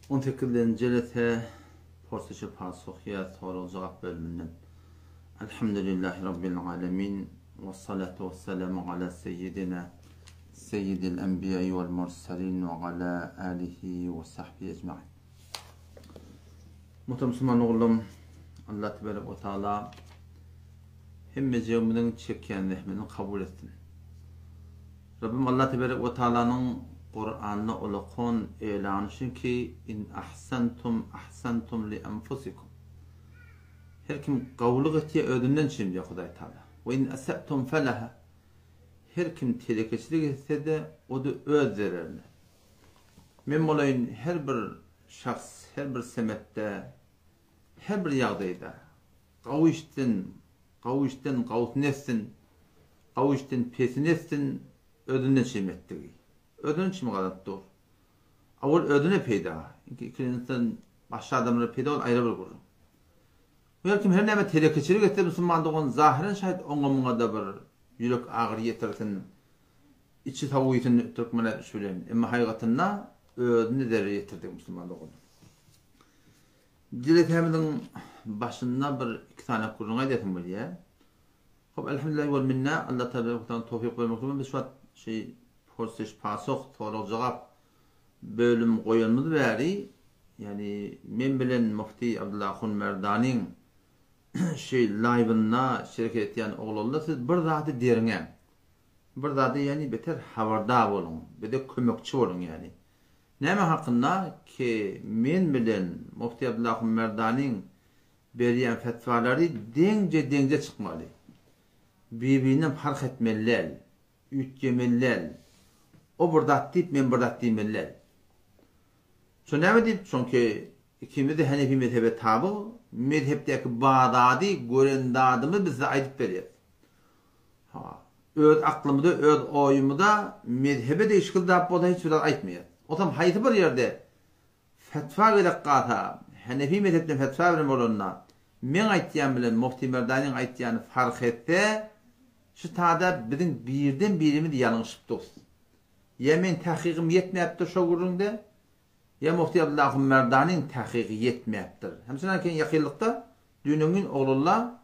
On sekizlenji jelese Porsy Pasuh ýa sorag-jogap bölüminden. Elhamdülillahi Rabbil alemin we salatu we selamu ala seyyidina seyyidil enbiýai wal mursalin we ala alihi we sahbihi ecmain. Muhterem musulman ogullarym, Allah tebarek we taala hemmejigimiziň çekýän zähmetini kabul etsin. Rabbim Allah tebarek we taalanyň Kuranda ulakan elany şu ki in ahsantum ahsantum li enfusikum. Her kim gowulyk etýär özünden üçin diýýär Hudaý Taala. We in asatum felaha. Her kim telekeçilik etse-de, o-da öz zererine. Men bolaýyn her bir şahs, her bir semetde, her bir ýagdaýda gawy işden, gawy işden gawusyny etsin, gawy işden pesini etsin, özünden çem etdigi. Özünden çem gazanyp dur. Awal özüne peýda. Ikinjiden başga adamlara peýda ol aýry bir gürrüň. Bu her kim her näme telekeçilik etse musulman dogan zahyran şaýt oňa muňa-da bir ýürek agyry ýetirsin, içi sowuýsyn türkmen aýtmyş bilen. Emma haýgatynda özüne zerer ýetirdik musulman doganlar. Jelesämiziň başynda bir iki sany gürrüň aýdasym gelýär. Hop elhamdülillah wal minna Allah taala towfyk bermek bilen biz şu wagt şeý porsiş pasoh sorag jogap bölüm goýanymyz bäri ýagny men bilen Mufti Abdullah Ahun Merdanyň şu laýwynda şereket etýän oglanlar siz bir zady derňäň. Bir zady ýagny beter habardar boluň, bize kömekçi boluň ýagny. Näme hakynda ki men bilen Mufti Abdullah Ahun Merdanyň berýän fetwalary deňje-deňje çykmaly. Bir-birinden parh etmeli däl. Üýtgemeli däl. O bir zat diýip, men bir zat diýmeli däl. Şo näme diýip, çünki ikimiz-de henefi mezhebe tabyg, mezhepdäki bar zady, gören zadymyzy biz size aýdyp berýäs. Ha, öz aklymyza, öz oýumyza mezhebe degişli zat bolsa hiç bir zat aýtmaýas. Otam haýsy bir ýerde Fetwa gerek galsa, Henefi mezhepden fetwa beren bolanda, meň aýtýan bilen Mufti Merdanyň aýtýany fark etse, şu tada biziň birden birimiz ýalňyşypdyrys. Ýa meň tahkygym ýetmäpdir şo gürrüňde, ýa Mufti Abdullah Merdanyň tahkygy ýetmäpdir. Hemçinan keň ýakynlykda düýnüň gün oglulla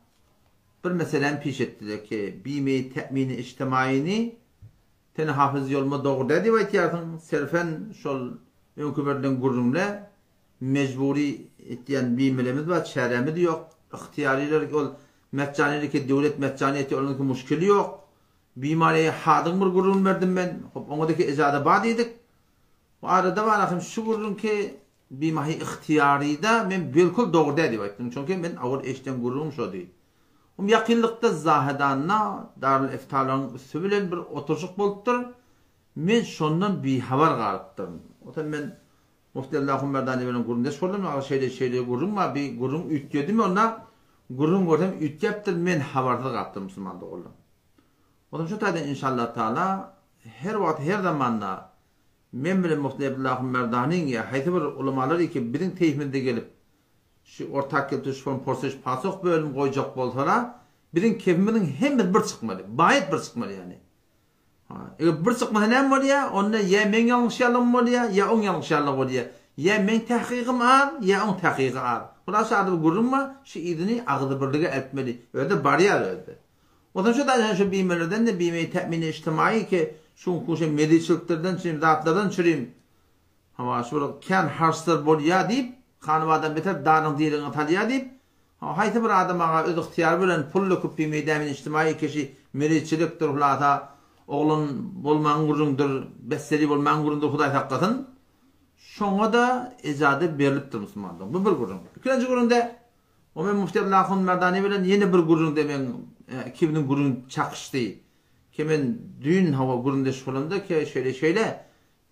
bir meseläni piş etdiler ki, bime-i te'mini ijtimaini Sen Hafyz Ýolma dogry däl diýip aýtýarsyň, Serfen şol öňki berlen gürrüňle mejbury etýän bimelemiz bar, çärämiz ýok, ygtyýarylar ol metjanylyki döwlet metjany etýär onuňky muşkili ýok. Bimaneýi hadyň bir gürrüňini berdim men, hop oňadaki ejaza bar diýdik. Bu arada bar ahym şu gürrüňki bimahy ygtyýaryda men belkul dogry däl diýip aýtdym, çünki men awal eşden gürrüňim şody. Hum ýakynlykda Zahedanda Darül Eftalaryň üsti bilen bir oturyşyk bolupdyr. Men şondan bihabar galypdyryn. Otam men Mufti Allahum Merdani bilen gürrüňdeş boldum. Aga şeýle şeýle gürrüň bar, bir gürrüň üýtgedimi onda gürrüň görsem üýtgäpdir, men habarsyz galypdyryn musulman doganlar. Otam şu taýdan inşallah taala her wagt her zamanda men bilen Mufti Abdullahum Merdaniň ýa haýsy bir ulamalar iki biziň teýfimizde gelip Şu ortak gelip düşen porseş pasoh bölüm goýjak bolsala biziň kepimiziň hemmesi bir çykmaly. Baýat bir çykmaly ýani. Ha, eger bir çykmasa näme bolýar? Onda ýa meň ýalňyşýanlygym bolýar, ýa oň ýalňyşýanlygy bolýar. Ýa meň tahkygym az, ýa oň tahkygy az. Hulasa şada bir gürrüň bar, şu yzyny agzybirlige eltmeli. Özi barýar özi. Onsoň şu daýhan şu bimelerden-de bime tämini ijtimaýy ki şu kuşa mezitçiliklerden çürim zatlardan çürim Hawa, şu bir kän harçlar bolýa diýip, Hanybadan beter daryň diriňi salýa diýip, hawa, haýsy bir adam maňa öz ygtyýary bilen pul döküp bi meýdämin içtimaýy keşi meriçilikdir, hulasa, oglan bolmaň gürrüňdir, besseli bolmaň gürrüňdir, Hudaý saklasyn. Şoňa-da ejaza berlipdir musulmanlaryň. Bu bir gürrüň. Ikinji gürrüňde, o men Mufti Abdylla Ahun Merdani bilen ýene bir gürrüňde meň ikimiziň gürrüň çakyşdy. Ki men düýn hawa gürrüňdeş bolamda ki şeýle-şeýle,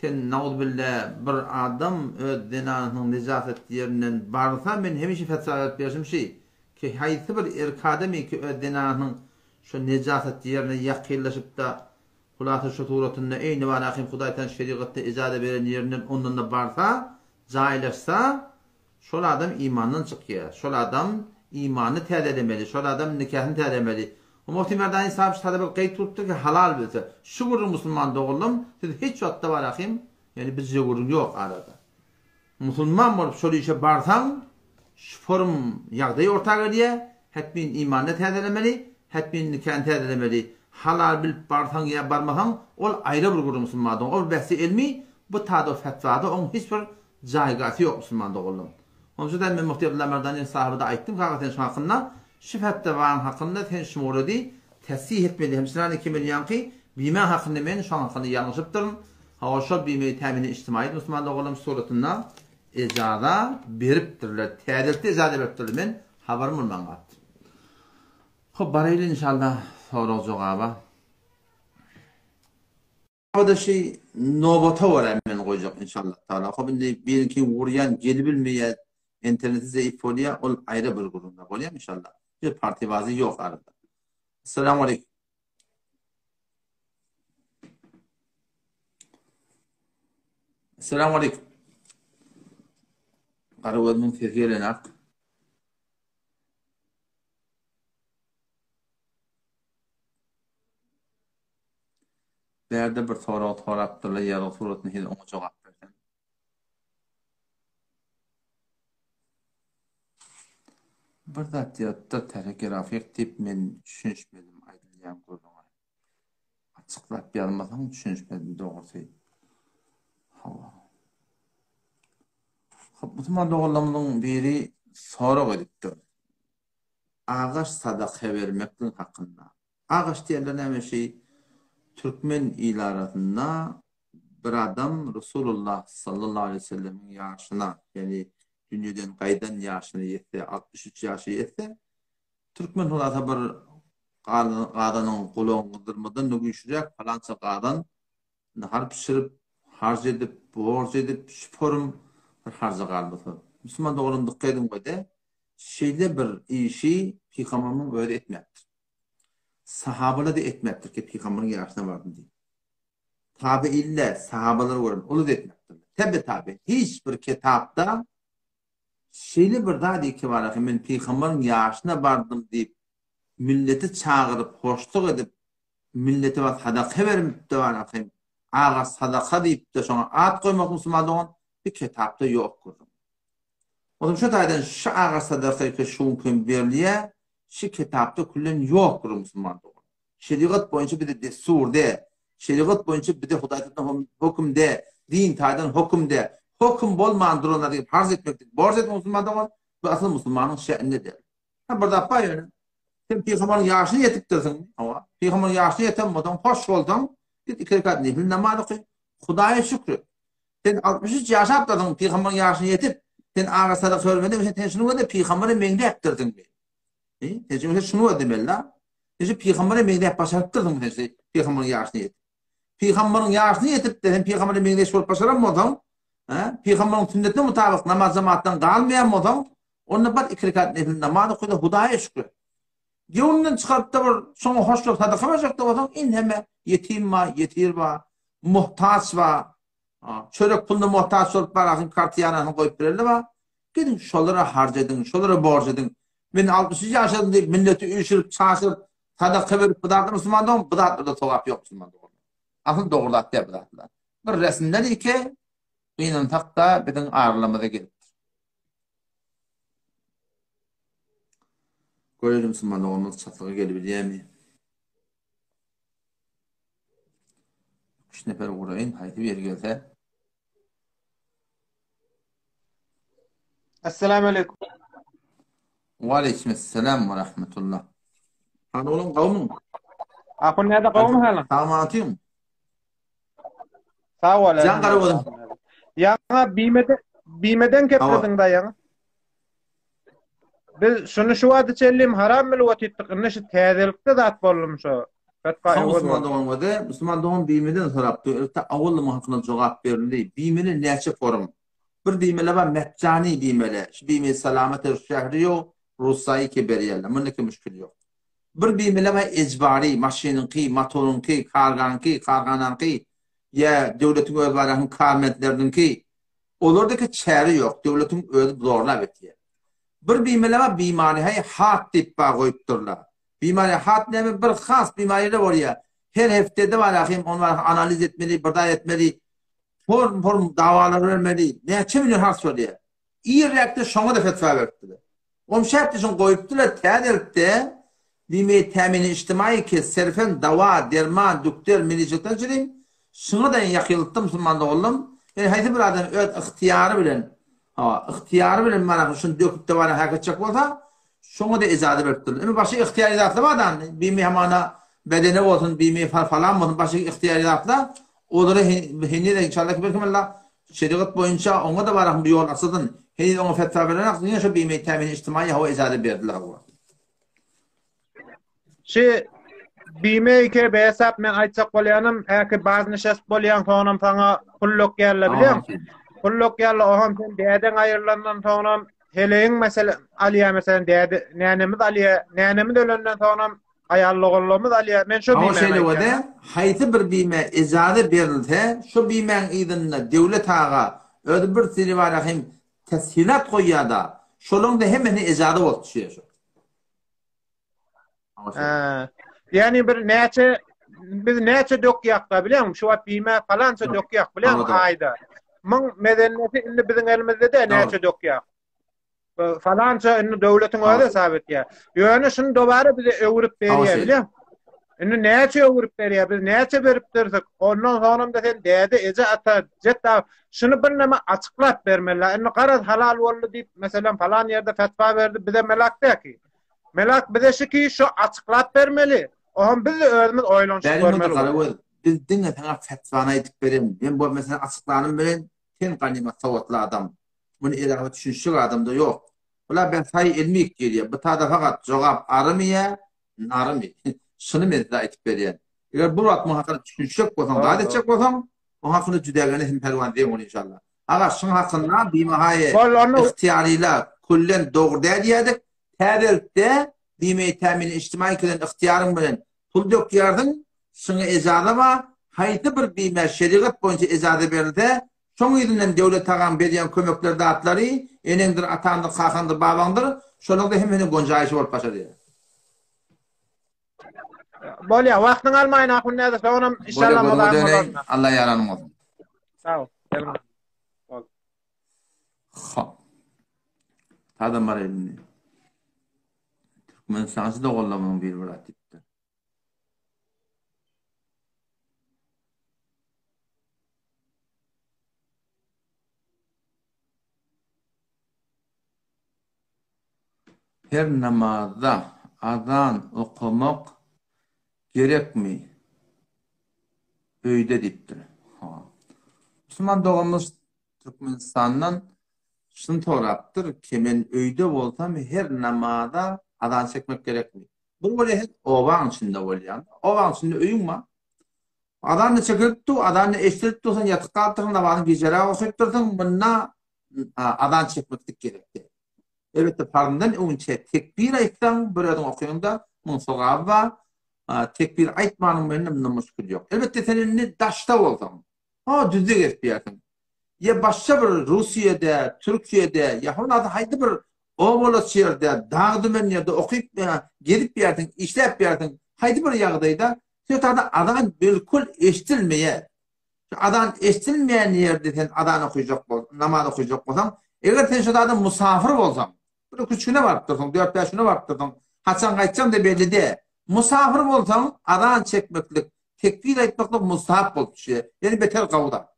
Sen nauzbilla bir adam öz zenanasynyň nejasat ýerinden barsa men hemişe fetwa berip berşim şi ki haýsy bir erk adamy ki öz zenanasynyň şo nejasat ýerine ýakynlaşypda hulasa şo suratynda eýni barahym hudaýtan şerigatda ejaza beren ýerinden ondanda barsa jaýlaşsa Şol adam imandan çykýar. Şol adam imanyny täzelemeli, şol adam nikasyny täzelemeli. Mufti Merdani sahyp şu tada bir gaýt urupdyr ki, halal bilse. Şu gürrüň musulman doganlarym, siz hiç wagtda bar ahim, ýani bizce gürrüň ýok arada. Musulman bolup şol işe barsaň, şu forum ýagdaý orta gelýär, hetmin imanyny täzelemeli, hetmin nikany täzelemeli. Halal bilip barsaň ýa barmasaň, ol aýra bir gürrüň musulman dogan. Ol bähsi elmi, bu tada fetwada oň hiç bir jaýgasy ýok musulman doganlarym. Onça-da men Mufti Abdylla Merdani sahyba-da aýtdym, kaka sen şuň hakynda, şu fetwaň hakynda sen şu mowredi tesih etmeli, hemçinany kim bilýänki, bimäň hakynda men şoň hakynda ýalňyşypdyryn, Hawa şol bimegi tämini ijtimaýy musulman doganlarym suratynda ejaza beripdirler. Täzelikde ejaza beripdirler. Men habarym bolman galypdyr. Hop baraýly inşallah sorag jogaba. O-da şi nobata görä men goýjak inşallah taala. Hop indi biriňki urýan gelibilmeýär interneti zeýif bolýar ol aýra bir gürrüňde bolýar inşallah. Bir partibazy ýok arada. Assalamu aleýkum. Assalamu aleýkum. Garagözümiň sesi gelenak. Bärde bir sorag sorapdyrlar, ýazgy suratynda heniz oňa jogap bersem. Bir zat ýazypdyr Tähek Rafyk diýip men düşünişmedim aýdylýan gürrüňe. Açyklap ýazmasaň düşünişmedim dogrusy. Hawa. Hop musulman doganlarymyzyň biri sorag edipdir. Agaç sadaka bermeklik hakynda. Agaç diýende näme şeý türkmen il arasynda bir adam Resulullah sallallahu aleýhi we sellemiň ýaşyna, ýagny dünýeden gaýdan ýaşyna ýetse, 63 ýaşa ýetse, türkmen hulasa bir gazanyň gulagyny gyzdyrmadan-da güýçlüräk palança gazan nahar bişirip, harç edip, borç edip, şüperim bir harja galmasa. Musulman doganym dykgat ediň we-de, şeýle bir işi pygamberimiň özi etmäpdir. Sahabalar-da etmäpdir ki, pygamberiň ýaşyna bardym diýip. Tabeiller, sahabalar gören, olar-da etmäpdirler. Tebe tabe, hiç bir kitapda şeýle bir zat ýeke bar ki, men pygamberiň ýaşyna bardym diýip, milleti çagyryp, hoşluk edip, millete bar sadaka beripdi bar ki, aga sadaka diýip-de şoňa at goýmak musulman dogan, bir kitapda ýok gürrüň. Onuň şu taýdan şu agaç sadaka şu gün hem berilýär, şu kitapda küllen ýokdur musulman dogan. Şerigat boýunça bize dessur de, şerigat boýunça bize Hudaý tarapyndan höküm de, din taýdan höküm de. Höküm bolman duranlar diýip harz etmeklik, borç etmek musulman dogan, bu asyl musulmanyň şe'ninde däl. Ha bir zat bar ýöne. Sen pygamberiň ýaşyna ýetipdirsiň, hawa. Pygamberiň ýaşyna ýeten bolsaň, hoş bolsaň, git iki rekat nefil namaz oky, Hudaýa şükür et. Sen 63 ýaşapdyrsyň, pygamberiň ýaşyna ýetip, sen aga sadaka bermediň, sen sen şuny görde pygambere meňzäpdirsiň. E, sen şuny şuny gör demeli-da. Sen şu pygambere meňzäp başarypdyrsyň sen şu pygamberiň ýaşyna ýetip. Pygamberiň ýaşyna ýetip-de sen pygambere meňzeş bolup başaran bolsaň, he, pygamberiň sünnetine mutabyk namaz jemaatdan galmaýan bolsaň, onda bar iki rekat nefil namaz oky-da Hudaýa şükür. Göwnünden çykaryp-da bir şoňa hoş bolup sadaka berjek-de bolsaň, indi hemme ýetim bar, ýesir bar, muhtaç bar, Çörek puluna muhtaç bolup barasyň kartiýanasyny goýup bereli bar. Gidiň şolara harç ediň, şolara borç ediň. Men 63 ýaşadym diýip milleti üýşürip, çaşyryp, sadaka berip bu zatlar musulman dogan, bu zatlarda sogap ýok musulman dogan. Asyl dogry zat däl bu zatlar. Bir resimden ike gynansak-da biziň aralarymyza gelipdir. Görelim musulman doganymyz çatlyga gelibilýärmi? Üç nefer guraýyn, haýsy biri gelse. Assalamu aleykum. Wa aleyküm esselam we rahmetullah. Hany oğlum gawmyň? Ahun näde gawmy halyň? Sagmatyň. Sag bol. Jan gara bolun. Ýaňa bimede bimeden keplediň daýaň. Biz şuny şu wagta çenli haram bilip otyrdyk. Indi şu täzelikde zat boldum şu. Fetwa Soň musulman dogan göze, musulman dogan bimeden sorapdy. Erte awal muň hakyna jogap berildi. Bimele näçe forum? Bir bimele bar metjani bimele. Şu bime salamat er şähri ýok, rusaýy ke berýärler. Munda ke müşkil ýok. Bir bimele bar ejbary, maşynyňky, motoryňky, kargaňky, karhanaňky, ýa döwletiň öz barakyň karmentleriniňki. Olardaki çäre ýok, döwletiň özi zorlap etýär. Bir bimele bar bimary-haý hat diýip bar goýupdyrlar. Bimary hat näme bir has bimarylar bolýar. Her hepdede bar ahim ony bar analiz etmeli, bir zat etmeli. Form form dawalar bermeli. Näçe million harç bolýar. Irräkde şoňa-da fetwa beripdiler. Oň şerti şuny goýupdylar, täzelikde bime tämini ijtimaýy ki serfen dawa, derman, dükder, milliçilikden çürim, şuňa-da ýakynlykda musulman doganlarym, ýöne haýsy bir adam öz ygtyýary bilen, hawa, ygtyýary bilen mana şuny döküp dawany hak etjek bolsa, şoňa-da ejaza beripdirler. Emma başga ygtyýary zatlar bar da, bime hamana bedene bolsun, bime falan bolsun, başga ygtyýary zatlar, olary heniz inşallah ki belki Allah Şerigat boýunça oňa-da barahym bir ýol açylsyn. Heniz oňa fetwa berenok, diňe şo bime tämini ijtimaýy hawa ejaza berdiler hawa. Şi bime ike behesap men aýtjak bolýanym, häki baznişest bolýaň soňam saňa pul dökýärler bilýäň. Pul dökýärler, oňam sen dädeň aýrylandan soňam heleýiň meselem alýar meselem däde nänemiz alýar, nänemiz ölenden soňam Aýal doganlarymyz alýar. Men şo Hawa bimäni şeýle aýtýan. bolsa, haýsy bir bime ejaza berilse, şo bimäň yzynda Döwlet aga özi bir siribarahym teshilat goýýar-da, şolaň-da hemmesine ejaza bolup düşýär şo. Hawa şeýle. Hä. Ýagny bir näçe biz näçe dökýäk-da bilýäňmi? Şu wagt bime palança dökýäk bilýäňmi Hawa dogry. aýda. Muň mezennesi indi biziň elimizde däl näçe dökýäk. Falança indi döwletiň özi hesap etýär. Ýöne şuny dobara bize öwürip berýär, bilýän. Indi näçe öwürip berýär? Biz näçe beripdirsik? Ondan soňam da sen däde, eje, ata, jet da şuny bir näme açyklap bermeli. Indi garaz halal boldy diýip, meselem falan ýerde fetwa berdi, bize melak däki. Melak bize şiki şu açyklap bermeli. Oňam biz de özümiz oýlanyşyp görmeli. Garagöz, biz diňe saňa fetwany aýdyp bererin. Men bu meseleni açyklanym bilen sen ganymat sowatly adam. Muny elawy düşünişjek adamda ýok. Bula ben saý elmik gelýär. Bu tada fakat jogap arymy ýa narymy? Şuny men size aýtyp berýän. Eger bu wagt muň hakyna düşünişjek bolsaň, zat etjek bolsaň, oň hakyna jüdägene hem pälwan diýen ol inşallah. Aga şuň hakynda bimahaýy ygtyýaryla küllen dogry däl diýerdik. Täzelikde bimeý tämini ijtimaý kelen ygtyýaryň bilen pul dökýärsiň, şuňa ejaza bar. Haýsy bir bime şerigat boýunça ejaza berilse, Şoň yzyndan Döwlet agaň berýän kömekleri zatlary eneňdir, ataňdyr, kakaňdyr, babaňdyr, şolaňda hemmesiniň gonjaýşy bolup başarýar. Bolýar, wagtyňy almaýyn ahun näde soňam inşallah Bolýar, gözüňe döneýin. Alla ýaranyň bolsun. Sag bol. Bol. Hop. Adam bar elinde. Türkmenistançy doganlarymyzyň biri bir zat diýipdir. Her namazda azan okamak gerekmi öýde diýipdir. Musulman doganymyz Türkmenistandan şuny sorapdyr ki men öýde bolsam her namaza azan çekmek gerekmi? Bir bolýa sen obaň içinde bolýaň. Obaň içinde öýüň bar. Azan-da çekilip dur, azan-da eşidilip dur, sen ýatyp galypdyrsyň, namazyňy gijeräk okypdyrsyň, munda azan çekmeklik gerek däl. Elbetde parzyndan öňünçä tekbir aýtsaň, bir özüň okyňda, muň sogaby bar. Tekbir aýtmanyň bilen munda muşkil ýok. Elbetde sen indi daşda bolsaň, Ha düzde gezip ýörsiň. Ýa başga bir Russiýada, Türkiýede, ýa hol haýsy bir obalaç ýerde, dag dümen ýerde okyp, gezip ýörsiň, işläp ýörsiň. Haýsy bir ýagdaýda şo azan bilkul eşdilmeýär. Şu azan eşdilmeýän ýerde sen azan okyjak bol, namaz okyjak bolsaň, eger sen şo zada musafir bolsaň, bir iki-üç güne baryp dursaň, dört-bäş güne baryp dursaň, haçan gaýtjaň-da belli däl. Musafir bolsaň, azan çekmeklik Tekbir aýtmaklyk mustahap bolup düşýär. Ýene beter gowy zat.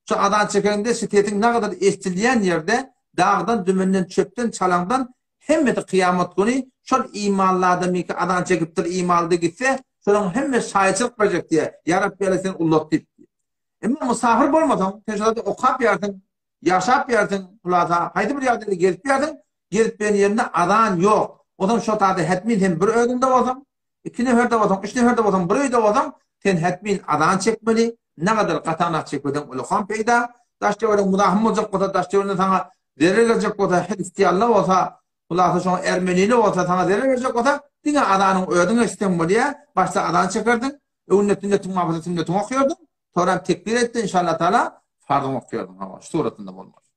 Şu azan çekeňde şu sesiň nagadar eşdilýän ýerde dagdan, dümenden, çöpden, çalaňdan hemmesi kyýamat güni şol imanly adamyňky azan çekipdir imanlydy gitse şolaň hemmesi şaýytçylyk berjek diýýär. Ýa Rabbi Alla sen ullat diýip. Emma musafir bolmasaň sen şo zady okap ýarsyň, ýaşap ýarsyň, hulasa haýsy bir ýagdaýda gezip ýarsyň, gezip ýören ýerinde azan ýok. Onsoň şo zady hetmin sen bir özüňde bolsaň, Iki neferde bolsaň, üç neferde bolsaň, bir öýde bolsaň, sen hetmin azan çekmeli, ne gadar gatanak çekmeseň ulakam peýda. Daş-töwerek muzahym boljak bolsa, daş-töwereginde saňa zerer berjek bolsa, hristianlar bolsa, hulasa şoňa ermenili bolsa, saňa zerer berjek bolsa, diňe azanyň özüň eşitseň bolýar, başda azan çekerdiň, öňünde sünnetiň bar bolsa sünnetiňi okaýardyň, soňram tekbir aýtdy, inşallah taala farzyňy okaýardyň, hawa, şu suratynda bolmaly.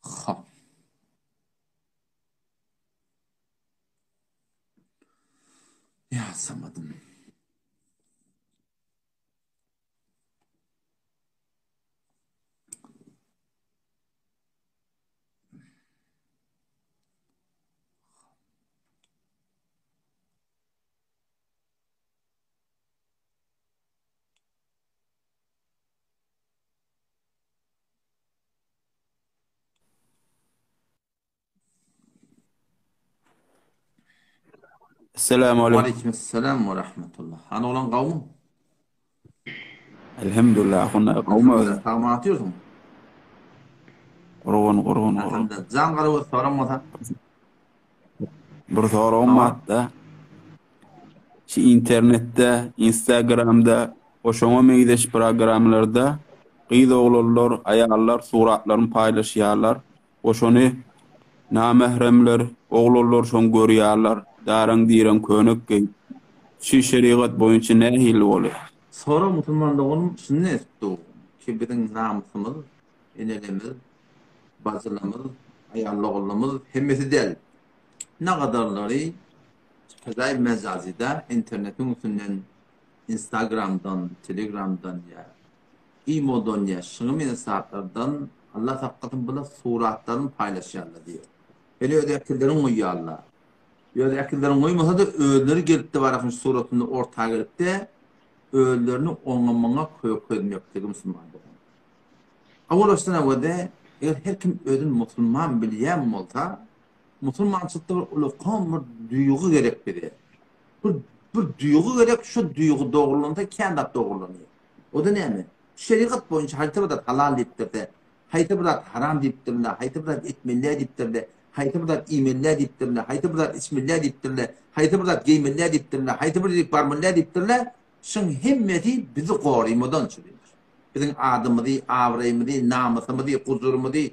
Hop. Ýa samadym. Esselamu aleýkum. Waleýkim we rahmetullah. Hany oglan gawmy? Elhamdülillah, ahun gawmy özüň? Sagman atýorsyň. Gurgun, gurgun, gurgun. Elhamdülillah. Jan gara göz soran bolsa. Bir soragym bar-da. Şu internetde, Instagramda we şoňa meňzeş programlarda gyz oglanlar, aýallar suratlaryny paýlaşýarlar we şony namähremler, oglanlar şoň görýärler, daraň-direň könek geýip. Şu şerigat boýunça nähili bolýar? Sorag musulman doganym şuny etdi ki biziň namysymyz, enelerimiz, bajylarymyz, aýal-ogullarymyz hemmesi däl. Nagadarlary Fezaý mejazyda internetiň üstünden instagramdan, telegramdan ýa imodan ýa şuňa meňzeş zatlardan Allah saklasyn bular suratlaryny paýlaşýarlar diýýär. Ýöne öz äkizlerini goýýarlar. Öz äkizlerini goýmasa-da özleri gelipde barakyň suratyny orta gelipde özlerini oňa muňa kökezmekligi musulman dogan. Owal başdan awada eger her kim özüni musulman bilýän bolsa Musulmançylykda bir ulakan bir duýgy gerek bize. Bir bir duýgy gerek, şu duýgy dogrulansa kän zat dogrulanýar. O-da näme? Şerigat boýunça haýsy bir zat halal diýipdir-de, haýsy bir zat haram diýipdirler, haýsy bir zat etmeli däl diýipdirler, haýsy bir zat iýmeli däl diýipdirler, haýsy bir zat içmeli däl diýipdirler, haýsy bir zat geýmeli däl diýipdirler, haýsy bir ýerik barmaly däl diýipdirler, şuň hemmesi bizi gorymadan çyrydyr. Biziň adymyzy, abraýymyzy, namysymyzy, gujurymyzy,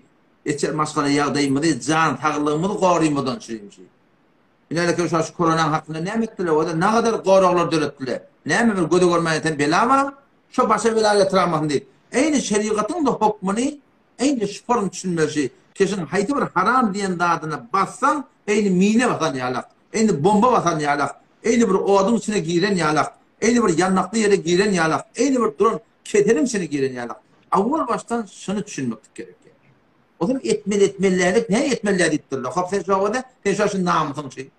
Içer maşgala ýagdaýymyzy, jan saglygymyzy gorymadan çürimşi. Inäleke şu şu koronaň hakynda näme etdiler? Oda nagadar goraglar döretdiler. Näme bir göze görmän ýatan bela bar? Şo başa bela getiralmasyn diýip. Eýni şerigatyň-da hokmuny eýni şu form düşünmeli. Keşiň haýsy bir haram diýen zadyna bassaň, eýni mine basan ýalak, eýni bomba basan ýalak, eýni bir oduň içine giren ýalak, eýni bir ýanakly ýere giren ýalak, eýni bir duran Keseliň içine giren ýaly. Awwal başdan şuny düşünmeklik gerek. Ozal etmeli etmelilik ne etmeli diýipdirler. Hop sen şoňa da sen şo şu namysyň üçin.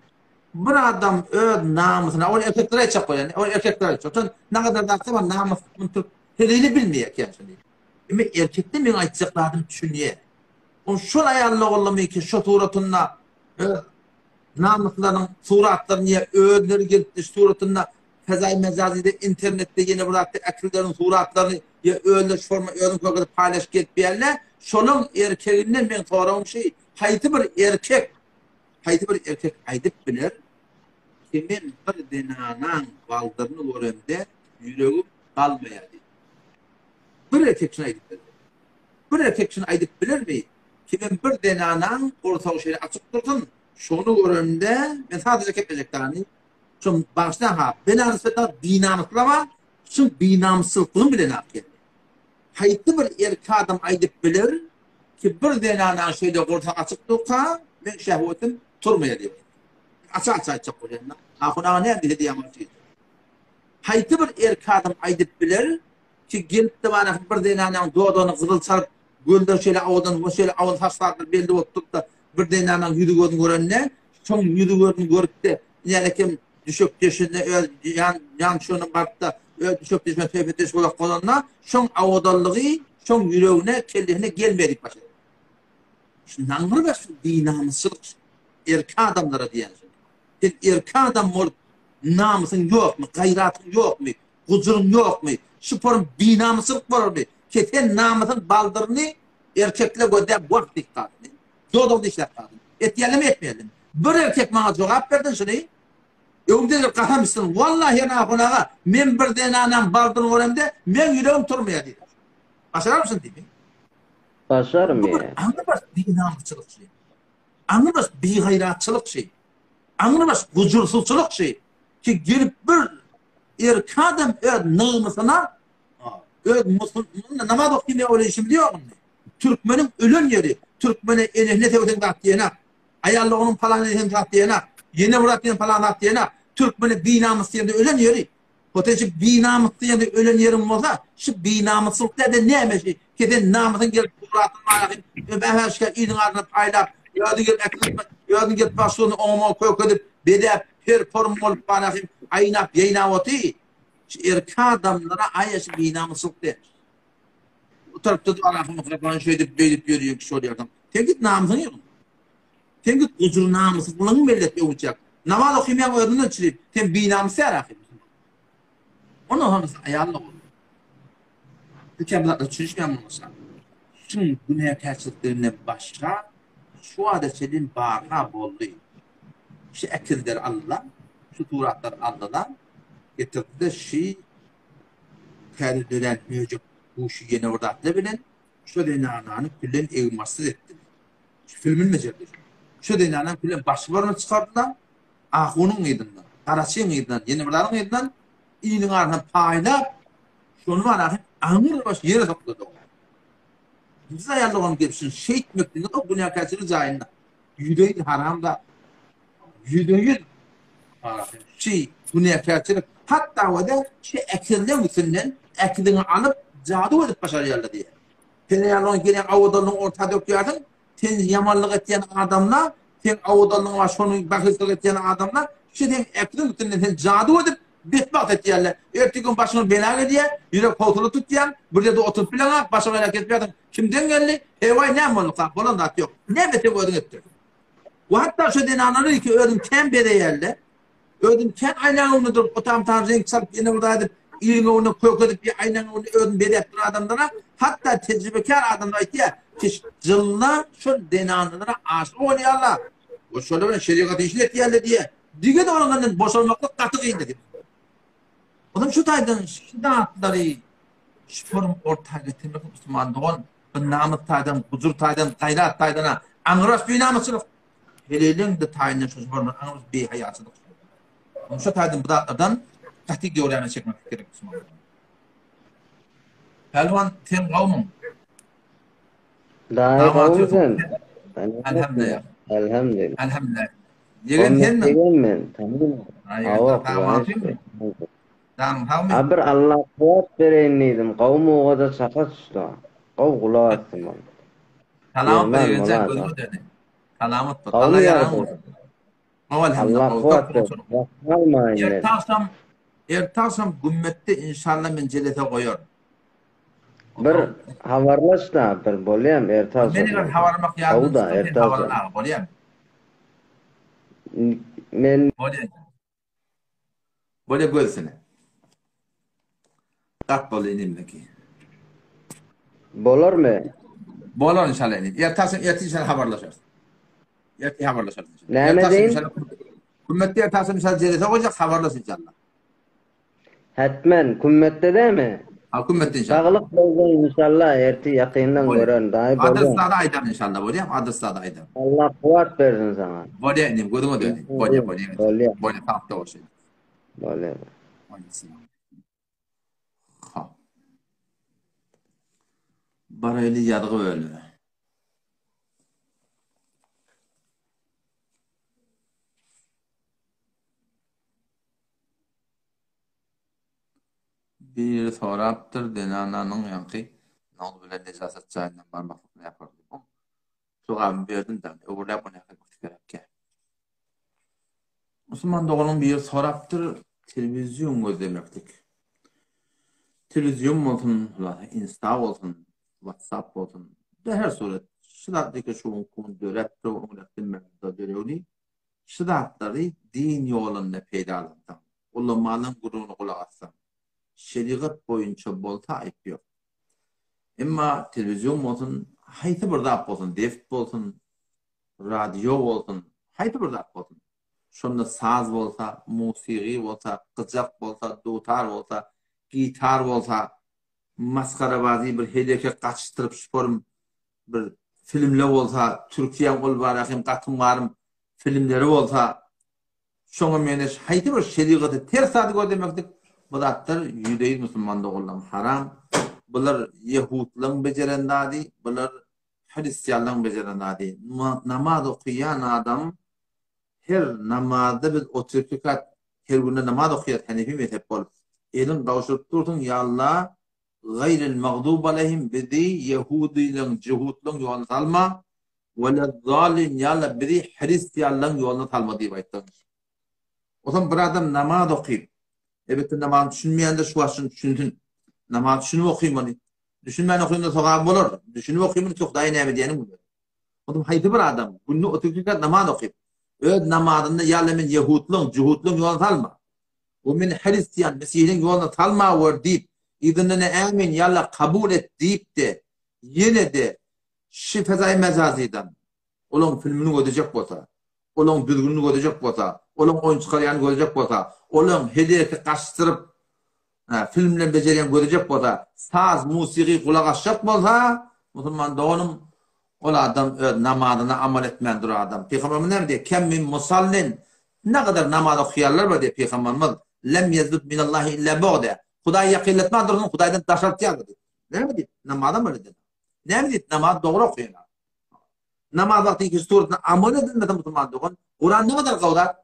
Bir adam öz namysyna ol erkekler aýtjak bolýar. Ol erkekler aýtjak. Şon nagadar zatsa bar namys türk heleýini bilmeýär eken şony. Emma erkekde meň aýtjak zadym düşünýär. Ol şol aýal ogullamy ki şo suratynda öz namyslarynyň suratlaryny ýa özleri gelip suratynda Fezaý mejazyda internetde ýene bir zatda äkilileriň suratlaryny ýa özleri şu forma özüň kökedip paýlaşyp gelip berle, şolaň erkeginden meň soragym şy, haýsy bir erkek, haýsy bir erkek aýdyp biler ki men bir zenanaň baldyryny göremde ýüregim galmaýar diýip. Bir erkek şuny aýdyp biler. Bir erkek şuny aýdyp bilermi ki men bir zenanaň gursagy şeýle açyk dursun, şony göremde men sadaja keplejek dany Şoň bagyşlaň ha, benamysda binamyslama, şuň binamysçylyklygyny bilen ak geldi. Haýsy bir erkek adam aýdyp biler ki bir zenanaň şeýle gursagy açyk durka, meň şehwetim turmaýar diýip. Aça-aça aýtjak bolýan-da. Ahun aga näme diýse diýýän bolsa diýsin. Haýsy bir erkek adam aýdyp biler ki gelip-de bana bir zenanaň dodagyny gyzyl çalyp, gözleri şeýle owadan, we şeýle owadan saçlary belli bolup durup-da bir zenanaň ýüzi-gözüni görende, şoň ýüzi-gözüni görüp-de, inälekem düşekdeşine öz ýan ýan düşegine baryp-da, öz düşekdeşine söhbetdeş bolak bolanda, şoň owadanlygy şoň ýüregine, kellesine gelmeýär diýip başlaýar. Şu naňňyr we şu binamysçylyk erkek adamlara diýýän şu. Sen erkek adam bolup namysyň ýokmy, gaýratyň ýokmy, gujuryň ýokmy? Şu form binamysçylyk bolarmy? Ki sen namysyň baldyryny erkekler gözläp wah diýip galdyň. Dodagyny dişläp galdyň. Etýärlermi, etmeýärlermi? Bir erkek maňa jogap bersin şuny. Öňde bir kasam içsin. Wallahi Ahun aga, men bir zenanaň baldyryny göremde, meň ýüregim turmaýar diýdi. Başararmyşyn diýdi. Başarmaýar. Aňrybaş binamysçylyk şy. Aňrybaş bigaýratçylyk şy. Aňrybaş gujursyzçylyk şy. Ki gelip bir erkek adam öz namysyna öz musulmanyna namaz okýan ýa öyle işimiz ýok indi. Türkmeniň ölen ýeri, türkmene enesine sögseň zat diýenak, aýallygynyň palan edeseň zat diýenak, ýene bir zat diýen palan zat diýenak, türkmene binamys diýende ölen ýeri. Hoten şu binamys diýende ölen ýeriň bolsa, şu binamyslyk däde näme şi? Ki sen namysyň gelip suratyny manasyň, ähä-şkä iliň arasynda paýlap, özüň gelip äkidip, özüň gelip başlygyny oňa-muňa kökedip, bezäp, per-porm bolup manasyň, aýnap, ýaýnap oty. Şu erkek adamlara aýa şu binamyslyk diýen. Bu tarapda da Allah'ın mikrofonu şeýdip beýdip ýörüýän kişi bolýarsyň. Sen git namysyň ýok. Sen git gujur namyslygyň belli et öwütjek. Namaz okymaýaň özünden çirip. Sen binamys ýar ahyr. Ondan soň aýal da boldy. Hiç bir zatlar düşünişmeýän muňa. Şuň günäkärçiliklerinden başga şu wada çenli barha boldy. Şu ekizleri aldylar, şu suratlary aldylar, getirdiler şi täze dörän möjek guşy ýene bir zatlar bilen şu zenanany küllen egin-başsyz etdiler. Şu filmini bejerdi. Şu zenanany küllen başy barmy çykardylar, ahunyň yzyndan, garaçyň yzyndan, ýene bir zadyň yzyndan iliň arasyna paýlap, şony bar hem aňyr baş ýere soklady. Biz aýallar gelip şuny şeýtmekligiň o günäkärçilik jaýynda. Ýüzeýin haram zat. 100% Şi günäkärçilik. Hatda we-de şi ekizleň üstünden ekiziňi alyp jadu edip başarýarlar diýýär. Sen aýalyň gelen awadanlygyny orta dökýärsiň, sen ýamanlyk etýän adamla, sen awadanlygyň bar şony bahylçylyk etýän adamla, şi seň ekiziň üstünden sen jadu edip betbagt etýärler. Erteki gün başyňa bela gelýär, ýürek howsala tutýaň, bir ýerde oturyp bileňok, başyňa bela kesip Kimden geldi? Ewaý näme bolduka? Bolan zat ýok. Näme sen özüň etdirdiň? We hatda şu zenanlary ki özüň kän bezeýärler. Özüň kän aýnaň öňünde durup, otam-tam reňk çalyp, ýene bir zat edip, iliň öňünde kök edip, ýa aýnaň öňünde özüni bezäp duran adamlara, hatda tejribekär adamlar aýtýar ki, jynlar şol zenanlara aşyk bolýarlar. We şolar bilen şerigat işini etýärler diýýär. Dige-de onuň elinden boşalmaklyk gaty kyn diýip. Onuň şu taýdan şu zatlary şu forum orta getirmek musulman dogan bir namys taýdan, gujur taýdan, gaýrat taýdan aňrybaş binamysçylyk. Heleliň de taýyndan şu forma aňrybaş behaýaçylyk. Onuň şu taýdan bu zatlardan gaty göwräni çekmek gerek musulman. Pälwan sen gowmyň? Daýy gowmy sen? Elhamdülillah. Elhamdülillah. Elhamdülillah. Ýegen senmi? Ýegen men. Tamam. Hawa, Janyň sagmy? A bir Allah kuwwat bereýin diýdim. Gowy mowada çaka düşdi. Gowy gulak asdym ol. Salamat bol ýegenjan gözüňe döneýin. Salamat bol. Allah ýaraň bolsun. Hawa Allah kuwwat bersin. Almaýyn. Erte agşam erte agşam gümmetde inşallah men jelese goýaryn. Bir habarlaş da bir bolýam erte agşam. Men eger habarlamak ýadymdan çyksa sen habarla aga bolýamy? Men Bolýa. Bolýa gözüne. Gat boldy inimdeki. Bolarmy? Bolar inşallah inim. Erte akşam erte inşallah habarlaşarys. Erte habarlaşarys inşallah. Näme deýin? Kümmetde erte akşam inşallah jelese goýjak habarlaş inşallah. Hetmen, kümmetde dämi? Ha, kümmetde inşallah. Saglyk bolsun inşallah, ertir ýakyndan görerin, daýy bolýa. Adres zady aýdaryn inşallah, bolýamy? Adres zady aýdaryn. Allah kuwwat bersin saňa. Bolýa inim, gözüňe döneýin. Bolýa, bolýa. Bolýa. Bolýa, saglyk bolsun. Bolýa. Ha. Baraýly ýazgy bölümi. Biri sorapdyr, zenananyň ýaňky nogdy bilen nejasat jaýyndan barmaklyk nähili diýip. Jogabyny berdim da, öwürläp ony nähili gerekkä. Musulman doganyň biri sorapdyr, telewizion gözlemeklik. Telewizion bolsun, insta bolsun, whatsapp bolsun, her surat. Şu zat diýip şu gün döräpdir, oňlap bilmän döregini. Şu zatlary din ýolunda peýdalansaň, ulamalaň gürrüňine gulak assaň, şerigat boýunça bolsa aýyp ýok. Emma telewizion bolsun, haýsy bir zat bolsun, deft bolsun, radio bolsun, haýsy bir zat bolsun, şonda saz bolsa, musigy bolsa, gyjak bolsa, dutar bolsa, gitar bolsa, masgarabazy bir heleke gaçyşdyryp şuporym bir filmler bolsa, Türkiýäň ol bara hem gatym garym filmleri bolsa, şoňa meňzeş haýsy bir şerigata ters zady gözlemeklik, bu zatlar ýüzde-ýüz musulman doganlaryň haram. Bular ýehudlaryň bejeren zady, bular hristianlaryň bejeren zady. Namaz okaýan adam her namazda biz 32 rekat her günde namaz okaýas Hanefi mezhep bolup. Eliň gawşuryp dursuň, ýa Allah, Gaýril magdub aleýhim bizi ýehudylaryň, jöhutlaryň ýoluna salma, welezzalin ýa-da bizi hristianlaryň ýoluna salma diýip aýtdygyňyz. Onsoň bir adam namaz okyp, elbetde namazyny düşünmeýändir, şu wagt şuny düşünsin. Namazy düşünip okymaly. Düşünmän okynda sogaby bolar. Düşünip okymaly ki, Hudaý näme diýenini biler. Onsoň haýsy bir adam günde 32 rekat namaz okyp, Öz namazynda ýa-da men ýehudlaryň, juhudlaryň ýoluna salma. We meni hristian, mesihiliň ýoluna salmawer diýip, yzyndan-da ämin, ýa-da kabul et diýip-de, ýene-de şi fezaýy mejazydan olaň filmini gözlejek bolsa, olaň düzgünini gözlejek bolsa, olaň oýun çykarýanyny gözlejek bolsa, olaň heleýki gaçdyryp film bilen bejerýän gözlejek bolsa, saz, musygy gulak asjak bolsa, musulman doganym, ol adam öz namazyna amal etmän duran adam. Pygamberimiz näme diýýär? Kem min musallin, ne gadar namaz okaýanlar bar diýýär Pygamberimiz. Lem ýezdud minallahi illa bugda. Hudaý ýakynlatman dursun, Hudaýdan daşaltýar diýip. Näme diýip? Namaz amal eden. Näme diýip? Namaz dogry okaýan. Namaz wagty ikinji suratyna amal edilmese musulman dogan, Kuran ne kadar gowy zat.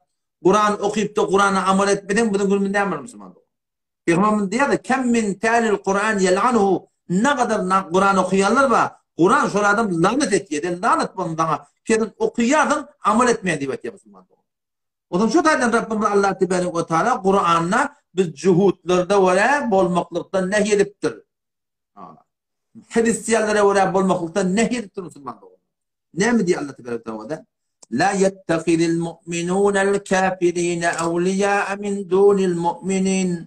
Kuran okyp-da Kurana amal etmeseň biziň günümiz näme bolar musulman dogan. Pygamberimiz diýýär-de, Kem min talil Kuran ýel'anuhu ne kadar Kuran okaýanlar bar. Kuran şol adam lanet etýär. De lanet bolsun saňa. Sen okaýarsyň, amal etmeýän diýip aýtýar musulman dogan. Onsoň şu taýdan Rabbimiz Allah tebarek we taala Kuranda biz juhutlarda görä bolmaklykdan nehy edipdir. Hristianlara görä bolmaklykdan nehy edipdir musulman doganlar. Näme diýýär Allah tebarek we taala? La yettehidil mu'minunel kafirine awliýa min dunil mu'minin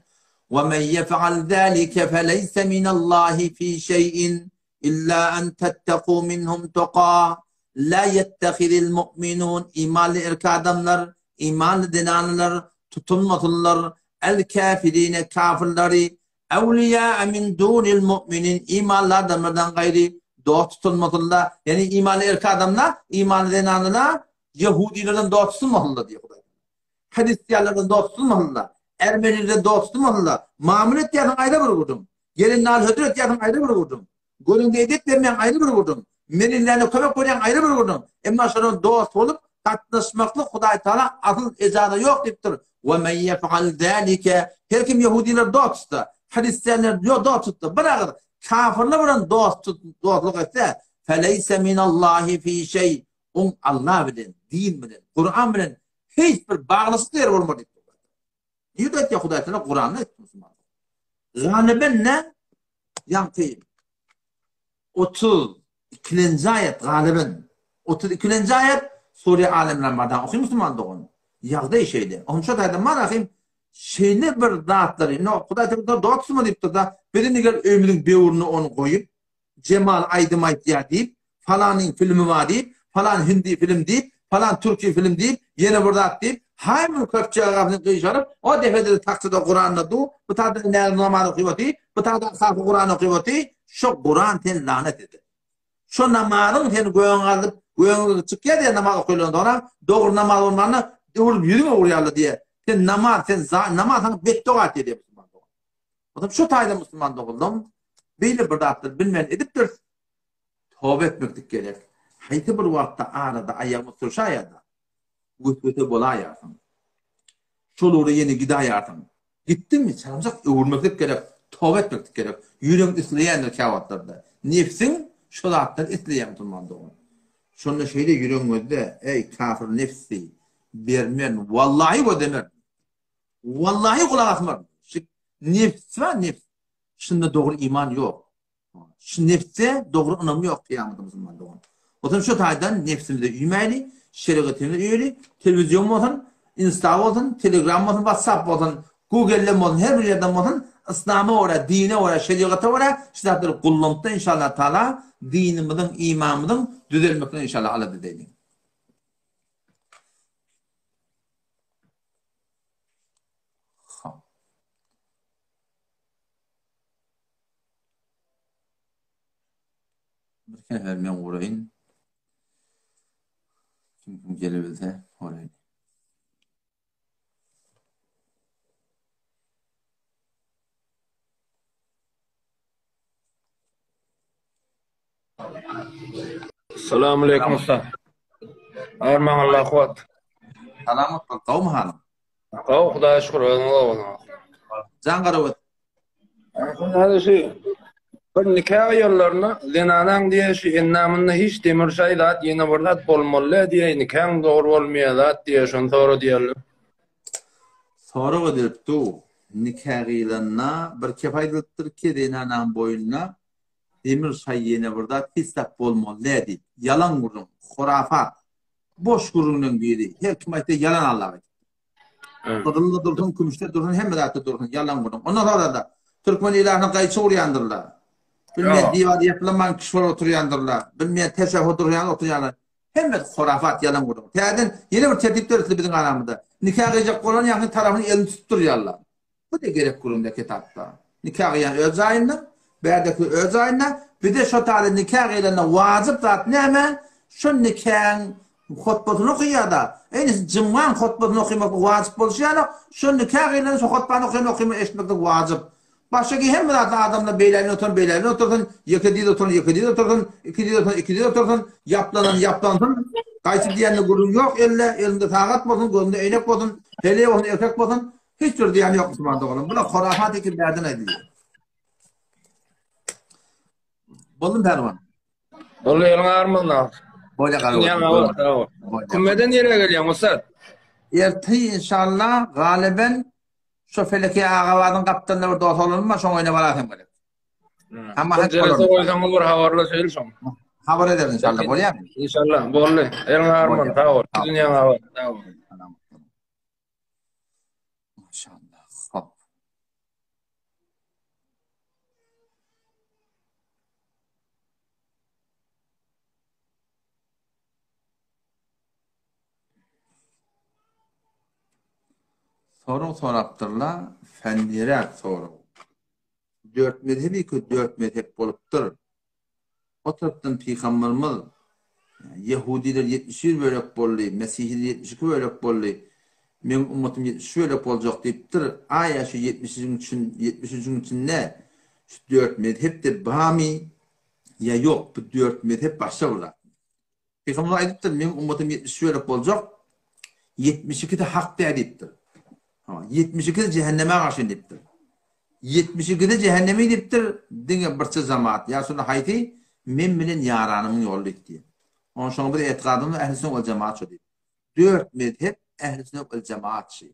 we men yef'al zalike feleyse minallahi fi şey'in illa en tetteku minhum tuqa. La yettehidil mu'minun imanly erkek adamlar, imanly zenanlar tutunmasynlar el kafirine kafirleri Ewliýa min dunil mu'minin, imanly adamlardan gaýry dost tutulmasynlar. Ýagny imanly erkek adamlar, imanly zenanlar ýehudilerden dost tutulmasynlar diýýär Hudaý. Hristianlardan dost tutulmasynlar, ermenilerden dost tutulmasynlar. Mamla etýärsiň aýra bir gürrüň. Gelin nal hödür etýärsiň aýra bir gürrüň. Görüňde edep bermeýäň aýry bir gürrüň. Melillerine kömek berýäň aýry bir gürrüň. Emma şolara dost bolup gatnaşmaklyk Hudaý Tagala asyl ejaza ýok diýipdir. We men ýef'al zalike her kim ýehudileri dost tutsa, hristianlary dost tutsa, bir agyz kafirler bilen dost dostluk etse, feleýse minallahi fi şeý oň Allah bilen, din bilen, Kuran bilen hiç bir baglaşykly ýeri bolmaz diýipdir. Nirde aýtýar Hudaý Tagala Kuranda aýtdy musulman. Ganyben ne? Ýaňky 32-nji aýat galyban. 32-nji aýat Sure Al Imran bardan oky musulman dogan. Ýagdaý şeýle. Onça taýda marahym şeýle bir zatlary, no Hudaý Tagala dogrusymy diýipdir da, biz indi gel öýümiziň böwrüne ony goýup, Jemal aýdym aýtýar diýip, falanyň filmi bar diýip, falan hindi film diýip, falan türki film diýip, ýene bir zat diýip, haý muny köpçülige gapyny gyşaryp, o depede-de takçada Kuranda dur, bu taýda näme namaz okyp otyr, bu taýda aşaky Kuran okyp otyr, şo Kuran seni lanet eder. Şo namazyň seni gögüňe galdyryp, gögüňe çykýar diýýär namaz okylanda soňra, dogry namaz bolmanda öwrülip ýüzüňe urýarlar diýýär. Sen namaz, sen namaz saňa betdoga etýär diýýär musulman dogan. Onsoň şu taýda musulman doganlarym beýle bir zatlary bilmän edipdiris. Toba etmeklik gerek. Haýsy bir wagtda arada aýagyňy sürşaýada, weswese bolaýarsyň. Şol ugra ýene gidäýarsyň. Gitdiňmi, çalymjak öwürmeklik gerek, toba etmeklik gerek. Ýüregiň isleýändir käwagtlarda. Nebsiň şo zatlary isleýär musulman dogan. Şonda şeýle ýüregiňizde, Eý, kafir nefs diý, bermen, wallahy gözlemerin. Wallahy gulak asmaryn. Şu nefs bar, nefs. Şunda dogry iman ýok. Şu nefse dogry ynam ýok kyýamata musulman dogan. Otam şu taýdan nefsimize üýmäýli, şerigatymyza üýeli, telewizion bolsun, insta bolsun, telegram bolsun, whatsapp bolsun, google-den bolsun, her bir ýerden bolsun, yslama görä, dine görä, şerigata görä şu zatlary gullanypda inşallah taala dinimiziň, imanymyzyň düzelmekini inşallah alada edeýliň. Hop. Bir sefer men guraýyn. Kim kim gelebilse guraýyn. Salam aleyküm usta. Armaň Allah kuwat. Salamat bol, gowmy halyň? Gowy, Hudaýa şükür, özüňiz gowusyňyz. Jan garawat. Hadi şu bir nika ýollarynda zenanaň diýe şu endamynda hiç demir şaý zat ýene bir zat bolmaly diýe nikaň dogry bolmaýar zat diýe şony sora diýerler. Sorag edilip du, nika gyýlanda bir kep aýdylypdyr ki zenanaň boýnuna demir şaý ýene bir zat hiç zat bolmaly däl diýip. Ýalan gürrüň, hurafat. Boş gürrüňleň biri. Her kim aýtsa ýalan Allah aýdypdyr. Gyzylda dursun, kümüşde dursun, hemme zatda dursun, ýalan gürrüň. Ondan sonra-da türkmen ilatyna gaýçy urýandyrlar. Bilmeýän diwar ýapylaman kişi bolup oturýandyrlar. Bilmeýän teşehhud durýan oturýanlar. Hemmesi horafat, ýalan gürrüň. Täzeden ýene bir tertip döretildi biziň aramyzda. Nika gyýjak bolan ýaňky tarapyny elini tutup durýarlar. Bu-da gerek gürrüňde kitapda. Nika gyýan öz jaýynda, bärdeki öz jaýynda. Bize şo taýda nika gyýlanda wajyp zat näme? Şo nikaň hutbasyny okaýar-da. Eýnisi jumgaň hutbasyny okamaklyk wajyp bolşy ýaly, şo nika gyýlanda şo hutbany okaýan okamak eşitmeklik wajyp. Başga hemme zatda adamlar beýlägine oturan beýlägine otursyn, ýeke dyz oturan ýeke dyz otursyn, iki dyz oturan iki dyz otursyn, ýaplanan ýaplansyn, gaýçy diýende gürrüň ýok elde, elinde sagat bolsun, gözünde äýnek bolsun, heleý bolsun, erkek bolsun, hiç bir zyýany ýok musulman doganym. Bular horafat eken bärden aýdylýar. Boldumy Pälwan? Boldy eliň agyrmazyn. Bolýa galy. Dünýäň abat, sag bol. Kümmeden nirä gelýäň ussat? Erte inşallah galyben Şo Felekeý Agabadyň gapdalynda bir dos oglanym bar, şoň öýüne barasym gerek. Hamma hak bolar. Goýsaňyz bir habarlaşaýyl şoň. Habar ederin inşallah, bolýarmy? Inşallah, boldy. Eliň agyrman, sag bol. Dünýäň abat, sag bol. Maşallah. Hop. Sorag sorapdyrlar, fenniräk sorag. Dört mezhebi ki dört mezhep bolupdyr. O tarapdan pygamberimiz Ýehudiler 71 bölek boldy, mesihiler 72 bölek boldy. Meň ummatym 73 bölek boljak diýipdir. Aýa şu 73-iň üçin 73-iň içinde şu dört mezhep-de barmy ýa ýok? Bu dört mezhep başga bir zat. Pygamberimiz aýdypdyr, Meň ummatym 73 bölek boljak, 72-si hak däl diýipdir. Ha, 72-si jähenneme garşy diýipdir. 72-si jähennemi diýipdir, diňe birçe jemaat. Ýa şunda haýsy? Men bilen ýaranymyň ýoly diýipdir. Onsoň biz etikadymyz ähli sünnet we jemaat şo diýip. Dört mezhep ähli sünnet we jemaat şi.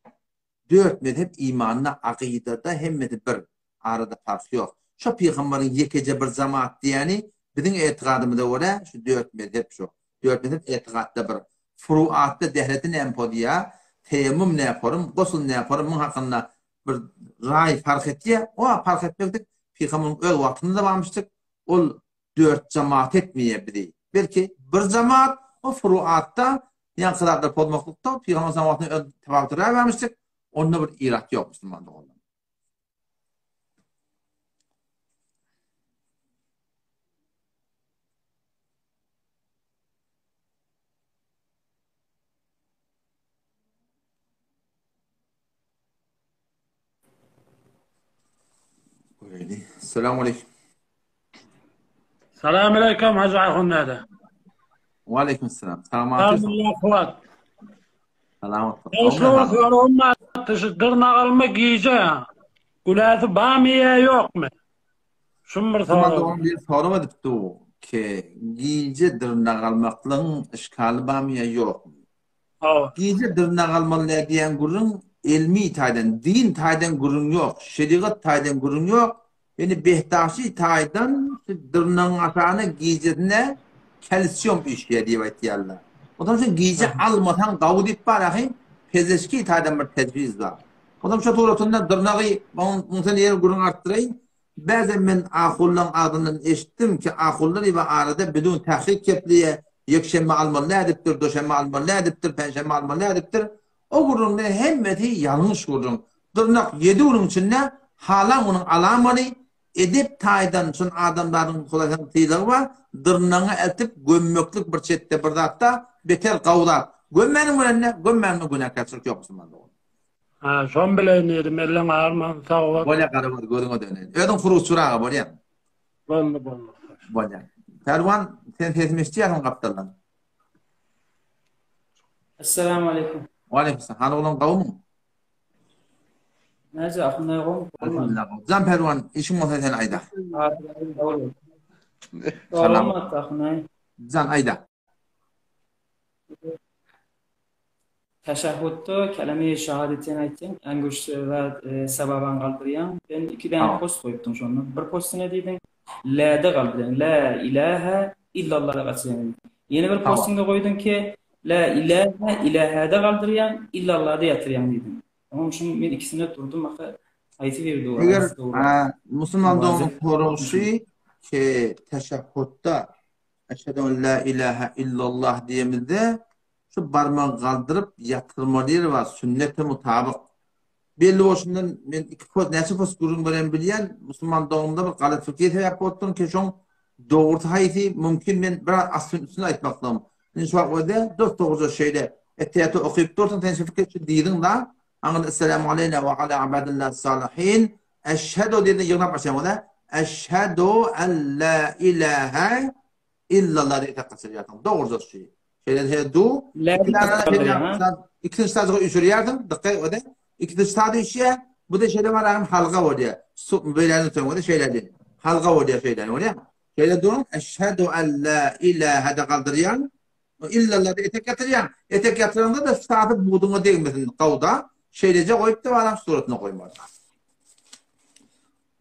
Dört mezhep imanda, akydada hemmesi bir, arada parh ýok. Şo pygambaryň ýekeje bir jamaat diýýäni biziň etikadymyza görä şu dört mezhep şo. Dört mezhep etikatda bir. Furuatda dehreti näme podýa, teýemmum nä porum, gusl nä porum muň hakynda bir raý parh etýä. O parh etmeklik pygambaryň öz wagtynda-da barmyşdyk. Ol dört jamaat etmeýär bizi. Belki bir jamaat o furuatda ýaňky zatlar pozmaklykda Pygamber sallallahu aleyhi ve sellem öz tebagtyra bermişdik. Onda bir irat ýok musulman doganlar. Göreli. Selamun aleyküm. Salam aleyküm Hacı Ahun däde. Wa aleyküm selam. Salam Kuwat. Salam. Soragym bar. Şu dyrnak alma gije. Günäsi barmy ýa ýokmy? Şum bir sorag. Bir sorag edipdi ki gije dyrnak almaklygyň işgali barmy ýa ýokmy? Hawa. Gije dyrnak almaly däl diýen gürrüň elmi taýdan, din taýdan gürrüň ýok, şerigat taýdan gürrüň ýok. Ýöne behdaşy taýdan şu dyrnagyň aşagyna gijesine kalsium üýşýär diýip aýtýarlar. Onsoň şu gije almasaň gawy diýip bar ahy, pezeşki taýdan bir tejwiz bar. Onsoň şu suratynda dyrnagy, muň sen ýene gürrüň artdyraýyn. Bäzem men ahullaň agzyndan eşitdim ki, ahullar iba arada bidun tahkyk kepleýä, ýekşenbe almaly nädipdir, duşenbe almaly nädipdir, penşenbe almaly nädipdir. O gürrüňde hemmesi ýalňyş gürrüň. Dyrnak ýedi günüň içinde halan günüň alamaly, edep taýdan şun adamzadyň Hudaýyň sylagy bar, dyrnagyňy eltip gömmeklik bir çetde bir zatda beter gawy zat. Gömmäniň bilen-de, gömmäniň günäkärçilik ýok musulman dogan. Ha, şon bileýin diýdim, elleň agyrmasyn, sag bol. Bolýar garagöz, gözüňe döneýin. Özüň hurukçyr aga, bolýar. Boldy, boldy. Bolýar. Pälwan, sen sesimi eşitýärsiň gapdaldan. Essalamu aleýkum. Waleýkim Hal oglan gowumy? Näce ahunday gowmy? Elhamdülillah. Jan Pälwan, işiň bolsa sen aýda. Salam. Ahunday. Jan aýda. Teşehhutda keleme-i şehadeteýn aýtýaň, äňgüşi we sebabany galdyrýaň. Sen iki däne post goýupdyň şonda. Bir posty ne diýdiň? Lä-de galdyrýaň. Lä ilähe illallah gaçyrýaň. Ýene bir postyňda goýduň ki, La ilahe ilahede galdyrýaň, illallada ýatyrýaň diýdiň. Oňam şuň men ikisinde durdum aka haýsy biri dogry, Eger haýsy dogry? musulman Wazyh doganyň soragyşy ki teşehhutda Eşhedü en la ilahe illallah diýemizde şu barmagy galdyryp ýatyrmaly ýeri bar sünnete mutabyk. Belli bolşundan men iki post näçe post gürrüň beren bilýän musulman doganymda bir galat pikir sebäp bolupdyr ki şoň dogrusy haýsy mümkin men biraz aslyny üstüne aýtmaklygym. Indi şu wagt özde dost dogruja şeýle etteýaty okyp dursuň sen şu pikir şu diýdiň da aňyr esselamu aleýna we ala ibadillah salihin eşhedü diýende ýygnap açýaň özä eşhedü en la ilahe Illallah diýip etek gaçyrýarsyň. Dogruja şu. Şeýle he du. Ikinji sazga üýşürýärsiň. Dykgat ede. Ikinji saz üýşýär. Bu da şeýle baragym halga bolýar. Su beýläni soňunda şeýle diýip. Halga bolýar şeýle bolýar. Şeýle duruň. Eşhedü en la ilaha da galdyrýan. Illallah da etek ýatyrýan. Etek ýatyranda da sazy buduňa degmesin gawda. Şeýleje goýup da baram suratyna goýmaly.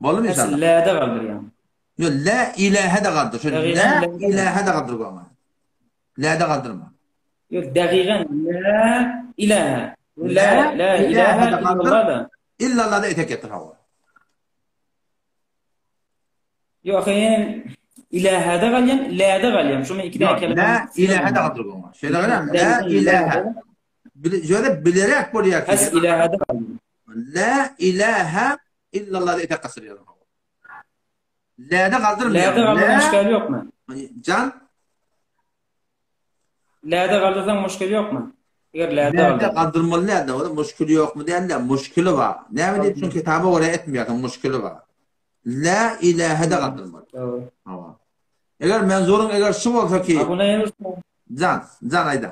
Boldumy inşallah? La-da galdyrýan. Yo la ilahe de galdyr. Şöyle la ilahe de galdyr goňa. La de galdyrma. Yo dagigan la ilahe. La la ilahe illallah da. Illallah da etek getir hawa. Yo ahyr ilahe de galýan, la de galýan. Şuny iki däne kelime. La ilahe de galdyr goňa. Şeýle galýan. La ilahe. Şöyle bilerek bolýar. Has ilahe de galýan. La ilahe illallah da etek gaçyrýar. Läde galdyrmaýar. Läde galdyrsaň muşkeli ýokmy? Jan? Läde galdyrsaň muşkeli ýokmy? Eger läde galdyr. Läde galdyrmaly läde, o muşkeli ýokmy däl-de, muşkeli bar. Näme diýip şuň kitaba görä etmeýärsiň, muşkeli bar. La ilahe-de galdyrmaly. Hawa. Eger menzuryň eger şu bolsa ki. Jan, jan aýda.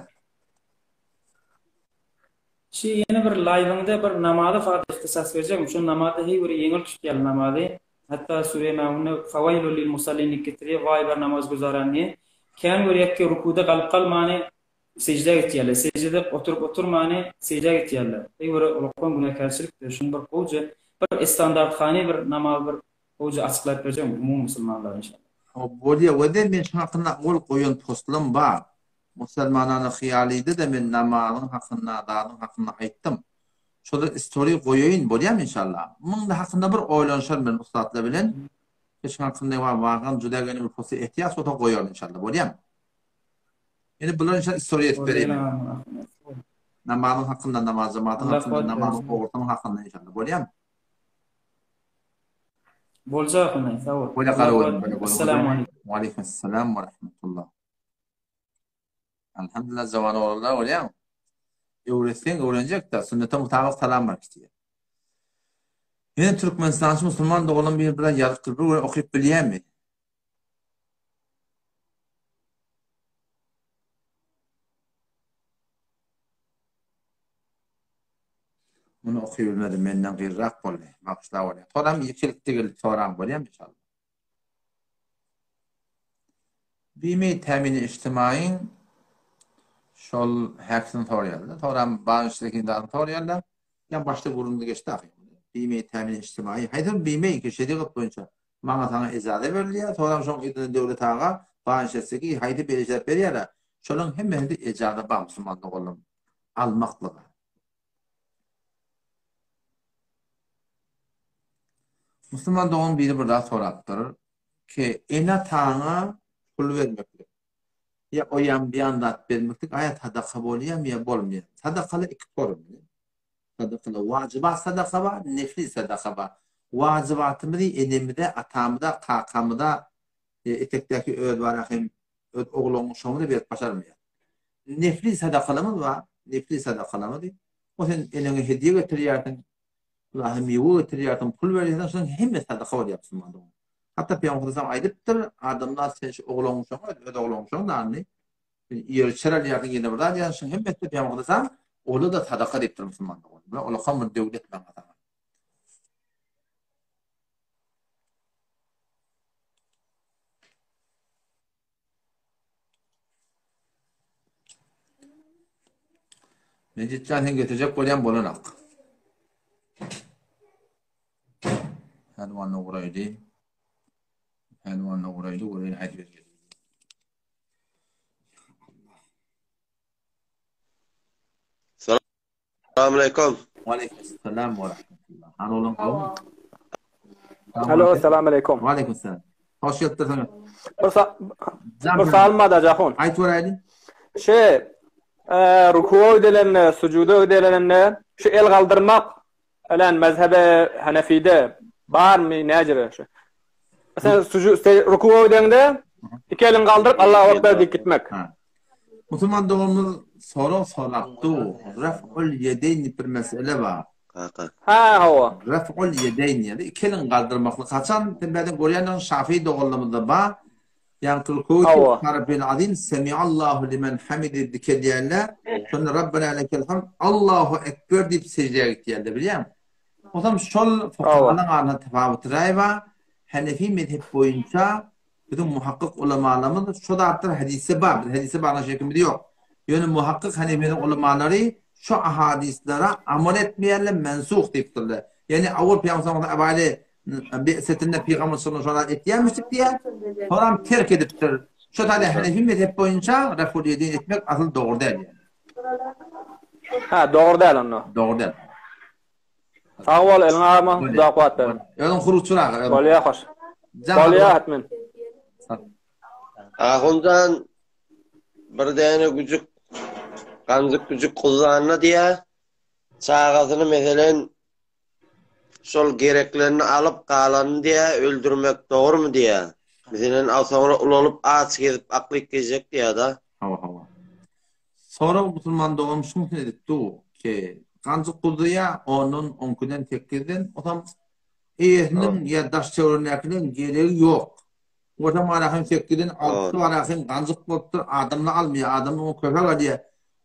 Şi ýene bir laýwyňda bir namaza fakat ihtisas berjegmi şo namazy heý bir ýeňil tutýaly namazy hatda sure maunda fawaýlul lil musallin diýip getirýär waý bar namaz güzaran diýe kän görýäkki rukuda galyp galmany seždä gitýärler seždede oturyp oturmany seždä gitýärler heý bir ulkan günäkärçilikdir şuny bir gowja bir estandarthany bir namaz bir gowja açyklap berjegmi umumy musulmanlara inşallah. Hop bolýa wede men şu hakynda gol goýan postlam bar. Musalmanana hyýalyda-da men namazyň hakynda, zadyň hakynda aýtdym. Şoda istoriý goýaýyn, bolýamy inşallah? Muň hakynda bir oýlanyşar men ussatlar bilen. Şuň hakynda wa wagam juda gene bir posta ehtiýaç bolsa goýaryn inşallah, bolýamy? Indi bular inşallah istoriý edip bereýin men. Namazyň hakynda, namaz jematyň hakynda, namazyň dogrusynyň hakynda inşallah, bolýamy? Boljak ine, sag bol. Bolýa gara Assalamu alaykum. Wa alaykum assalam wa rahmatullah. Alhamdulillah jawan oglanlar bolýaň. Öwretseň öwrenjek-de, sünnete mutabyk salam bar kiçige. Ýene Türkmenistançy musulman dogalan biri biraz ýazypdyr, bir gün okyp bilýärmi? Muny okyp bilmedim, menden gyrrak boldy. Bagyşla bolýar. Soram ýekelikde gelip soraň bolýarmy inşallah? Bimi tämini ijtimaýyň şol häkisini soraýarlar. Soram bagyşdaky zadyny soraýarlar. Ýa başda gürrüňde geçdi ahyry. Bimi tämini ijtimaýy. Haýsy bimi ki şerigat boýunça maňa saňa ejaza berilýär. Soram şoň yzyna döwlet aga bagyşdaky haýsy bir ejaza berýärler. Şolaryň hemmesinde ejaza bar musulman doganlarym almaklyga. Musulman dogan biri bir zat sorapdyr ki, ene-ataňa pul bermeklik ýa o ýan bu ýan zat bermeklik aýa sadaka bolýarmy ýa bolmaýarmy? Sadakalar iki görnüşli. Sadakalar wajybat sadaka bar, nefli sadaka bar. Wajybatymyzy enemize, atamyza, kakamyza, etekdäki öz bara hem öz ogluňyň şoňa-da berip başarmaýar. Nefli sadakalarymyz bar, nefli sadakalarymyz. O sen eneňe hediýe getirýärsiň, Ylahy miwe getirýärsiň, pul berýärsiň, şonuň hemmesi sadaka bolýar musulman dogan. Hatda Pygamber sallallahu aýdypdyr, adamlar sen şu ogluňy şoňa, öz ogluňy şoň dany, ýeri çer alýarsyň, ýene bir zat alýarsyň, şonuň hemmesi Pygamber sallallahu ola-da sadaka diýipdir musulman dogan. Bular ulakam bir döwlet maňa saňa. Mejitjan sen getirjek bolýan bolanak. Pälwanna guraýdy. Pälwanna guraýdy, guraýdy haýsy bir. Salam Waleýkim salam we rahmetullah. Hany oglan gowmy? Alo, salam aleýkum. Waleýkim salam. Hoş gelipdirsiňiz. Bir sa bir salmada Jahun. Aýt göräýli. Şe e, rukuwa gidilende, sujuda gidilende şu el galdyrmak Elen mezhebe Hanefide barmy näjere şu? Sen suju rukuwa gideňde iki elini galdyryp Allahu Ekber diýip gitmek. Musulman doganymyz sorag sorapdy. Raf'ul ýedeýn diýip bir mesele bar. Kaka. Ha, hawa. Raf'ul ýedeýn ýa-da iki elini galdyrmaklyk haçan sen bärden görýändigiň Şafii doganlarymyzda bar. Ýagny rukuw Rabbel azim semiallahu limen hamide diýip dikelýärler. Şonda Rabbena lekel hamd Allahu ekber diýip seždä gitýärler bilýäňmi? Onsoň şol fukahalyň arasynda tapawut raý bar. Hanefi mezhep boýunça biziň muhakkyk ulamalarymyz şo zatlar hadysda bar. Biz hadise baglan şekimiz ýok. Ýöne muhakkyk Hanefiniň ulamalary şo ahadyslara amal etmeýärler, mensuh diýipdirler. Ýagny awal pygamber sallallahu aleyhi ve Bi'setinde pygamber sallallahu aleyhi ve sellem etýärmişdik diýýär. Soňam terk edipdir. Şo taýda Hanefi mezhep boýunça reful ýedin etmek asyl dogry däl ýaly. Ha, dogry däl onda. Dogry däl. Sag bol, eliň agma, Huda kuwwat bersin. Özüň hurukçyr aga. Bolýa hoş. Bolýa hatmen. Ahunjan bir däne güjük ganjyk güjük guzlandy diýä. Çagasyny meselen Şol gereklerini alyp galanyny diýä öldürmek dogrymy diýä. Meselen al soňra ulalyp aç gezip aklyk gezjek diýä da. Hawa hawa. Sorag musulman doganym şuň üçin edip dur ki ganjyk guzlaýa ondan onkiden sekizden osam eýesiniň ýa daş töweregindäkileriň geregi ýok. Otam arahym sekizden altysy barahym ganjyk bolupdyr adamlar almaýa adam oňa köpek alýa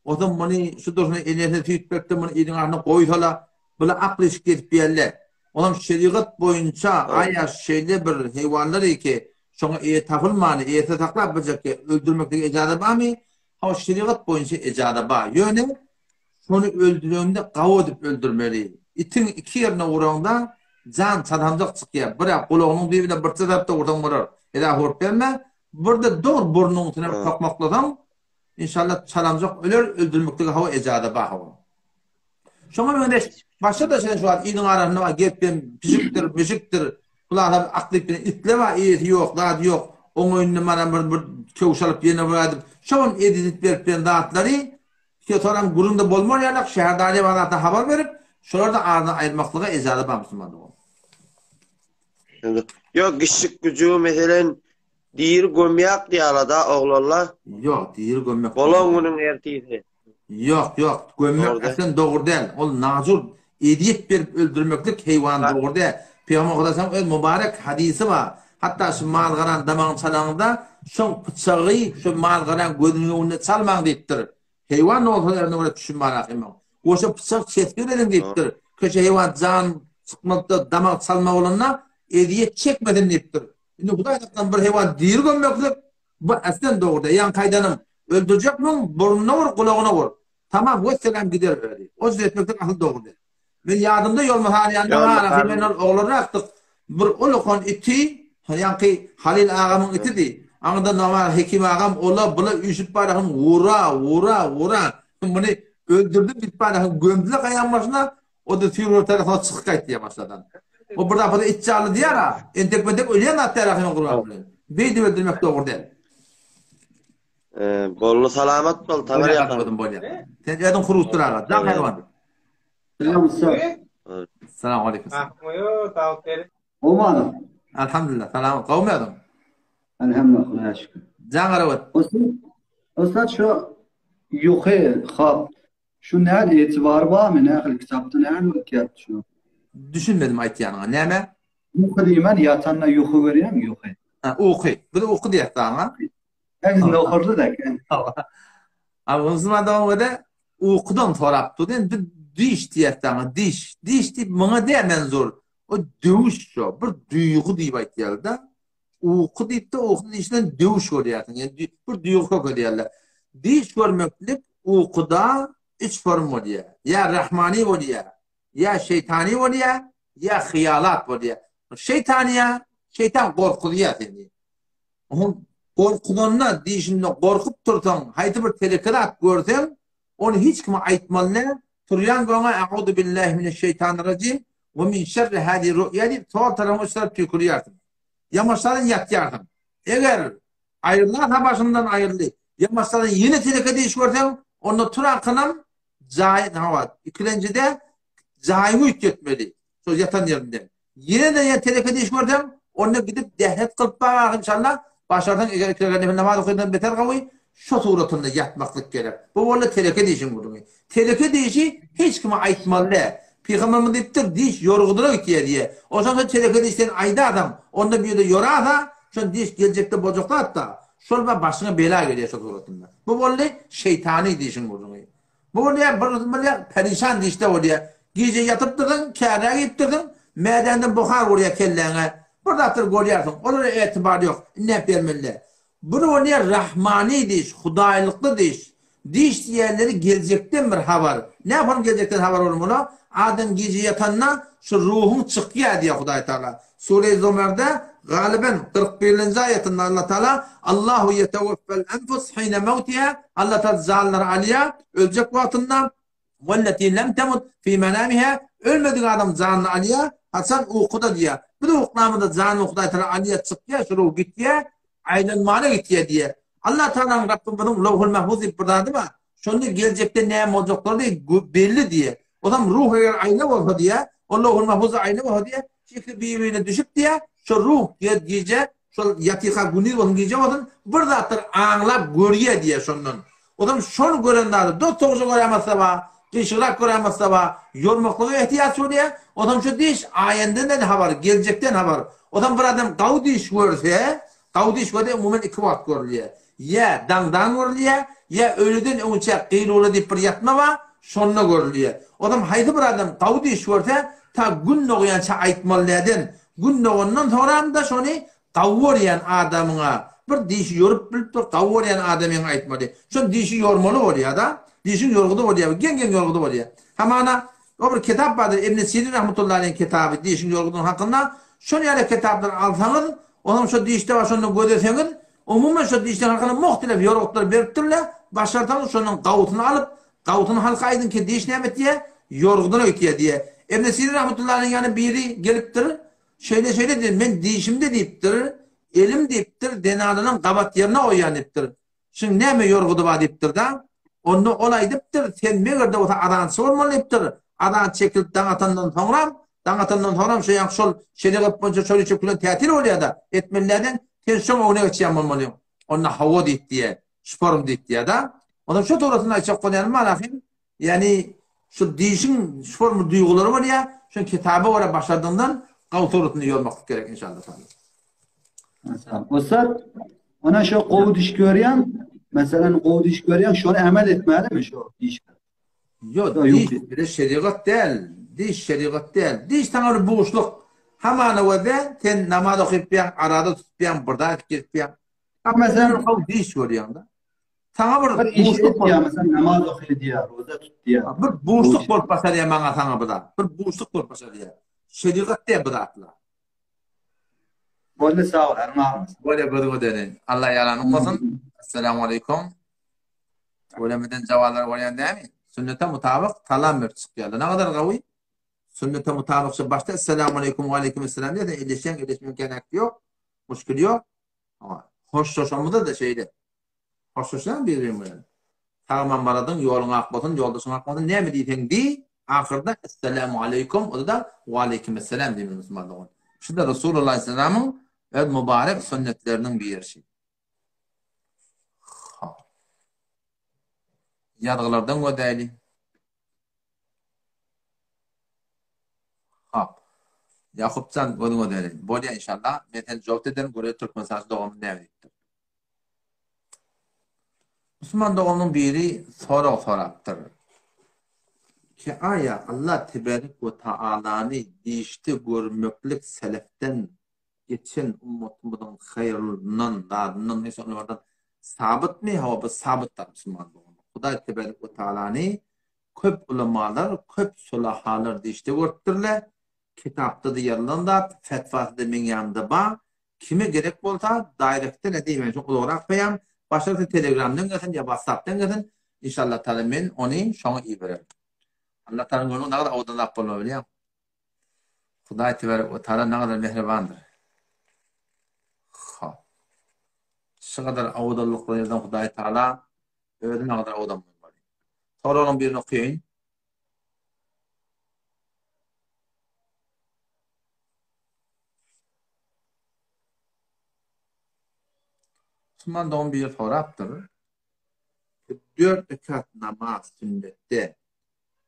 Ozam muny şu durşuna enesine süýt beripdir, muny iliň arasynda goýsala, bular akyl işik gezip ýerler. Onam şerigat boýunça aýa şeýle bir heýwanlar ki, şoňa eýe tapylmany, eýesini saklap biljek öldürmeklige ejaza barmy? Hawa, şerigat boýunça ejaza bar. Ýöne şony öldüreňde gawy edip öldürmeli. Itiň iki ýerine uraňda jan çalamjak çykýar. Bir-ä gulagynyň düýbüne birçe tarapda ursaň bolar. Eda hurup berme. Bir-de dogry burnuň üstüne bir tokmaklasaň, Inşallah çalamjak öler öldürmeklige hawa ejaza bar hawa. Şoňa meňzeş başga-da sen şu wagt iliň arasynda bar gepem pişikdir, mişikdir. Bular aklyp bilen itle bar eýesi ýok, zady ýok. Oň öýünde mana bir bir köwüş alyp ýene bir aýdyp, şoňam ezizit berip bilen zatlary soram gürrüňde bolmar ýalak şäherdariýa bar zatdan habar berip, şolar-da aradan aýyrmaklyga ejaza bar musulmanda. Ýok, kişik güjügi meselen Diri gömýak diýalada oglanlar. Ýok, diri gömmek. Bolan günüň ertisi. Ýok, ýok, gömmek aslen dogry däl. Ol najur ezýet berip öldürmeklik heýwan dogry däl. Pygamber Hudaýyň öz mübarek hadysy bar. Hatda şu mal-garan damagyny çalaňyzda, şoň pyçagy şu mal-garaň gözüniň öňünde çalmaň diýipdir. Heýwan bolsa ýerine görä düşünmän ahymyň. Goşa pyçak çesge beriň diýipdir. Köçe heýwan jan çykmakda damak çalma bolanda ezýet çekmesin diýipdir. Indi Hudaý saklasyn bir heýwan diri gömmeklik bu aslen dogry däl. Ýaňky aýdanym öldürjekmiň burnuna ur gulagyna ur. Tamam wesselam gider özi. O jüz etmeklik asyl dogry däl. Men ýadymda Ýolmaz ýanynda arasy men ol oglanrakdyk. Bir ulakan iti, ýaňky Halyl agamyň itidi. Aňyrda Nowar Hekim agam ola bula üýşüp barahyn ura, ura, ura. Muny öldürdim diýip barahyn gömdüler gaýaň başyna. O-da süýrüp tarapyna çykyp gaýtdy başladan. O bir dapada it janly diýer-a. Entek-mentek ölýän zat däl ahyryn gurban bilen. Beýdip öldürmek dogry däl. Boldy salamat bol, Taňry ýalkasyn. Bolýar. Sen özüň hurutdyr aga. Jaň haýwan. Salam ussat. Salam aleyküm. Gowmy Alhamdulillah. Salam. Gowmy özüň? Elhamdülillah Hudaýa şükür. Jaň arabet. Ussat, ussat şu ýuky hap şu näl etibar barmy nähili kitapda nähili bolup geldi şu? Düşünmedim aýtýanyňa. Näme? Uky diýmän ýatanda ýuky görýäňmi ýuky? Ha, uky. Biz uky diýýäs daňa. Biz nohurly da. A musulman dogada ukudan sorap durdy. Indi diş diýýäs daňa, diş. Diş diýip muňa däl menzur. O döwüş şo. Bir duýgy diýip aýtýarlar-da. Uky diýip-de uky dişden döwüş görýärsiň. Ýani bir duýgy kök edýärler. Diş görmeklik ukuda üç form bolýar. Ýa rahmani bolýar, ýa şeýtani bolýar, ýa hyýalat bolýar. Şeýtaniýa, şeýtan gorkuzýar seni. Onuň gorkuzanda, dişinde gorkup dursaň, haýsy bir teleke zat görseň, ony hiç kime aýtmaly däl. Turýan göňe A'uzu billahi mineşşeýtanirrajim we min şerri hazihi ru'ya diýip sol tarapyňa üç tarap tüýkürýärsiň. Ýamaşsadan ýatýarsyň. Eger aýrylarsa başyňdan aýryldy. Ýamaşsadan ýene teleke diş görseň, onda tur akynam jaý hawa ikilenjide jaýyňy üýtgetmeli. Şol ýatan ýerinden. Ýene-de ýa teleke diş görseň, onda gidip dähret kylyp bar inşallah. Başarsaň eger iki rekat nefil namaz okaýandan beter gowy, şo suratynda ýatmaklyk gerek. Bu boldy teleke dişiň gürrüňi. Teleke dişi hiç kime aýtmaly däl. Pygamberimiz diýipdir, diş ýorgudyna gitýär diýe. Onsoň sen teleke diş sen aýdarsaň, onda bir ýerde ýorarsa, şol diş geljekde boljak zat-da. Şol bir başyňa bela gelýär şo suratynda. Bu boldy şeýtany dişiň gürrüňi. Bu bolýar, bir gyzym bolýar, perişan dişde bolýar. Gije ýatypdyrsyň, kärä giripdirsiň, mädäňden buhar urýar kelläňe. Bir zatlar görýärsiň, olara etibar ýok, indäp bermeli. Bir bolýar rahmany diş, hudaýlykly diş. Diş diýýänleri geljekden bir habar. Näme geljekden habar bolmaly? Adam gije ýatanda şu ruhuň çykýar diýýär Hudaý Taala. Sure Zomerde galyben 41-nji aýatynda Allah Taala Allahu ýeteweffel enfus hine mewtiha Allah Taala janlary alýar öljek wagtynda welleti lem temut fi menamiha ölmedik adam janyny alýar haçan ukuda diýýär. Biz uklamyzda janyny Hudaý Taala alýar çykýar şu ruh gitýär aýlanmana gitýär diýýär. Allah Taalanyň Rabbymyzyň Lowhul Mahfuz diýip bir zady bar. Şonda geljekde näme boljaklary belli diýýär. Ozam ruh eger aýna bolsa diýýär, ol Lowhul Mahfuzda aýna bolsa diýýär, şekli bir-birine düşüp diýýär, şo ruh diýýär gije, şol ýatyka gündiz bolsun, gije bolsun, bir zatlar aňlap görýär diýýär şondan. Ozam şol gören zady dos-dogry görämezse bar, gyşygrak görämezse bar, ýormaklyga ehtiýaç bolýar. Ozam şu diş aýendeden habar, geljekden habar. Ozam bir adam gawy diş görse, Gawy diş göze umuman iki wagt görülýär. Ýa daňdan görülýär, ýa öýleden öňünçä gyýlula diýip bir ýatma bar, şonda görülýär. Ozam haýsy bir adam gawy diş görse, ta gün dogýança aýtmaly näden, gün dogandan soňram-da şony gawy görýän adamyňa, bir dişi ýorup bilip bir gawy görýän adamyňa aýtmaly. Şony dişi ýormaly bolýar-da. Dişiň ýorgudy bolýar, geň-geň ýorgudy bolýar. Hamana, o bir kitap bardyr, Ibn Sirin rahmetullahi aleýhiň kitaby, dişiň ýorgudynyň hakynda. Şol ýaly kitaplary alsaňyz, Onam şo dişde bar şonda gözeseňiz, umuman şo dişler hakynda muhtelef ýorgutlar beripdirler, başarsaňyz şonuň gawusyny alyp, gawusyny halka aýdyň ki diş näme etýär, ýorgudyna gitýär diýýär. Ibn Sirin rahmetullahi aleýhiň ýanyna biri gelipdir, şeýle şeýle diýip, men dişimde diýipdir, elim diýipdir, zenanalaryň gabat ýerine goýýan diýipdir. Şuň näme ýorgudy bar diýipdir-de. Onda ol aýdypdyr, sen meger-de bolsa azançy bolmaly diýipdir. Azan çekilip daň atandan soňram, daň atandan soňram şo ýaňky şol şerigat boýunça şol üçek bilen tätil bolýar-da, etmelilerden sen şoň öňüne geçýän bolmalyň. Onda hawa diýip diýýär, şuporym diýip diýýär-de. Onsoň şo dogrusynda aýtjak bolýanym bar ahym, ýagny şu dişiň şupormy duýgulary bolýar, şony kitaba görä başardygyňdan gawy suratynda ýormaklyk gerek inşallah taala. Ussat, ona şo gowy diş görýän, meselem gowy diş görýän, şony emel etmelimi şo diş? Ýok, diş bile şerigat däl. Diş şerigat däl. Diş saňa bir buşluk. Hamana görde sen namaz okypýaň, arada tutupýaň, bir zat edipýaň. Meselem gowy diş görýäň-de. Saňa bir bir iş etýär, meselem namaz okaýar, roza tutýar. Bir buşluk bolup başarýar maňa saňa bu zat. Bir buşluk bolup başarýar. Şerigat däl bu zatlar. Boldy sag bol eliň agyrmasyn. Bolýa gözüňe döneýin. Allah ýaranyň bolsun. Esselamu aleýkum. Ölemeden jawazlar bolýan dämi? Sünnete mutabyk salam berip çykýarlar. Ne kadar gawy? Sünnete mutabyk şu başda Esselamu aleýkum we aleýkum esselam diýse elleşýän elleşmeýän känäk ýok. Muşkil ýok. Hoşlaşamyzda da şeýle. Hoşlaşýaň bir-biriň bilen. Sag-aman baradyň, ýoluň ak bolsun, ýoldaşyň ak bolsun, näme diýseň diý, ahyrda Esselamu aleýkum, onda-da Waleýkimessalam diýmeli musulman dogan. Şu-da Resulullah aleyhisselamyň öz mübarek sünnetleriniň birisi. Hop. Ýazgylardan gözäýli. Hop. Ýakupjan gözüňe döneýin. Bolýa inşallah. Men seni jogap ederin, göreýin Türkmenistanyň dogamyny näme diýipdir. Musulman doganyň biri sorag sorapdyr. Ki aýa Allah teberek we taalany dişde görmeklik selefden geçen ummatymyzyň haýryndan, zadyndan, hiç onlardan sabytmy? Hawa bu sabytdyr musulman doganlar. Hudaý teberek we taalany köp ulamalar, köp sulahalar dişde görüpdirler. Kitapda-da ýazylan zat, fetwasy-da meň ýanymda bar. Kime gerek bolsa directden edeyim men şo uzagrak peýam başarsa telegramdan gelsin ýa whatsappdan gelsin inşallah taala men ony şoňa ibererin. Allah Taala görüň nagada owadan zat bolma bilýäň. Hudaý tebarek we taala nagada mähribandyr. Hop. Şu gadar owadanlyklar ýerden Hudaý Taala özi nagada owadan bolmaly. Soraglaryň birini okaýyn. Musulman dogan biri sorapdyr. Dört rekat namaz sünnetde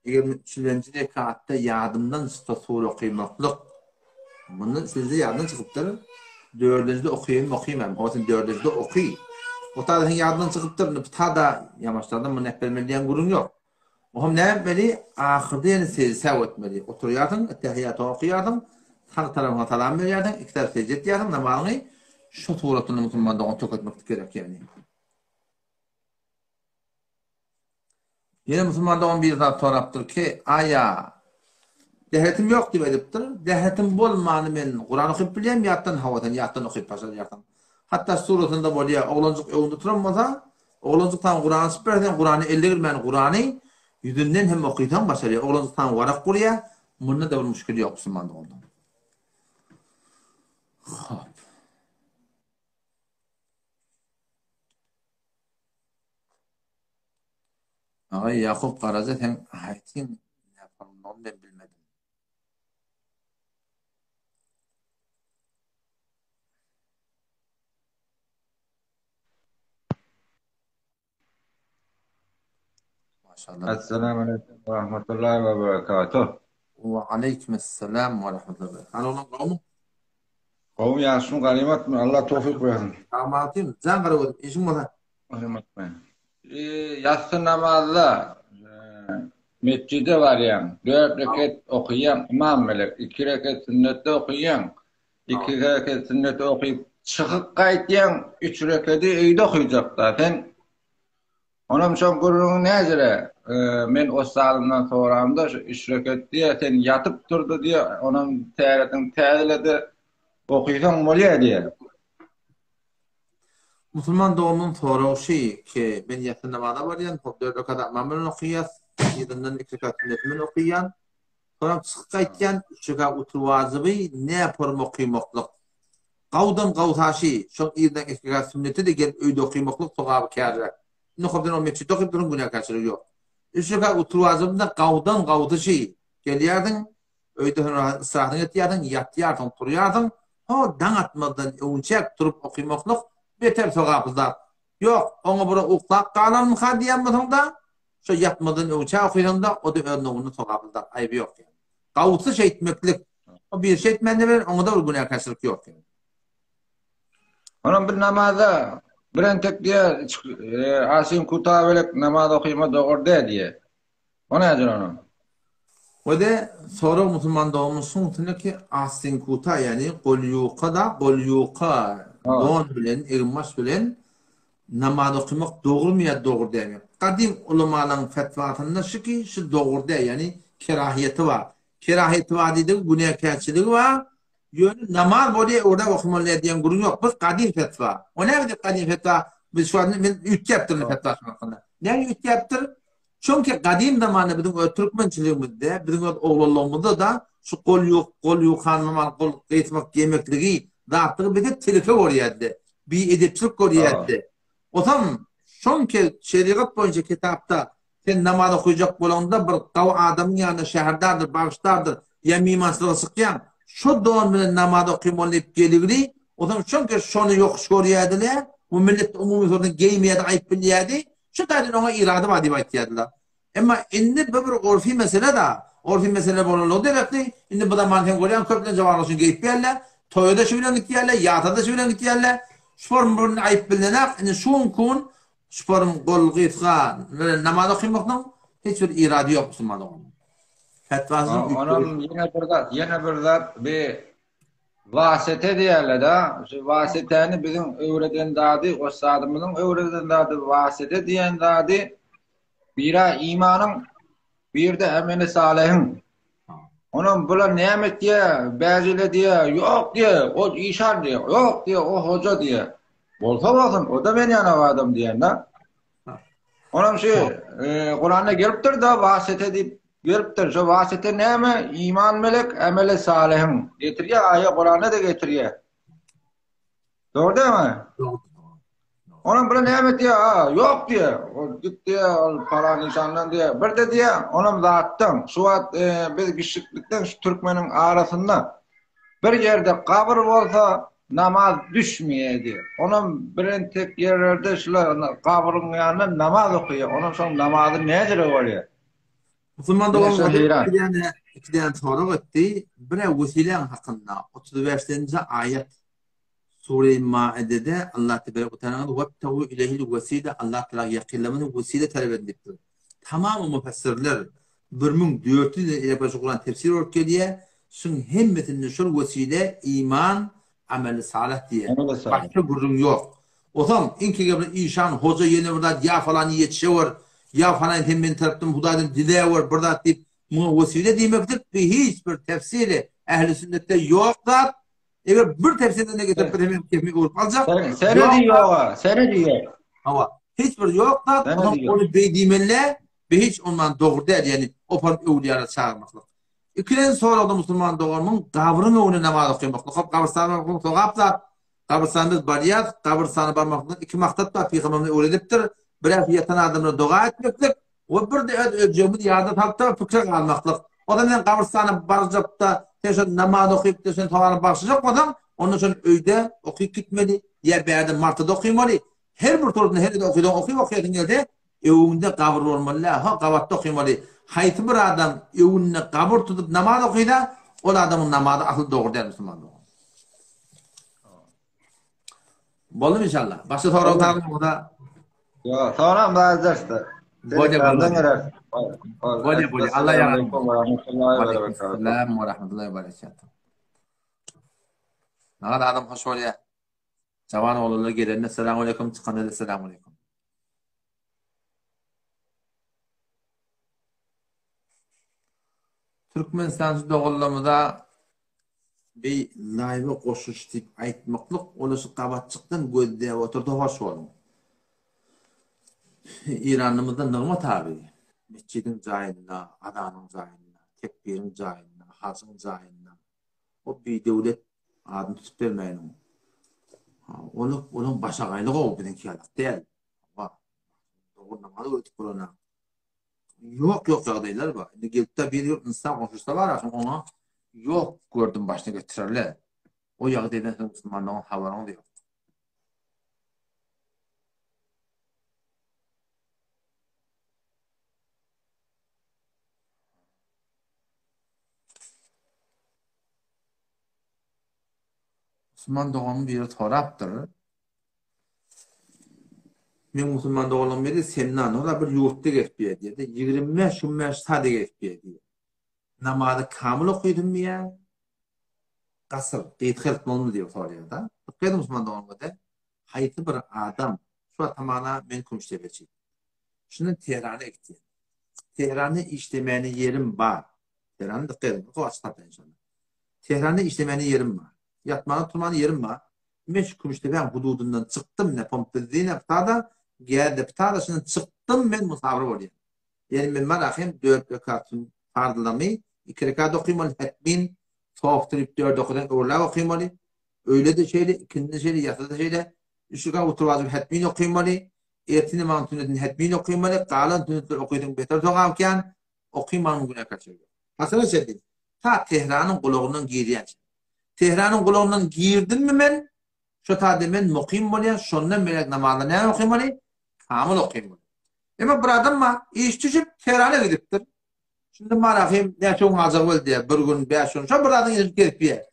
Eger men üçülenji rekatda ýadymdan çyksa sure okymaklyk, mundan üçünjide ýadymdan çykypdyr, dördünjide okaýynmy okaýmaýynmy? Hawa sen dördünjide oky. O taýda seň ýadyňdan çykypdyr, indi bu tada ýamaçlardan muny äpbermeli diýen gürrüň ýok. Oňam näme etmeli? Ahyrda ýene sejde säw etmeli. Oturýarsyň, ettehiýaty okaýarsyň, sag tarapyňa salam berýärsiň, iki tarap sejde etýärsiň, namazyňy şo suratynda musulman dogan töketmeklik gerek ýagny. Ýene musulman dogan bir zat sorapdyr ki, Aýa, dähetim ýok diýip aýdypdyr. Dähetim bolmany men Kuran okyp bilýän ýatdan, hawa sen ýatdan okyp başarýarsyň. Hatda suratynda bolýar, oglanjyk öňünde turan bolsa, oglanjyk saňa Kuran açyp berse, sen Kurany elle girmän Kurany ýüzünden hem okysaň başarýar. Oglanjyk saňa warak gurýar, munda-da bir muşkil ýok musulman doganda. Hop. Agaý Ýakup Garaja seň haýsyň näformlygyny men bilmedim. Maşallah. Esselamu aleýkum we rahmetullahi we berekatuh. Wa aleýkum esselam we rahmetullahi we berekatuh. Oğlum gowmy? Gowmy ýagşymy ganymatmy Allah towfyk bersin. Amatym jan gara gözüm işiň bolsa. Ganymatmy? Ýassy namazda metjide barýaň, dört reket okaýaň ymam bilen, iki reket sünnetde okaýaň, iki reket sünneti okyp çykyp gaýtýaň, üç rekedi öýde okaýjakda sen. Onam şoň gürrüňi näjere, men ussadymdan soramda şu üç reket diýýär, sen ýatyp turdy diýýär, onam täretiňi täzele-de okysaň bolýar diýýär. Musulman doganymyň soragy şy ki, men ýassy namaza barýan, hop dört rekat ymam bilen okaýas, yzyndan iki rekat sünnet bilen okaýan, soňam çykyp gaýtýan, üç rekat witr wajyby näporum okymaklyk. Gawdan gawsa şy, şoň yzyndan iki rekat sünneti-de gelip öýde okymaklyk sogaby kärräk. Indi hop sen ol metjitde okyp duruň günäkärçiligi ýok. Üç rekat witr wajybynda gawdan gawsy şy, gelýärsiň, öýde soňra istirahatyňy etýärsiň, ýatýarsyň, turýarsyň, ho daň atmazdan öňünçäk turup okymaklyk beter sogaply zat. Ýok, oňa bura uklap galarmyka diýýän bolsaň-da, şo ýatmazdan öňünçä okysaň-da, o-da öz nowunda sogaply zat, aýby ýok ýagny. Gawsy şeýtmeklik, o biri şeýtmände bilen oňa-da bir günäkärçilik ýok ýagny. Onam bir namaza bir entek diýýär, Asim Kutabelek namaz okyma dogry däl diýýär. O nädir onuň? Wede sorag musulman doganymyz şuň üstünde ki astinkuta ýagny gol ýuka da gol ýuka don bilen eginbaş bilen namaz okymak dogrymy ýa dogry dälmi? Gadym ulamalaryň fetwasynda şu ki şu dogry däl ýagny kerahiýeti bar. Kerahiýeti bar diýdigi günäkärçiligi bar Ýöne namaz bolýa öwrä okamaly däl diýen gürrüň ýok. Bu gadym fetwa. O näme diýip gadym fetwa? Biz şu wagt men üýtgäpdir indi fetwa şu hakynda. Näme üýtgäpdir? Çünki gadym zamanda biziň öz türkmençiligimizde, biziň öz oglanlygymyzda-da şu gol ýuk, gol ýukan namaz, gol gysmak geýmekligi, zatlygy bize teleke görýärdi. Biedepçilik görýärdi. Otam şonki şerigat boýunça kitapda Sen namaz okajak bolaňda bir gawy adamyň ýanyna şäherdardyr, bagşdardyr ýa mymançylyga çykýaň, şo don bilen namaz okymaly diýip geligli, onsoň çünki şony ýokuş görýärdiler, bu millet umumy suratda geýmeýärdi, aýyp bilýärdi, şu taýdan oňa irady bar diýip aýtýardylar. Emma indi bu bir orfi mesele-da, orfi mesele bolanlygy derekli, indi bu zaman sen görýäň köplenç jawanlar şuny geýip gelýärler, toýa-da şu bilen gitýärler, ýasa-da şu bilen gitýärler, şu forma bir aýyp bilnenak, indi şu günki gün Şuparyň gol gysga bilen namaz okymaklygyň hiç bir irady ýok musulman doganyň. Fetwasynyň üýtgeýşi. Onam ýene bir zat, ýene bir zat bi wasete diýerler-de, şu wasetäni biziň öwreden zady, ussadymyzyň öwreden zady wasete diýen zady bira imanyň, birde emeli salyhyň. Onam bular näme etýär, bäzile diýýär, ýok diýýär, ol işan diýýär, ýok diýýär, o hoja diýýär. Bolsa bolsun, o-da men ýaly adam diýen-de. Onam şu e, Kuranda gelipdir-da, wasete diýip. Gelipdir. Şo wasyta näme? Iman melek, emeli salyhyň. Getirýär, aýa Kuranda-da getirýär. Dogry dälmi? Dogry. Onam bile näme diýýär? Ha, ýok diýýär. Ol git diýýär, ol palan nyşandan diýýär. Bir de diýýär, onam zatdan. Şu wagt e, biz gişiklikden şu türkmeniň arasynda bir ýerde gabyr bolsa namaz düşmeýär diýýär. Onam birentek ýerlerde şular gabyryň ýanynda namaz okaýar. Onam şoň namazy näjere bolýar? Musulman doganymyz iki däne iki däne sorag etdi. Bire wesiläň hakynda 35-nji aýat Sure-i Maidede Allah tebarek we teala Webtegu ileyhil wesile Allah taala ýakynlamaly wesile talap edin diýipdir. Tamamy müfessirler 1400 ýyl ýaklaşyk şu Kuran tefsir bolup gelýär. Şuň hemmesinde şol wesile iman, ameli salyh diýýär. Başga gürrüň ýok. Osaň, iňki gepler işan, hoja ýene bir zat, ýa falany ýetişewer, ýa falan sen meni tarapdan Hudaýdan diläwer bir zat diýip, muňa wesile diýmeklik bi hiç bir tefsiri ähli sünnetde ýok zat. Eger bir tefsirden-de getirip bilse men kefimi öwrüp aljak. Senedi ýok-a, senedi ýok. Hawa, hiç bir ýok zat, onuň ony beý diýmeli, bi hiç ondan dogry däl, ýagny oparyp öwlüýalara çagyrmaklyk. Ikilenji soragda musulman doganymyň gabryň öňünde namaz okamaklyk. Hop, gabrystana barmaklyk sogap zat. Gabrystana biz barýas, gabrystana barmaklykdan iki maksat bar, Pygamberimiz öwredipdir. Birisi ýatan adamlara doga etmeklik we bir-de öz öljegimizi ýada salyp-da pikire galmaklyk. O zaman sen gabrystana barjak-da, sen şol namaz okyp-da sen sogabyny bagyşlajak bolsaň, onda şony öýde okyp gitmeli, ýa bärde martada okymaly. Her bir suratynda her ýerde okysaň okyp okaýasyň gelse, öňüňde gabyr bolmaly däl, ho gabatda okymaly. Haýsy bir adam öňünde gabyr tutup namaz okysa, ol adamyň namazy asyl dogry däl musulman dogan. Boldumy inşallah. Başga sorag taýyn bolsa. Ýok, soram bardyr. Bolýa bolýa. Bolýa bolýa. Allah ýardam. Salam we rahmetullahi we berekatuh. Nagat adam hoş bolýa. Jawan oglanlar gelende salam aleyküm, çykanda da salam aleyküm. Türkmenistançy doganlarymyza Bi laýwa goşuş diýip aýtmaklyk ola şu gabatjykdan gözläp oturdy hoş boluň. Iranlymyzda Nygmat abi metjidiň jaýynda, azanyň jaýynda, tekbiriň jaýynda, hajyň jaýynda o bidöwlet adyny tutup bermäýin oň. Ol olaň başagaýlygy gowy biziňki ýalak däl. Dogry namaz öwredip bolana. Ýok ýok ýagdaýlar bar. Indi gelipde bir ýyl ynsan goşulsa bar aşyň oňa ýok gördüm başyna getirerle. O ýagdaýdan siziň musulmanlaryň habaryňyz ýok. Musulman doganymyň biri sorapdyr. Meň musulman doganlarym biri Semnan, ola bir ýurtda gezip ýör diýdi. 25 25 sada gezip ýör diýdi. Namazy kamyl okydym diýýär. Gasyr, gysgaltmalymy diýip soraýar-da. Dikkat ediň musulman doganlar, haýsy bir adam şu wagt hamana men kümüşdepeçi. Şundan Tehrana gitýän. Tehranda işlemäne ýerim bar. Tehranda dikkat ediň, gowy açyk tapýan inşallah. Tehranda işlemäne ýerim bar. Ýatmaga turmana ýerim bar. Men şu Kümüşdepäň hududyndan çykdym, ne Pompizdi, ne Ptada, Gäzde Ptada şundan çykdym men musafir bolýan. Ýani men marahym dört rekat farzlamy iki rekat okymaly hetmin sof turip dört okadan öwrüläp okymaly. Öýle-de şeýle, ikindi-de şeýle, ýasy-da şeýle. Üç rekat wutur wajyp hetmin okymaly. Ertir namazyň sünnetini hetmin okymaly. Galan sünnetleri okysaň beter sogap kän. Okymanyň günäkärçiligi ýok. Haçana çenli? Ta Tehranyň gulagyndan girýänçä. Tehranyň gulagyndan girdimmi men, şo taýda men mukym bolýan, şondan beýläk namazda näme okymaly? Kamyl okymaly. Emma bir adam bar, iş düşüp Tehrana gidipdir. Şunda marahym näçe gün galjak boldy diýýär, bir gün, bäş gün, şo bir zadyň edip gezip ýör.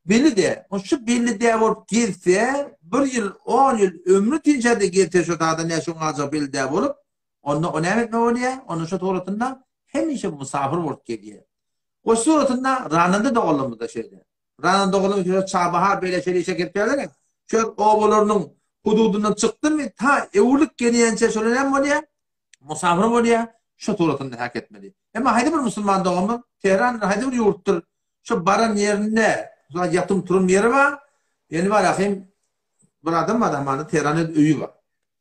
Belli däl. O şu belli däl bolup gezse, bir ýyl, on ýyl ömri tinçäde gezse şo taýda näçe gün galjak belli däl bolup, Onda o näme etmeli bolýar? Onda şo suratynda hemişe musafir bolup gelýär. O suratynda Rananda doganlarymyz-da şeýle. Rananda doganlarymyz şeýle Çabahar beýle şeýle işe gelip gelýärler. Şu obalarynyň hududyndan çykdymy, ta öwrülip gelýänçä şolar näme bolýar? Musafir bolýar. Şo suratynda hak etmeli. Emma haýsy bir musulman doganymyz Tehrandyr, haýsy bir ýurtdur, şo baran ýerinde, ýatym turum ýeri bar. Ýene bar ahim bir adam bar, hamana Tehranda öýi bar.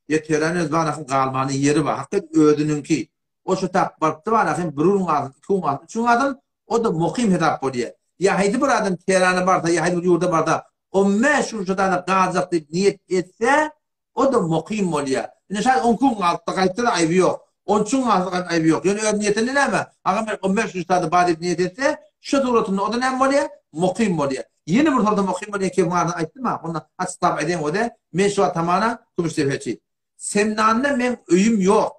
Ýa Tehran öz banasyň galmany ýeri bar. Hakykat özüniňki. O şu tak barypdy bar, hem bir gün galsyn, iki gün galsyn, üç gün galsyn, o-da mukym hesap bolýar. Ýa haýsy bir adam Tehrana barsa, ýa haýsy bir ýurda barsa, 15 gün şu taýda galjak diýip niýet etse, o-da mukym bolýar. Indi şaýat on iki gün galypdy, gaýtsa-da aýby ýok. On üç gün galsa gaýtsa aýby ýok. Ýöne öz niýetinde näme? Agam men 15 gün şu taýda bar diýip niýet etse, şu suratynda o-da näme bolýar? Mukym bolýar. Ýene bir sorda mukym bolýan kefiň adyny aýtdym-a, onda açyklap aýdaýyn o-da, men şu wagt hamana kümüşdepeçi. Semnanda meň öýüm ýok.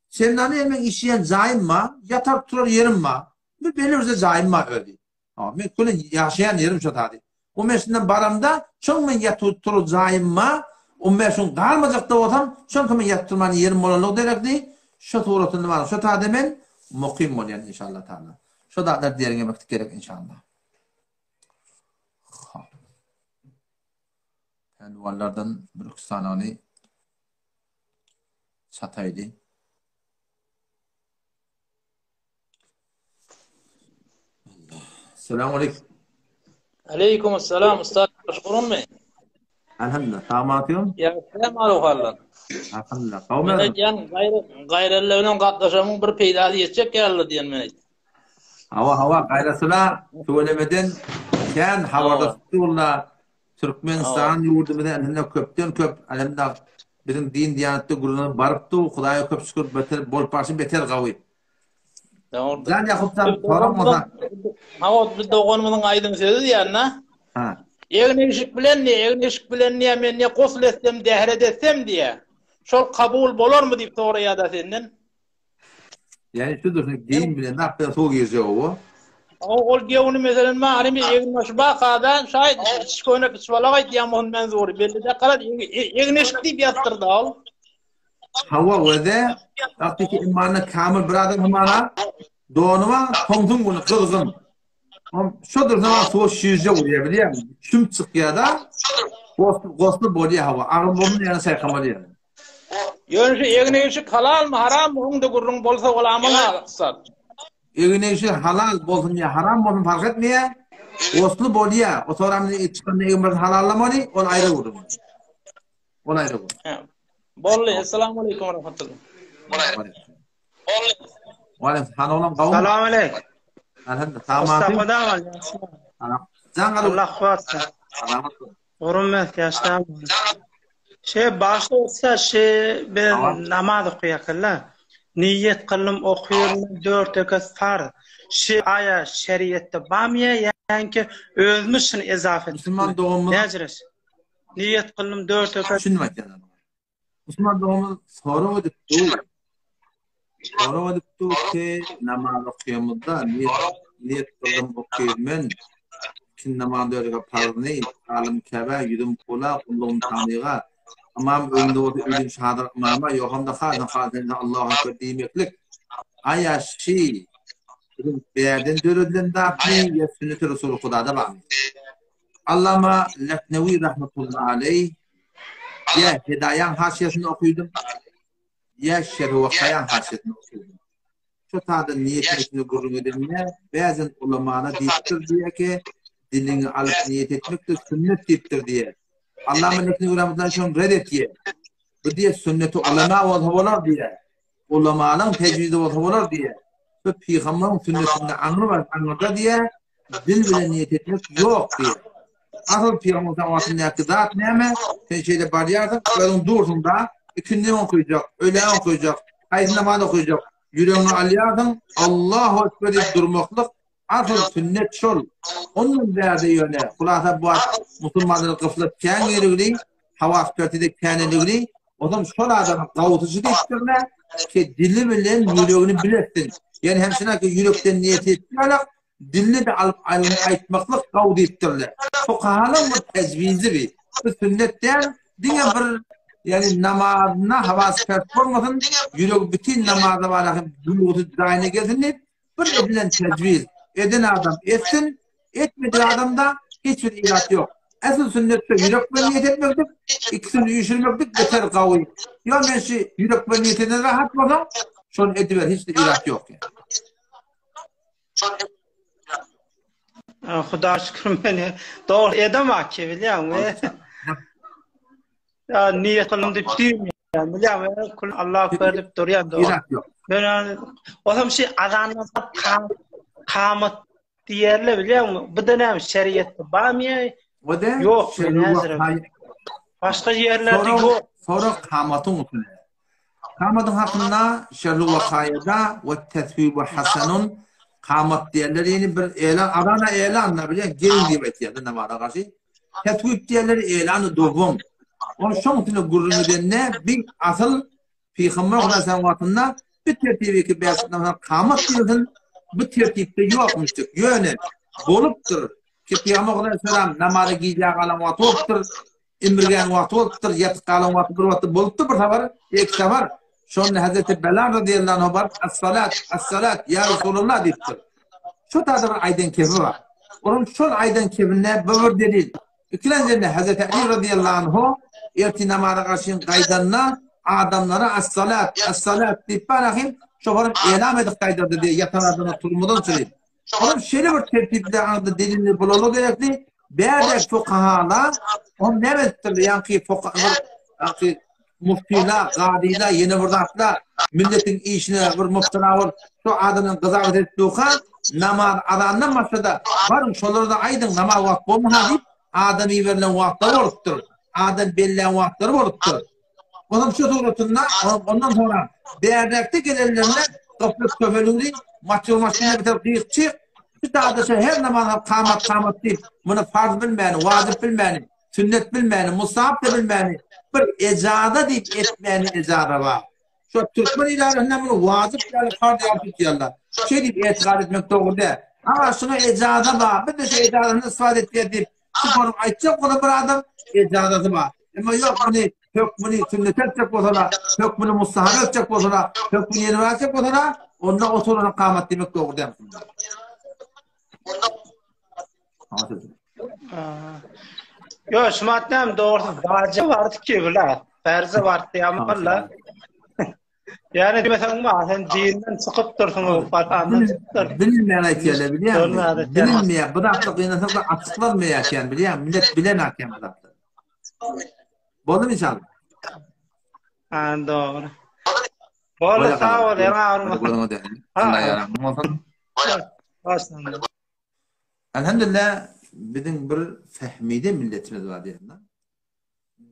Semnanda ýene meň işleýän jaýym bar, ýatar turar ýerim bar. Bir belli bir jaýym bar özi. Ha, men köne ýaşaýan ýerim şo zady. O men şundan baramda, şoň men ýatyp turar jaýym bar. O men şoň galmajak da bolsam, şoňka men ýatyp turman ýerim bolanlygy derekli, şo suratynda bar. Şo tada men mukym bolýan inşallah taala. Şo zatlar derňemeklik gerek inşallah. Ha. Pälwanlardan bir iki sanyny çataýdy. Selamun aleyküm. Aleyküm assalam ustad hoş Elhamdülillah. Sag atyň. Ya sen malu hallar. Elhamdülillah. Sag Men aýtýan gaýry gaýralylar bilen gatnaşamyň bir peýdasy ýetjek ýaly diýen men aýt. Hawa hawa gaýrasyla tüwelemeden kän habarda tutdurla Türkmenistan ýurdumyza elhamdülillah köpden köp elhamdülillah biziň din diýanetde gürrüňler barypdy Hudaýa köp şükür beter bolup barşy beter gawy. Dogrudyr. Jan Ýakup jan soraň bolsa. Hawa bir doganymyzyň aýdym sözi diýýän-dä. Ha. Egin-eşik bilen diýýä, egin-eşik bilen diýýä, men diýýä gusl etsem, dähret etsem diýýä. Şol kabul bolarmy diýip soraýar-da senden. Ýani şu dursun geýim bilen nap bilen suwa girjek owo. Ol gewni meselen manymy egin-eşik bakada şaýt iç köýnek iç balak aýtýan bolsun menzury belli de galat egin-eşik diýip ýazdyr-da ol. Hawa wede Taktiki imanda kamil bir adam hemana dony bar, tomsuň güni gyzgyn. Şo dursa suwa şirje urýar bilýärmi? Çüm çykýar da gosly gosly bolýar hawa. Agyr bolmur ýa çaýkamaly ýa. Ýöne şu egin-eşik halalmy harammy oňda gürrüň bolsa ol amal ussat. Egin-eşik halal bolsun ýa haram bolsun fark etmeýär. Gosly bolýar. O soramny çykanda egin bir halallamaly, ol aýry gürrüň. Ol aýry gürrüň. Boldy. Essalamu aleýkum we rahmetullah. Boldy. Waleýkim. Han oglan gawmy? Salam aleýkum. Elhamdülillah. Sag Mustafa dagal. Jan galyp. Allah kuwwat. Salamat. Gurulmaz ýaşlar. Şe başda olsa şe ben namaz okuýarlar. Niýet kyldym okuyaryn dört rekat farz. Şe aýa şeriatda barmy ýa ýa-ki özümiz şuny ezafe etdik. Musulman doganymyz. Näjires? Niýet kyldym dört rekat. Düşünme aýtýan. Musulman doganymyz sorag edip dur. Sorag edip dur ki namaz okaýamyzda niýet niýet kyldym okaýyn men. Ikindi namaz dört rekat parzyny, alym Käbä, ýüzüm kula, gullugym Taňryga. Ymam öňünde bolsa öýdüm şadyr ymama, ýogamda halyň halyň Allahu ekber diýmeklik. Aýa şi biziň bärden döredilen zatmy ýa sünneti Resuly Hudada barmy? Allama Leknewi rahmetullahi aleýh ýa Hedaýaň haşiýesini okydym, ýa Şerhi Wakaýaň haşiýesini okydym. Şo taýda niýetiň üstünde gürrüň edende, bäzen ulamana diýipdir diýýär ki, diliňi alyp niýet etmek-de sünnet diýipdir diýýär. Allama Leknewi rahmetullahi şony red etýär. Bu diýýär sünneti ulama bolsa bolar diýýär. Ulamanyň tejwizi bolsa bolar diýýär. Bu pygamberiň sünnetinde aňry bar, aňyrda diýýär, dil bilen niýet etmek ýok diýýär. Asyl pygamber wagtyndaky zat näme? Sen şeýle barýarsyň, özüň dursuň da, ikindi okaýjak, öýlän okaýjak, haýsy namaz okaýjak, ýüregiňe alýarsyň, Allahu ekber diýip durmaklyk asyl sünnet şol. Ondan bärde ýöne, hulasa bu wagt musulmanlar gyflat kän girigli, hawasperte-de käneligli, Onam şol adamy gawusyçy diýipdirler, ki dili bilen ýüregini biletsin. Ýani hem şuna ki ýürekden niýet etýärler, dilini de alyp aýtmaklyk gaw diýipdirler. Fukahalaryň bir tejwizi bi. Bu sünnet däl, diňe bir ýani namazyna hawasy pert bolmasyn, ýüregi bütin namaza bara hem duýgusy jaýyna gelsin diýip, Bir edilen tejwiz eden adam etsin, etmedik adamda hiç bir irat ýok. Esl sünnetde ýürek bilen niýet etmeklik, ikisini üýşürmeklik beter gawy. Ýa men şu ýürek bilen niýet eden rahat bolsaň, şony ediber, hiç bir irat ýok. Huda şükür men dogry edem aki bilýäňmi? Ýa niýet kyldym diýip diýmeýän. Bilýän, kul Allahu akbar diýip durýan dogan. Men Osam şu azandan soň kamat diýerler bilýäňmi? Bu da näme şeriatda barmy? O da Ýok, Başga ýerlerde ýok. Sorag kamatyň üstüne. Kamatyň hakynda şerli wakaýada we teswibu hasanun kamat diýerler ýene bir elan azana elan da bilýän gelin diýip aýtýar namaza garşy. Teswip diýerler elany dowam. Ol şoň üstüne gürrüň edende bir asyl Pygamber Hudaýyň wagtynda bir tertibi ki bäş kamat diýilsin, bu tertipde ýokmuşdyk. Ýöne bolupdyr ki Pygamber Hudaýa namaza gijä galan wagty bolupdyr, imrigän wagty bolupdyr, ýatyp galan wagty bir wagty bolupdyr bir sapar, iki sapar. Şonda Hazreti Belal radiyallahu anh baryp as-salat, as-salat ya Resulullah diýipdir. Şu taýda bir aýdan kebi bar. Onuň şol aýdan kebinde bu bir delil. Ikilenjende Hazreti Ali radiyallahu anhu ertir namaza garşy gaýdanda adamlara as-salat, as-salat diýip barahym, şofaryň elam edip gaýdardy diýip ýatan adama turmadan çyryp. Onuň şeýle bir tertipde aňda delilli bolaly gerekli. Bärde fukahala on näme edipdirler? Ýaňky fukaha, ýaňky muftyla, gadyla, ýene bir zatla milletiň işine bir mubtala bolup, şu adamdan gyzabat edip durka, namaz azandan başlada, baryň şolara-da aýdyň, namaz wagt bolmasa diýip, adam iberilen wagtlary bolupdyr. Adam bellän wagtlary bolupdyr. Onuň şu suratynda, ondan soňra bärdäkde gelenlerinde gyplyk köpelügini, maçyr maşyna biter gyýykçy, şu dadaşa her namaz kamat kamat diýip, muny farz bilmäni, wajyp bilmäni, sünnet bilmäni, mustahap da bilmäni, bir ejaza diýip etmäni ejaza bar. Şu türkmen idarasynda muny wajyp ýaly farz ýaly tutýarlar. Şeý diýip etikat etmek dogry däl. Aga şuňa ejaza bar, biz de şu ejazasyny ispat etýär diýip, şu bolup aýtjak bolsa bir adam ejazasy bar. Emma ýok muny hökmüni sünnet etjek bolsalar, hökmüni mustahap etjek bolsalar, hökmüni ýene bir etjek bolsalar, onda oturana kamat diýmek dogry däl. Ýok, şu matnam dogrusy wajyp bardy ki bula. Ferze bardy ýa-da. Ýani diýmeseň bar, sen dinden çykyp dursuň, patandan çykyp Bilinmeýän aýtýarlar, bilýäňmi? Bilinmeýär. Bu zatlar gynansak da açyklanmaýar eken, bilýäňmi? Millet bilen eken bu zatlar. Boldumy inşallah? Ha, dogry. Boldy, sag bol, ýaňa agyrma. Allah ýaraň bolsun. Başlandy. Elhamdülillah biziň bir fehmide milletimiz bar diýende.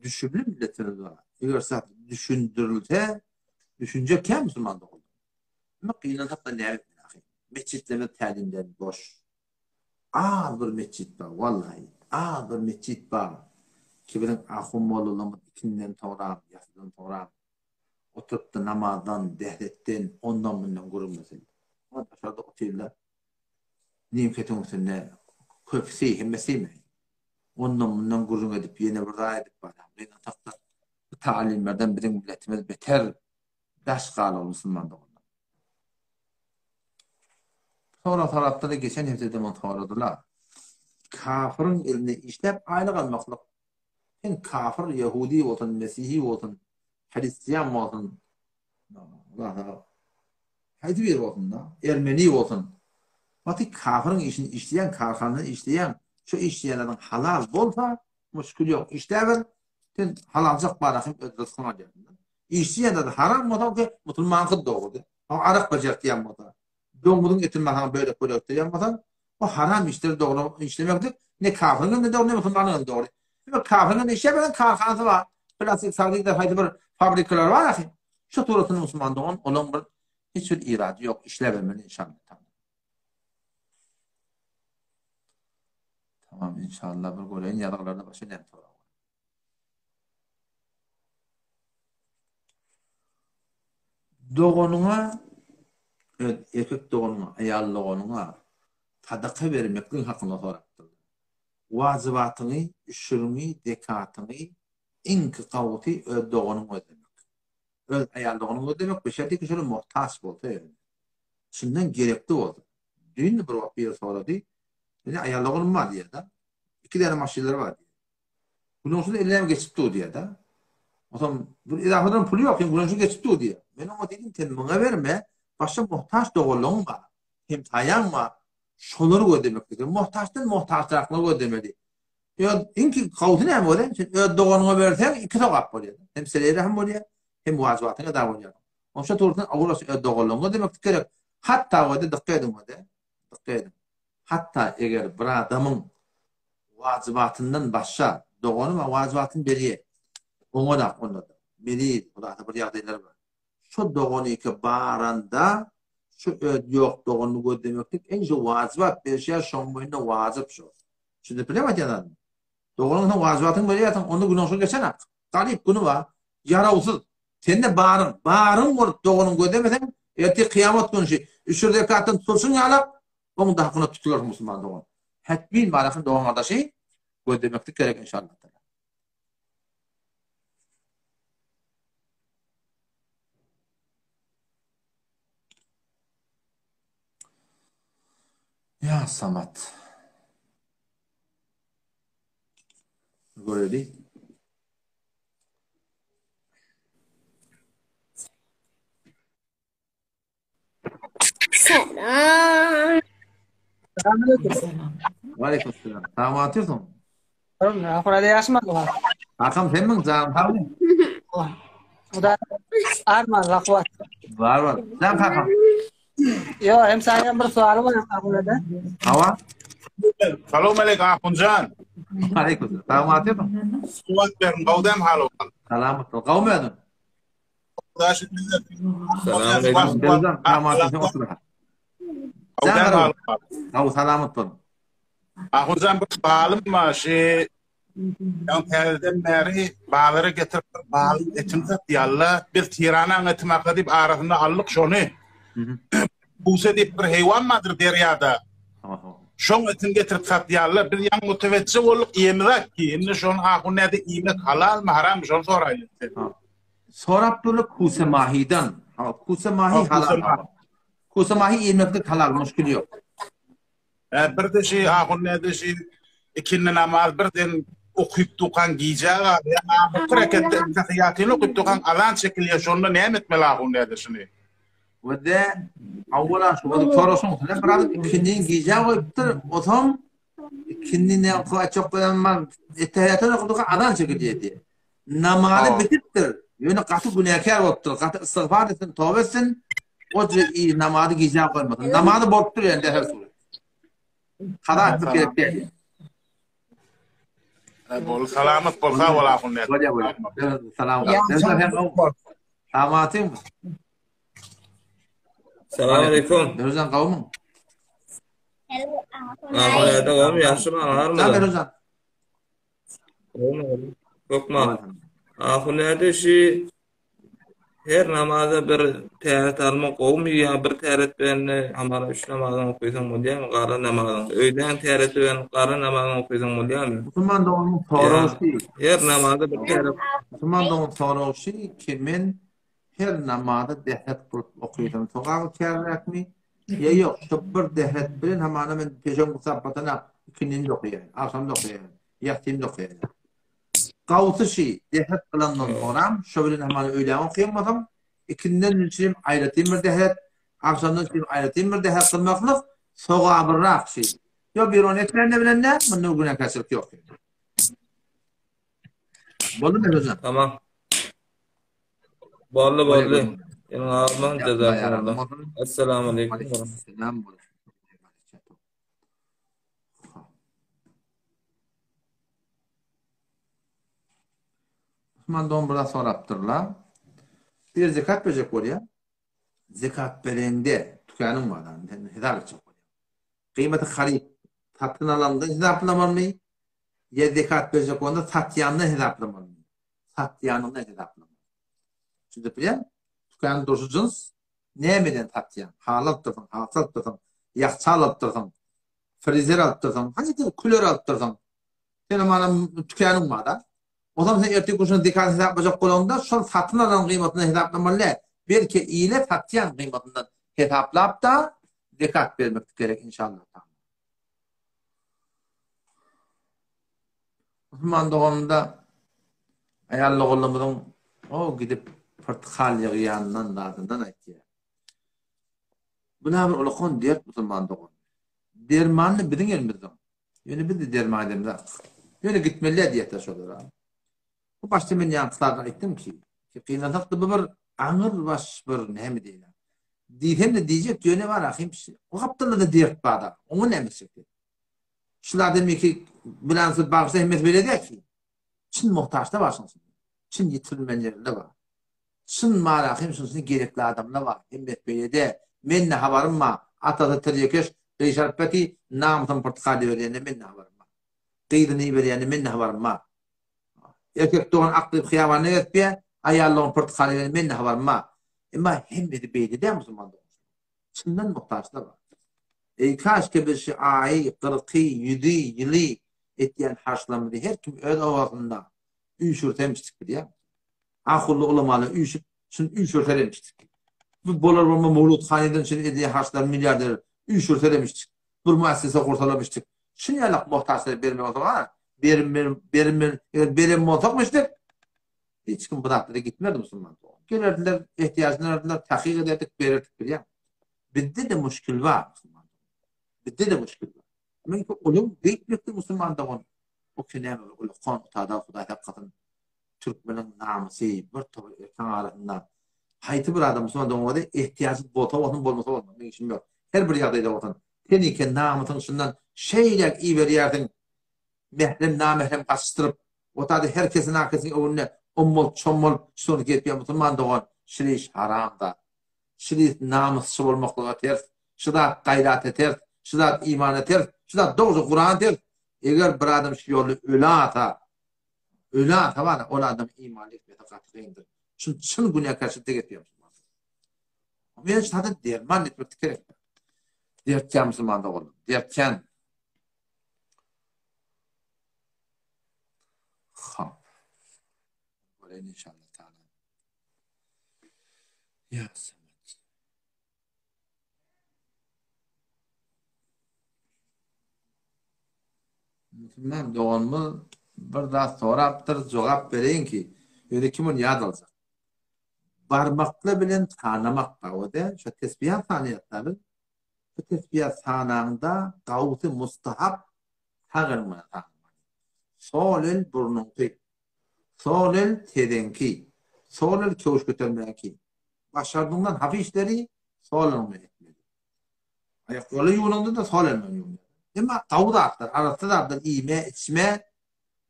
Düşümli milletimiz bar. Eger zat düşündirilse, düşünjek kän musulman dogan. Emma gynansak da näme etmeli ahy. Metjitlerimiz tälimden boş. Az bir metjit bar, wallahi. Az bir metjit bar. Ki biziň ahun mollalarymyz ikinden soňra, ýasydan soňra oturyp-da namazdan, dehretden, ondan-mundan gürrüňlesin. Daşarda otyrlar. Nimketiň üstünde köpüsi, hemmesimi? Ondan-mundan gürrüň edip, ýene bir zat edip barýar. Gynansak-da, bu talimlerden biziň milletimiz beter daş galar musulman doganlar. Sorag sorapdylar, geçen hepdede muny soradylar. Kafyryň elinde işläp aýlyk almaklyk, sen kafyr, ýehudi bolsun, mesihi bolsun, hristian bolsun, Haýsy biri bolsun-da, ermeni bolsun. Wagty kafyryň işini işleýän, karhanada işleýän, şo işleýänleriň halal bolsa, muşkil ýok, işläber, sen halaljak bara hem öz rysgyňy alýarsyň. Işleýän haram bolsa, okey, musulmanky dogry. Arak bejertýän bolsa, doňuzyň etini maňa bölek-bölek etdirýän bolsaň, bu haram işleri dogry işlemeklik ne kafiriň hem dogry, ne musulmanyň hem dogry. Emma kafiriň hem işlemeden karhanasy bar. Plastik sagrida haýsy bir fabrikalar bar ahy. Şu suratyny musulman dogan olaň bir hiç bir irady ýok, işläbermeli inşallah. Tamam inşallah bir göreýin ýazgylarda başga näme sorag bar. Doganyňa, öz erkek doganyňa, aýal doganyňa sadaka bermeklik hakynda sorapdyrlar. Wajybatyňy, üşüriňi, zekatyňy iňki gowusy öz doganyňa gözlemek. Öz aýal doganyňa gözlemek, bu şertli ki şolar muhtaç bolsa ýöne. Şundan gerekli bolsa. Düýn bir wagt biri sorady. Meniň aýal doganym bar diýýär-de. Iki däne maşynlary bar diýýär. Güneşiň elläm geçip dur diýýär-de. Onsoň bir izafadan puly ýok, hem güneşiň geçip dur diýýär. Men oňa diýdim, sen muňa berme, başga muhtaç doganlaryň bar, hemsaýaň bar, şolary gözlemek diýdim. Muhtaçdan muhtaçraklary gözlemeli. Öz iňki gowusy näme bolýar? Sen öz doganyňa berseň, iki sogap bolýar. Hem sile-i rahim bolýar. Hem wajybatyň eda bolýar. Onşa tursun awulas öz doganlygyňa demeklik gerek. Hatda wede dykgat ediň wede. Dykgat ediň. Hatda eger bir adamyň wajybatyndan başga dogany bar wajybatyny berýär. Oňa-da onda-da. Meriz, hulasa bir ýagdaýlar bar. Şo doganyka baranda şu öz ýok doganyny gözlemeklik iň şu wajybat berişýär şoň boýnuna wajyp şo. Düşünip bilýäňmi aýdýan zadymy? Doganyň sen wajybatyny berýärsiň onda günäň şo geçenak. Garyp güni bar. Ýarawsyz. Sende baryň, baryň bolup doganyňy gözlemeseň ertir kyýamat güni şu üç rekatdan tutulyşyň ýalak oň da hakyna tutularsyň musulman dogan. Hetmin barakyň dogan gardaşy gözlemeklik gerek inşallah. Ya Samat. Göreli. Salam. Waleýkim salam. Salam atýarsyň. Ahurada ýaşmaly bar. Akam sen miň janyň sagmy? Huda arman lakwat. Bar bar. Jan kakam. Yo, hem saňa bir sowaly bar Ahurada. Hawa. Salam aleyküm Ahunjan. Aleyküm. Salam atýarsyň. Suwat berin, gowdam haly. Salamat. Gowmy özüň? Salamat bol. Ahunjan bir balym bar şi ýaň täzeden bäri bazara getirip bir balyň etini satýarlar. Biz tiranaň eti maka diýip arasynda aldyk şony. Buse diýip bir heýwan bardyr derýada. Şoň etini getirip satýarlar. Biz ýaň mutewetçi bolduk iýemizak ki. Indi şony ahun näde iýmek halalmy harammy şony soraýyn. Sorap durly kuse mahidan. Ha, kuse mahi halal. Kuse mahi iýmeklik halal, muşkil ýok. Hä, bir de şi ahun näde şi ikindi namaz birden okyp dukan gijä galýar. Ahyrky reketde tahiýatyny okyp dukan azan çekilýär. Şonda näme etmeli ahun näde şuny? We de awwala şu wagt soraşyň üstüne biraz ikindini gijä goýupdyr. Otam ikindini okaýjak bolan etahiýatyny okyp dukan azan çekilýär diýýär. Namazy bitipdir. Ýöne gaty günäkär bolupdyr. Gaty istigfar etsin, toba etsin. O namazy gijä goýmasyn. Namazy bolupdyr ýöne her surat. Kaza etmek gerek däl. Bol salamat bol sag bol ahun. Bolýar bolýar. Salam. Salamatyň. Salam aleyküm. Dörjan gowmyň? Ahun ýa-da gowmy ýagşymy aňarmy? Dörjan. Hökman. Ahun näde şi her namaza bir täret almak gowumy ýa bir täret bilen hamala üç namazyň okysaň bolýarmy galan namazyň öýlän täreti bilen galan namazyň okysaň bolýarmy? Musulman doganyň soragy Her namaza bir täret. Musulman doganyň soragy ki men her namaza dehret kylyp okysam sogaby kärräkmi ýa ýok şo bir dehret bilen hamana men peşew gusap batanak ikindini-de okaýan agşam-da okaýan ýatsym-da okaýan gawsy şi dehret kylandan soňram şo bilen hamana öýlän okaýan bolsam ikinden üçin aýratyn bir dehret agşamdan üçin aýratyn bir dehret kylmaklyk sogabyrak şi ýo bir ony etmände bilende munda günäkärçilik ýok Boldumy hocam? Tamam. Boldy boldy. Ýene almaň jazakumullah. Assalamu alaykum. Selam. Osman dogan biraz sorapdyrlar. Bir zekat berjek bolýar. Zekat berende tükeniň bar, sen hesap etjek bolýar. Gyýmaty haryt satyn alanda hesaplamalymy? Ýa zekat berjek bolanda satýandan hesaplamalymy? Satýanyndan hesaplamaly. Düşündirip bilýärmi? Tükeniň durşy jyns, nämeden satýaň? Haly alypdyrsyň, halta alypdyrsyň, ýahça alypdyrsyň, frizer alypdyrsyň, haýsy küler alypdyrsyň. Sen hamana tükeniň bar-da. Onsoň sen ertir gün şuny zekat hesaplajak bolaňda, şol satyn alan gyýmatyndan hesaplamaly däl. Belki ile satýan gyýmatyndan hesaplap-da zekat bermek gerek inşallah. Musulman doganymda aýal doganlarymyzyň o gidip pyrtykal ýygýanyndan zadyndan aýtýar. Bu näme bir ulakan dert musulman dogan. Dermany biziň elimizde. Ýöne biz de derman edemizok. Ýöne gitmeli diýýär şolara. Bu başda men ýaňky aýtdym ki, Gynansak-da bu bir aňyr baş bir näme diýýär. Diýsem-de diýjek ýöne bar ahym o gapdalda-da dert bar-da. Oňa näme etjek? Şular demeki bilen söz bagşy hemmesi beýle däl ki. Çyn muhtaçda bar şoň içinde. Çyn ýitirilmeli ýerinde bar. Çyn bar ahym şoň içinde gerekli adamlar bar. Hemmesi beýle däl. Mende habarym bar. Atasy tirýekeş, gyşaryp beti, namysyny pyrtykal iberýände mende habarym bar. Gyzyny iberýände mende habarym bar. Erkek dogan ak diýip hyýabanda gezipýär, aýal dogan pyrtykal iberýände mende habarym bar. Emma hemmesi beýle däl musulman dogan. Çyndan muhtaçlar bar. Eý kaşke biz şu aýy, gyrky, ýüzi, ýyly etýän harçlarymyzy her kim öz obasynda üýşürsemçdik bilýäňmi? Ahunly ulamalar üýşüp şuny üýşürselemçdik. Bu bolar bolma Mowlud hanydan şuny edýän harçlar milliarder üýşürselemçdik. Bir muassese gursalamçdyk. Şuny ýalak muhtaçlara bermek bolsa ha, berim berim eger beren bolsakmyşdyk hiç kim bu zatlara gitmezdi musulman dogan. Gelerdiler, ehtiýajyny arardylar, takyk ederdik, bererdik bilýäňmi? Bizde-de muşkil bar musulman dogan. Bizde-de muşkil bar. Çünki onuň beýtmekde musulman dogan o ki näme bir uly kon utada Hudaý saklasyn türkmeniň namysy bir topar erkegiň arasynda haýsy bir adam musulman dogan bolsa ehtiýajy bolsa bolsun bolmasa bolmasyn meň işim ýok. Her bir ýagdaýda bolsun sen eken namysyň şundan şeýläk iberýärsiň mährem namährem gatyşdyryp otada her kesiň arkasyn öňünde ommalyp çommalyp şony gezýän musulman dogan şireýiş haram zat. Şiris namysçy bolmaklyga ters, şu zat gaýrata ters, şu zat imana ters, şu zat dogry Kurana ters. Eger bir adam şu ýolda öle ata, öle ata bar, ol adam imanly etmesi gaty kyndyr. Şun çyn günäkärçilikde gepýär musulman. Men sada derman etmek gerek. Dertýän musulman doganlar, dertýän. Ha. Göreýin inşallah taala. Ya Samet. Musulman doganymyz bir zat sorapdyr, jogap bereýin ki, ýöne kim ony ýat aljak? Barmakla bilen sanamak bar, o däl, şo tesbiýat sanaýarys biz. Bu tesbiýat sanaňda gawsy mustahap sag eliň bilen sanamaly. Sol el burnuňky, Sol el tezeňki, sol el köwüş götermäki. Başardygyňdan hapa işleri sol eliň bilen etmeli. Aýak-goly ýuwnaňda-da sol el bilen ýuwunmaly. Emma gowy zatlar, arassa zatlar iýme, içme,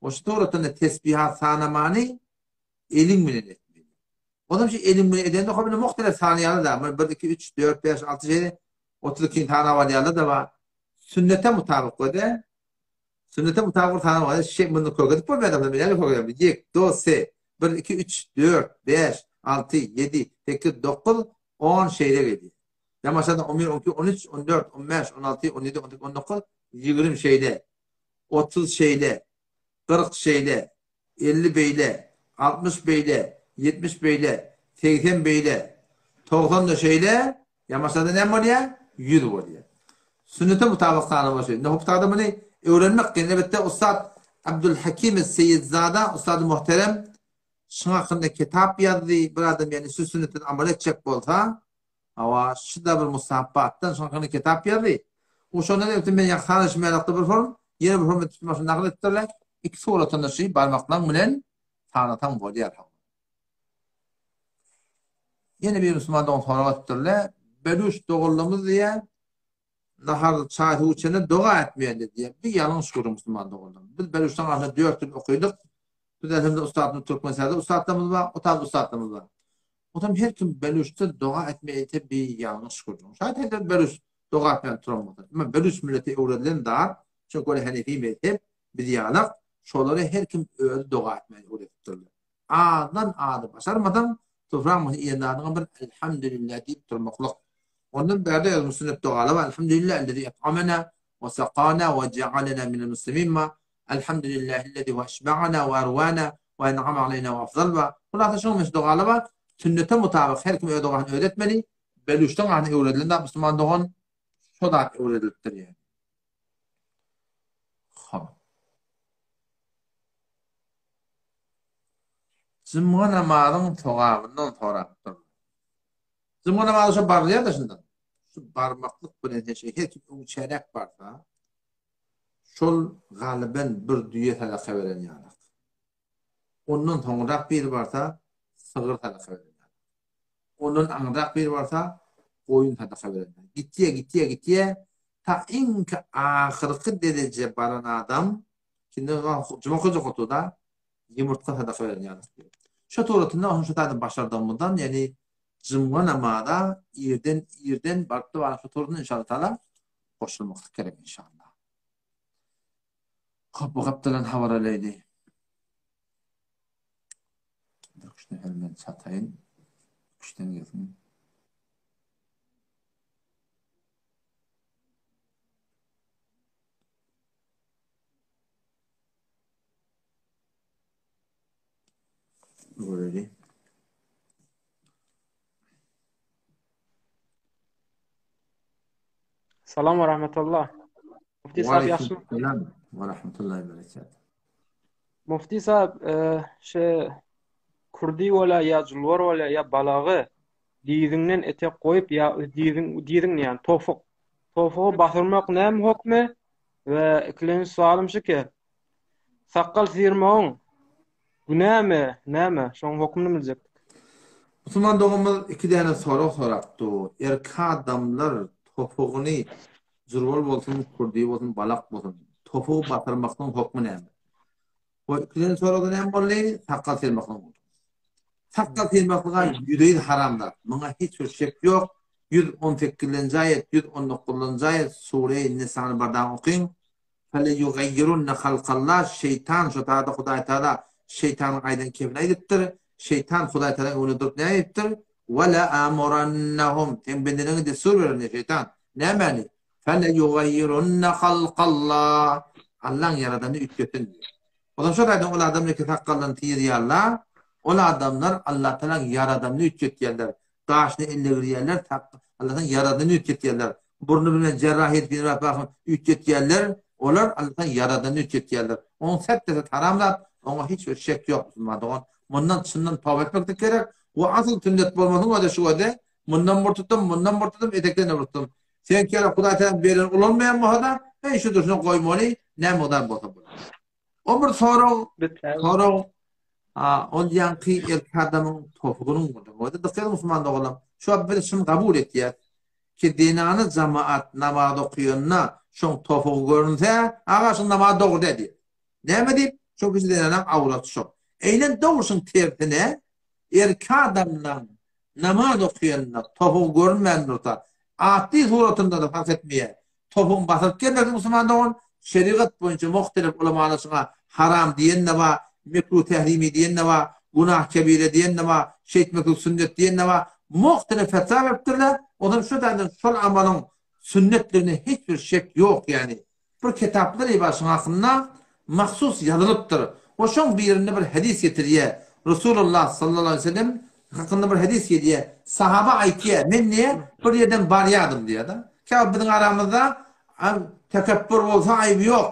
o şu suratdan-da tesbihat sanamany eliň bilen etmeli. Onam şu eliň bilen edende hop indi muhtelef sanaýarlar-da, bir, bir, iki, üç, dört, bäş, alty şeýle 32 sanap alýarlar-da bar. Sünnete mutabyk we-de Sünnete mutabyk bir sanaw bar. Şeý muny kökedip bolmaýar da, näme kökedip? Ýek, do, se. 1 2 3 4 5 6 7 8 9 10 şeýle gelýär. Ýamaşada 11 12 13 14 15 16 17 18 19 20 şeýle. 30 şeýle. 40 şeýle. 50 beýle, 60 beýle, 70 beýle, 80 beýle, 90 da şeýle, ýamaşada näme bolýar? 100 bolýar. Sünnete mutabyk sanawa şeýle. Indi hoptada muny öwrenmek kyn. Elbetde ussat Abdulhakim Seýidzada, ussady muhterem şuň hakynda kitap ýazdy. Bir adam ýani şu sünnetden amal etjek bolsa, Hawa, şu-da bir musabbatdan şoň hakynda kitap ýazdy. O şondan öte men ýa sanaşym ýalakda bir form, ýene bir form etip şunu nakyl etdirler. Iki suratynda şu barmaklaň bilen sanasaň bolýar. Ýene bir musulman dogan sorag etdirler. Beluş doganlarymyz diýýär, nahar, çaý suw içende doga etmeýärler diýýär. Bir ýalňyş görüň musulman doganlar. Biz Beluşdan arasynda 4 ýyl okydyk. Biz elhamdülillah ussatymyz türkmen sazda ussatlarymyz bar, otaz ussatlarymyz bar. Otam her kim Beluşda doga etme ete bir ýalňyş gürrüň. Şaýat her kim Beluş doga etmän turan bolsa. Emma Beluş milleti öwredilen zat, çünki ol Hanefi mezhep, biz ýalak, şolara her kim özi doga etmäni öwredipdirler. Azdan azy başarmasaň, topragyň başyna iýen zadyňa bir Elhamdülillah diýip durmaklyk. Ondan bärde özümiň sünnet dogalar bar, Elhamdülillah ellezi et'amena we sakana we jealena minel muslimin bar, Elhamdülillahillezi we eşba'ana we erwana we en'ama aleyna we afzal bar. Hulasa şunuň meşhur dogalar bar. Sünnete mutabyk her kim öz dogasyny özi etmeli. Beluşdan ahyny öwredilen zat musulman dogan şo zat öwredilipdir ýani. Hop. Jumga namazyň sogabyndan sorapdyr. Jumga namazy şo barylýar-da şundan. Şu barmaklyk bilen her kim öň çäräk barsa, Şol galyban bir düýe sadaka beren ýalak. Ondan soňrak biri barsa, sygyr sadaka beren ýaly. Ondan aňyrrak biri barsa, goýun sadaka beren ýaly. Gitýär, gitýär, gitýär, ta iňki ahyrky derejä baran adam, kindi juma okajak otur-da, ýumurtga sadaka beren ýaly diýýär. Şo suratynda onuň şu taýdan başardygymyzdan, ýagny jumga namaza irden irden baryp-da baryp şo suratynda inşallah taala goşulmaklyk gerek inşallah. Hop bu gapdalan habar alaýly. Döküşden hem men çataýyn. Döküşden gelsin. Göreli. Salam ve rahmetullah. Mufti sahib ýagşymy? Selam ve rahmetullahi ve berekat. Mufti sahib, e, şe kurdi bola ýa julwar bola ýa balagy diziňden etek goýup ýa diziň diziň ýa tofuk. Tofugy basyrmak näme hokmy? We ikilenji soalym şu ki, sakgal syrmagyň günämi, näme? Şoň hökmüni biljekdik. Musulman doganymyz iki däne sorag sorapdy. Erkek adamlar topugyny jurbal bolsun, kurdi bolsun, balak bolsun, topugy batyrmaklygyň hokmy näme? We ikilenji soragda näme boldy? Sakgal syrmaklygyň boldy. Sakgal syrmaklyga ýüzde-ýüz haram zat. Muňa hiç bir şek ýok. 118-nji aýat, 119-njy aýat Sure-i Nisany birdan okyň. Feleýugaýýirunne halkallah, şeýtan şo taýda Hudaý Tagala şeýtanyň aýdan kebini aýdypdyr. Şeýtan Hudaý Tagalaň öňünde durup näme diýipdir? Weleamurannahum, seň bendeleňe dessur bererin diýýär şeýtan. Nämäni? Feleýugaýýirunne halkallah, Allaň ýaradanyny üýtgetsin diýýär. Onsoň şo taýdan ol adamlar ki sakgallaryny syrýarlar, ol adamlar Allah Tagalaň ýaradanyny üýtgetýärler. Daşyny ellegirýärler, Allahyň ýaradanyny üýtgetýärler. Burny bilen jerrahiýa edip ýene bir üýtgetýärler. Olar Allahyň ýaradanyny üýtgetýärler. Oň säp-sähet haram zat, oňa hiç bir şek ýok musulman dogan. Mundan çyndan toba etmeklik gerek. We asyl sünnet bolmasyň özi şu göze, mundan bir tutum, mundan bir tutum, etekden-de bir tutum. Sen kere Hudaý saňa bereni ulanmaýan bolsa-da, heý şu durşuna goýmaly, näme mugdar bolsa bolar. O bir sorag, sorag, a, ol ýaňky erkek adamyň topugynyň boldy. Goýda dykgat ediň musulman doganlar. Şu wagt biz şuny kabul etýäs. Ki zenany jamaat namaz okuyanda şoň topugy görünse, aga şuň namazy dogry däl diýip. Näme diýip? Şo kişi zenanaň awraty şo. Eýnen dogry şuň tersine erkek adamlaň namaz okuyanda topugy görünmän dursa, atly suratynda-da fark etmeýär. Topugyň basylyp gelmesin musulman dogan, şerigat boýunça muhtelif ulamalar şuňa haram diýen-de bar, mekruh tährimi diýen-de bar, günah kebire diýen-de bar, şeýtmeklik sünnet diýen-de bar, muhtelif fetwa beripdirler, onsoň şu taýdan şol amalyň sünnetligine hiç bir şek ýok ýagny bir kitaplar bar şuň hakynda mahsus ýazylypdyr we şoň birinde bir hadys getirýär Resulullah sallallahu aleýhi we sellem hakynda bir hadys gelýär sahaba aýtýar men diýýär bir ýerden barýardym diýýär-de Käwagt biziň aramyzda tekepbür bolsa aýby ýok,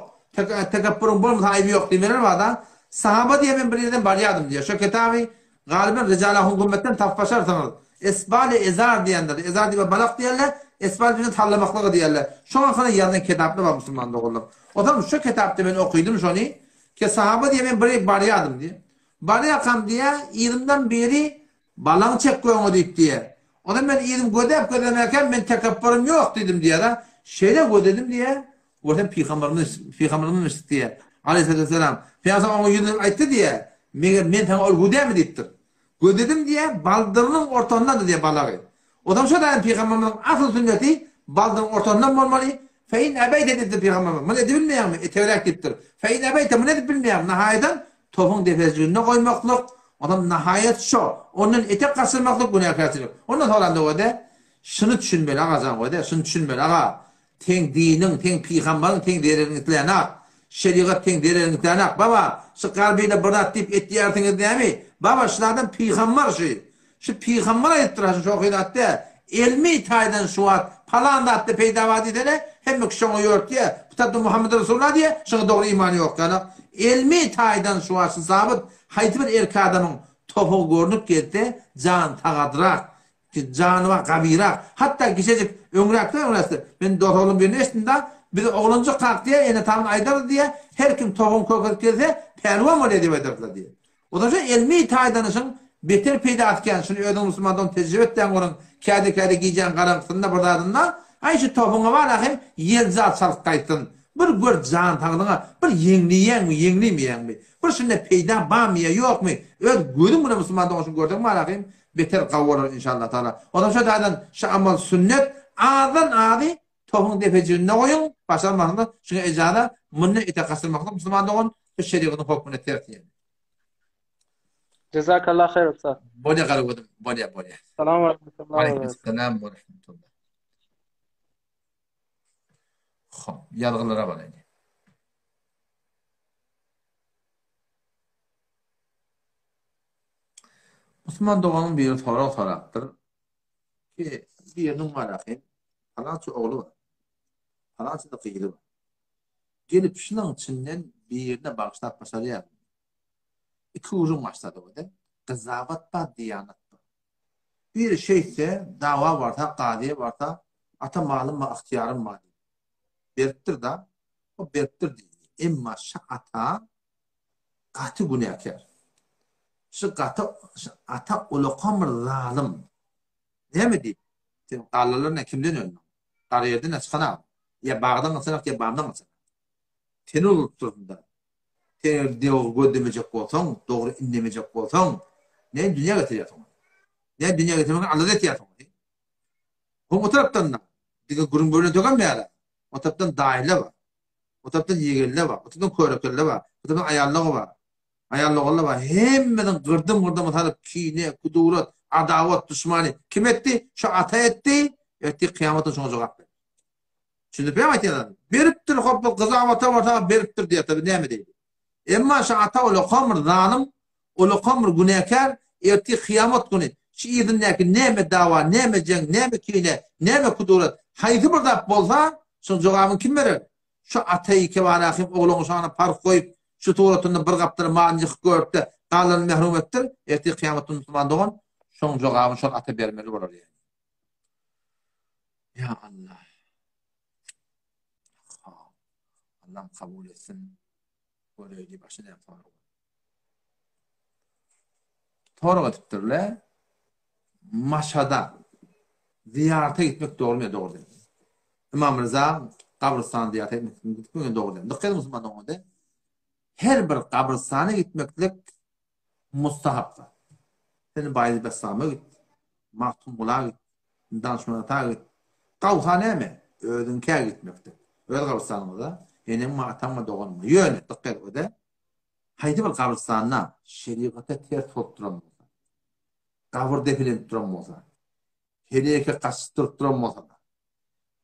tekepbüriň bolmasa aýby ýok diýmeler bar-da. Sahaba diýýär, men bir ýerden barýardym diýýär. Şo kitaby galyban Rijaly Hukumetden tapyp başarsyňyz. Esbali ezar diýendir. Ezar diýip balak diýerler, esbal diýen sallamaklygy diýerler. Şoň hakynda ýazylan kitaplar bar musulman doganlar. Onsoň şo kitapda men okydym şony. Ke sahaba diýýär, men bir ýere barýardym diýýär. Barýarkam diýýär, yzymdan biri Balaňy çek göňe diýip diýýär. Onam men yzym gözläp gözlemäkäm men tekepburym ýok diýdim diýýär-a. Şeýle gözledim diýýär. Görsem pygamberimiz pygamberimiz diýýär. Aleýhissalatu wesselam. Pygamber oňa ýüzlenip aýtdy diýýär. Meger men saňa ol güdämi diýipdir. Gözledim diýýär, baldyrynyň ortasyndandy diýýär balagy. Onam şo daýym pygamberimiziň asyl sünneti baldyryň ortasyndan bolmaly. Fe in ebeýte diýipdir pygamberimiz. Muny edibilmeýäňmi? Etegräk diýipdir. Fe in ebeýte muny edip bilmeýäňmi? Nahaýadan Topuň depejiginde goýmaklyk, onam nahaýat şo, ondan etek gaçyrmaklyk günäkärçilik. Ondan soranda göde, şuny düşünmeli agajan göde, şuny düşünmeli aga, seň diniň, seň pygambaryň seň zereriňi islänak, şerigat seň zereriňi islänak, baba, şu garbyla bir zat diýip etýärsiňiz nämi, baba, şu zadam pygambar şu. Şu pygamber aýdypdyr haşa şo zat däl. Elmi taýdan şu wagt palan zatda peýda bar diýsene, hemme kişi şoňa ýörtýär. Bu tarapdan Muhammed Resulullah diýýär, şoňa dogry imany ýok ýaly. Elmi taýdan şu wagt şu sabyt haýsy bir erkek adamyň topugy görnüp gelse, jany sagadrak, jany bar gawyrak. Hatda kiçejik öňräkde öňräkde men dos oglan birini eşitdim-da, biz oglanjyk kak diýýär, ene-atamyz aýdardy diýýär, her kim topugyny kökezip gelse, pälwan bolýar diýip aýdardylar diýýär. Ozalça elmi taýdanyşyň Beter peýdasy kän, şuny özüň musulman dogan tejribe etdäň görüň, käde-käde gijäň garaňkysynda bir zadynda, aý şu topuňa bar ahym, ýeljal çalyp gaýtsyn. Bir gör jan saglygyňa, bir ýeňleýäňmi, ýeňlemeýäňmi? Bir şunda peýda barmy ýa ýokmy? Öz gözüň bilen musulman dogan şuny görseň bar ahym, beter gawy bolar inşallah taala. Onsoň şo taýdan şu amal sünnet, azdan azy topuň depejiginde goýuň, başarmasaňyz şuňa ejaza, mundan etek gaçyrmaklyk musulman dogan şu şerigatyň hokmuna ters ýene. Jazakallah haýr ussat. Bolýa garagözüm, bolýa, bolýa. Salam we rahmetullah. Aleyküm selam we rahmetullah. Hop, ýazgylara baraýyn. Musulman doganyň biri sorag sorapdyr. Ki biriniň bar ahim, palança ogly bar. Palança-da gyzy bar. Gelip şunuň içinden birine bagyşlap başarýarmy? Iki gürrüň başlady o-da. Gyzawat bar, diýanat bar. Biri şeýtse, dawa barsa, kazyýa barsa, ata malym bar, ygtyýarym bar diýip. Beripdir-da, o beripdir diýdi. Emma şa ata gaty günäkär. Şu gaty, şu ata ulakan bir zalym. Näme diýip? Sen gallalar ne kimden öndüň? Gara ýerden-ä çykan-a. Ýa bagdan gyçanak, ýa bamdan gyçanak. Seni urup dursun-da. Sen eger dogry gözlemejek bolsaň, dogry indemejek bolsaň, näme dünýä getirýärsiň ony? Näme dünýä getirmegi alada etýärsiň ony? Oň o tarapdan-da, diňe gürrüň bölen tögem ýaly, o tarapdan daýyla bar, o tarapdan ýegenle bar, o tarapdan körekelle bar, o tarapdan aýallygy bar, aýallogulla bar. Hemmesiniň gyrdym-gyrdymy salyp, kine, kudurat, adawat, duşmany kim etdi? Şu ata etdi, ertir kyýamatda şoňa jogap berer. Düşündirip berýän aýtýan zadym. Beripdir hop bu gyzabata barsa beripdir diýýär tabi näme diýdi. Emma şu ata ulakan bir zalym, ulakan bir günäkär ertir kyýamat güni şu yzyndaky näme dawa, näme jeň, näme kine, näme kudurat, haýsy bir zat bolsa, şoň jogabyny kim berer? Şu ataýy kebarahym ogluň şanyna parh goýup, şu suratynda bir gapdala malyny ýykyp görüpde galanyny mehrum etdir. Ertir kyýamat güni musulman dogan şoň jogabyny şol ata bermeli bolar ýa. Ya Allah. Allah'ım kabul etsin. Göreýli başa näme sorag. Sorag edipdirler. Maşada ziýarata gitmek dogrumy ýa dogry däl? Imam Rıza gabrystana ziýarata gitmek gitmek dogry däl. Dikkat edin musulman doganlar. Her bir gabrystana gitmeklik mustahap zat. Sen Baýezid Bessama git, Magtymgula git, Danyşman ata git. Gawsa näme? Özüňkä gitmekdir. Öz gabrystanyňyza, eneňmi, ataňmy, doganyňmy. Ýöne, dykgat et, haýsy bir gabrystanda şerigata ters bolup duran bolsa, gabyr depelenip duran bolsa, Hereke gaçyp durup duran bolsa-da,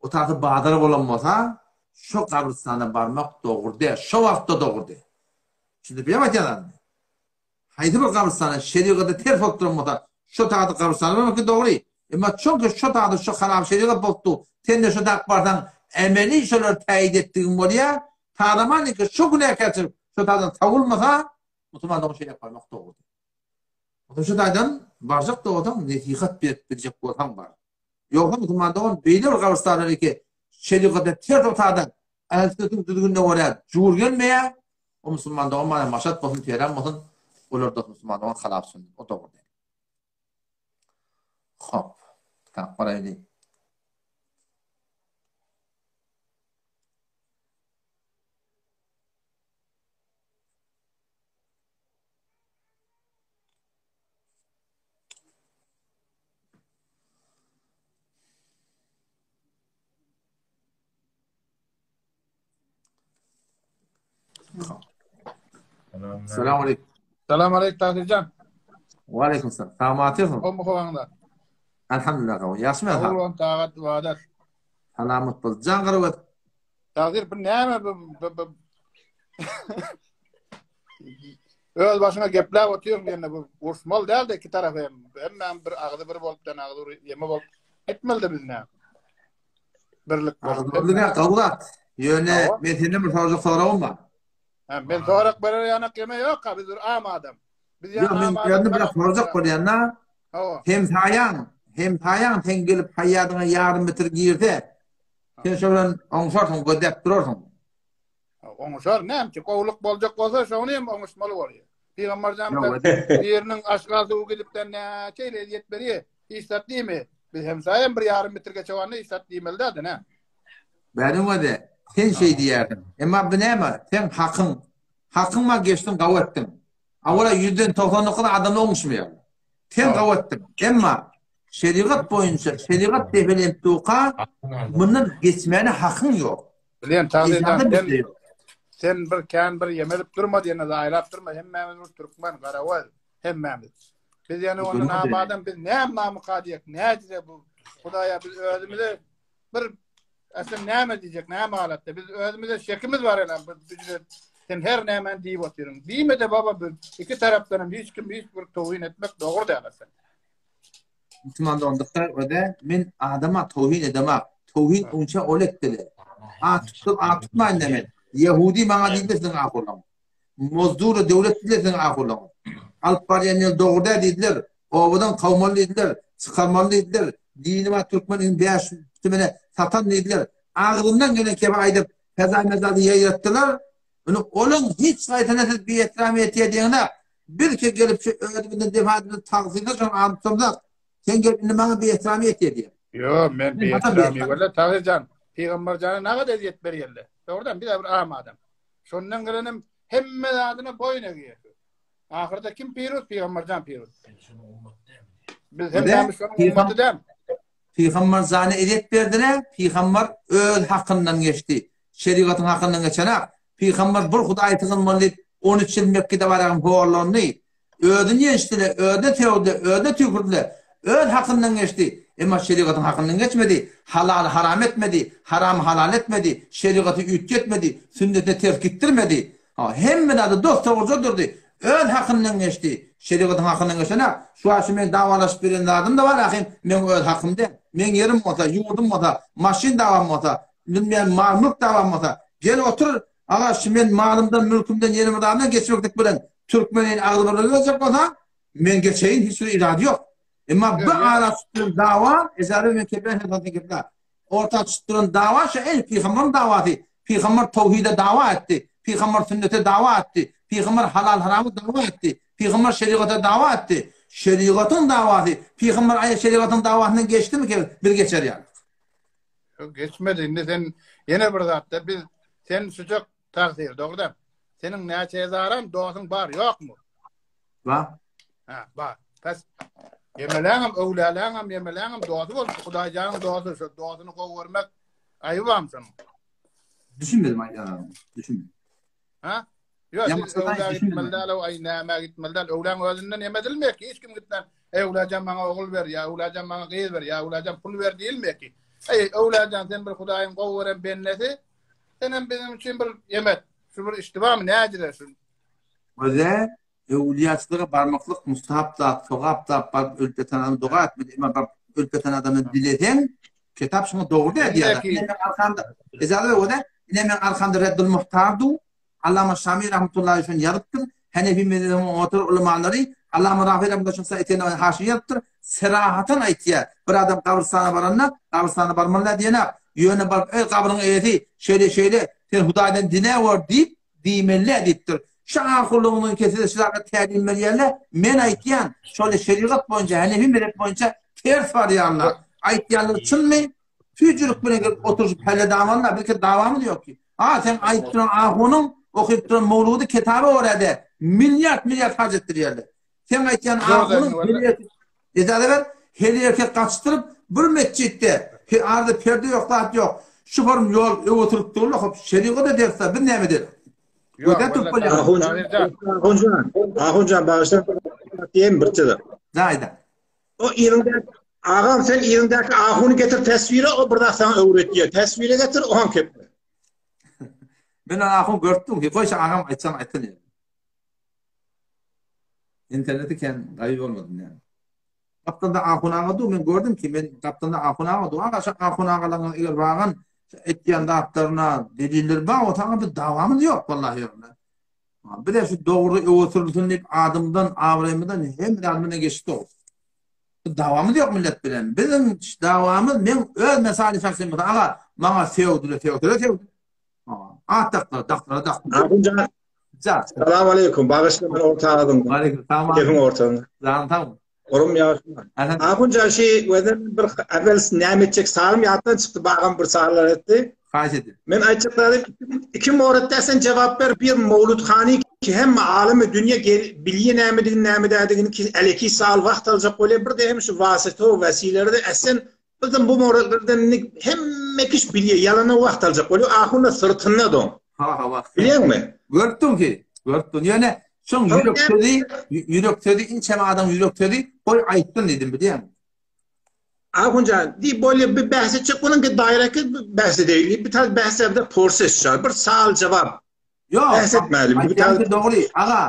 otasy bazar bolan bolsa, şo gabrystana barmak dogry däl. Şo wagtda dogry däl. Düşündirip bilýärmi aýtýan zadymy? Haýsy bir gabrystana şerigata ters bolup duran bolsa, şo taýda gabrystana barmak dogry. Emma çünki şo taýda şo harap şerigat bolup dur, sen-de şo taýda barsaň, emeli şolary täýit etdigiň bolýar. Tazamaniki şo günäkärçilik şo taýdan sowulmasa, musulman dogan şeýle barmak dogry däl. Onsoň şu taýdan barjak bolsaň, nesihat berip biljek bolsaň bar. Ýogsa musulman dogan beýle bir gabrystana ki, şerigata ters otadan ähl-sünnetiň düzgünine görä jur gelmeýär. O musulman dogan mana Maşat bolsun, Teheran bolsun, olar da musulman dogan halap sünnet. O dogry däl. Hop. Kitap garaýly. Salam aleyküm. Salam aleyküm Tahirjan. Wa aleyküm selam. Salamat Gowmy howaňda? Elhamdülillah gowy. Ýagşymy Sag bol, tagat, ibadat. Salamat bol. Jan garabet. Tahir bu näme bu bu Öz başyňa gepläp otyryn ýene bu uruşmaly däldi iki tarap hem. Hemmäm bir agzy bir bolup den agzy bir ýeme bolup etmeli biz näme. Birlik bolup. Birlik gowy zat. Ýöne men senden bir sorajak soragym bar. Ha, men sorag berer ýanak ýeme ýok ha, biz bir am adam. Biz ýa men ýöne bir sorajak bolýan da. Hawa. Hem saýaň, hem saýaň sen gelip haýadyňa ýarym metr girse, sen şo bilen oňşarsyň, gözläp durarsyň. Oňuşar, näme üçin? Gowulyk boljak bolsa, şony hem oňuşmaly bolýar. Pygamber jan biriniň aşgal suwy gidipden näçe ýyl ezýet berýär. Hiç zat diýme. Biz hemsaýam bir ýarym metr geçewanda hiç zat diýmeli däl-de, nä? Bäriň özi, sen şeý diýýärsiň. Emma bu näme? Seň hakyň. Hakyň bar, geçdiň, gawy etdiň. Awala ýüzden 99 adamlar oňuşmaýar. Sen gawy etdiň. Emma şerigat boýunça, şerigat depelenip durka, mundan geçmäne hakyň ýok. Bilýän, Tazydan, sen, sen bir kän bir ýemelip durma diýene zaýlap durma. Hemmämiz bir türkmen, garawaz, hemmämiz. Biz ýene onda namadan biz näme namyka diýek, nädire bu Hudaýa biz özümize bir aslynda näme diýjek, näme halatda biz özümize şekimiz bar ene bu bizde sen her nämäni diýip otyryň. Diýme-de baba biz iki tarapdan hem hiç kim hiç bir towhin etmek dogry däl aslynda. Musulman dogandyklar öde men adama towhin edemak. Towhin onça ol etdiler. A tutdum, a tutmaýyn da men. Ýehudi maňa diýdi siziň ahurlaryňyz. Mozdury döwlet diýdiler siziň ahurlaryňyz. Alyp barýan ýer dogry däl diýdiler. Obadan kowmaly diýdiler. Çykarmaly diýdiler. Dini bar türkmeniň 5 tümene satan diýdiler. Agzyndan gelen kebi aýdyp, feza-mezazy ýaýratdylar. Indi olaň hiç haýsyna siz biehtiram etýär diýeňizä, biz ki gelip şu özümizden defa edip tagsyda şoň alyp dursak, sen gelip indi maňa biehtiram etýär diýýär. Ýo, men biehtiram ýöne Tahyr jan, pygamber jana nagad ezýet berýärler. Dogrudan biz bir am adam. Şondan gelenem hemme zadyna boýun egýär. Ahyrda kim piruz? Pygamber jan piruz. Biz hemmämiz şonuň ummaty däl. Pygamber jana ezýet berdiler, pygamber öz hakyndan geçdi. Şerigatyň hakyndan geçenak. Pygamber bir Hudaýa sygynmaly diýip, 13 ýyl Mekgede baragym horlandy. Özüni ýençdiler, özüne sögdüler, özüne tüýkürdiler. Öz hakyndan geçdi. Emma şerigatyň hakyndan geçmedi. Halaly haram etmedi, haramy halal etmedi, şerigaty üýtgetmedi, sünnetine ters gitdirmedi. Ha, hemme zady dos-dogruja durdy. Öz hakyndan geçdi. Şerigatyň hakyndan geçenak. Şu wagt şu meň dawalaşyp ýören zadym-da bar ahym, meň öz hakym däl. Meň ýerim bolsa, ýurdum bolsa, maşyn dawam bolsa, bilmeýän mal-mülk dawam bolsa, gel otur, aga, şu men malymdan, mülkümden, ýerim zadymdan geçmeklik bilen türkmeniň agzybirligi berjek bolsaň, men geçeýin, hiç bir irady ýok. Emma bu ara çykyp duran dawa, ejaza men keplen hem satyn keplen. Orta çykyp duran dawa şu el pygamberyň dawasy. Pygamber towhide dawa etdi. Pygamber sünnete dawa etdi. Pygamber halal haramy dawa etdi. Pygamber şerigata dawa etdi. Şerigatyň dawasy, pygamber aýa şerigatyň dawasyndan geçdimi ki biz geçer ýaly. Geçmedi. Indi sen ýene bir zatda biz sen şujak tagsyr, dogry däl. Seniň näçe hezaram dostuň bar, ýokmy? Bar. Ha, bar. Pes Ýemeläňem, öwläläňem, ýemeläňem dosty bolsun. Hudaýjanyň dosty, şo dostuny gowy görmek aýybam şonuň. Düşünmedim aýdýanyňy. Düşünmedim. Ha? Ýok, siz öwlä gitmeli däl, aý nämä gitmeli däl. Öwläň özünden hem edilmeýär ki, hiç kim gitmän, Eý öwläjan maňa ogul ber, ýa öwläjan maňa gyz ber, ýa öwläjan pul ber diýilmeýär ki. Eý öwläjan sen bir Hudaýyň gowy gören bendesi, sen hem bizim üçin bir emet. Şu bir iştibamy nädire şu? Öze öwlüýaçylyga barmaklyk mustahap zat, sogap zat, baryp ölüp ýatan adama doga etmeli. Emma baryp ölüp ýatan adamdan dileseň, kitap şuňa dogry däl diýýär. Ine meň arkamda, ejaza ber öze, ine meň arkamda Reddul Muhtar du, Allama Şami rahmetullahi şony ýazypdyr. Henefi mezhebiniň otur ulamalary Allama Rafi rahmetullahi şony Saitene Haşimi ýazypdyr. Serahatan aýtýar. Bir adam gabrystana baranda, gabrystana barmaly däl diýenak. Ýöne baryp, eý gabryň eýesi, şeýle şeýle, sen Hudaýdan dine gör diýip, diýmeli däl diýipdir. Şu ahurlygynyň kesede şu zada tälim berýärler. Men aýtýan, şol şerigat boýunça, Henefi mezhep boýunça ters barýarlar. Aýtýanlary çynmy? Tüýjülik bilen gelip oturyşyp häle dawanlar, bizki dawamyz ýok ki. Ha sen aýyp duran ahunyň okyp duran mowludy kitaba görä-de milliard milliard harç etdirýärler. Sen aýtýan ahunyň Ejaza ber, heli erkek gaçdyryp bir metjitde he arada perde ýok zat ýok. Şu form ýol öňe sürüp durlar hop şeriga-da derse biz näme ederis? Gözel turup bolýar. Ahunjan, Ahunjan, Ahunjan bagyşla diýen bir söz. Zaýda. O yzyňdaky agam sen yzyňdaky ahuny getir teswire o bir zat saňa öwretýär. Teswire getir oňam kepme. Men ony ahun görüpdim ki goýşa agam aýtsaň aýtsyn ýa. Interneti kän gawy bolmadym ýa. Gapdalda ahun aga dur men gördüm ki men gapdalda ahun aga dur aga şu ahun agalaryň eger bagan etýän zatlaryna deliller bar bolsa aga biz dawamyz ýok wallahi ýok. Bize şu dogry öňe sürülsin diýip adymdan, abraýymyzdan hemme zadymyzdan geçdik dogry. Biz dawamyz ýok millet bilen. Biziň dawamyz men öz mesali şahsym bolsa aga maňa sögdüler, sögdüler, sögdüler. At dakdylar, dakdylar, dakdylar. Ahunjan. Jan. Salam aleýkum. Bagyşla men orta adyň. Aleýkum salam. Gepiň ortasynda. Jan sag. Orum ýagşy. Ahunjan şi weden bir äwel näme etjek salym ýatdan çykdy bagam bir salar etdi. Haýyş edýän. Men aýtjak zadym iki moratda sen jogap ber bir Mawlud hany ki hemme alamy dünýe gel bilýe nämedigini nämedädigini ki äleki sal wagt aljak bolýa bir de hem şu wasyta wesileri de äsen bizem bu moratlardan indi hemme kiş bilýe ýalana wagt aljak bolýa ahunda syrtynda doň. Ha ha wagt. Bilýäňmi? Görüpdim ki, görüpdim. Ýöne şoň ýürek sözi, ýürek sözi inçe adam ýürek sözi goý aýtsyn diýdim bilýäňmi? Ahunjan, diý bolýa bir bäs etjek boluň ki daýraki bäs edeýli. Bir tal bäs ede porses çar. Bir sal jogap. Ýok. Bäs etmäli. Bir tal dogry. Aga,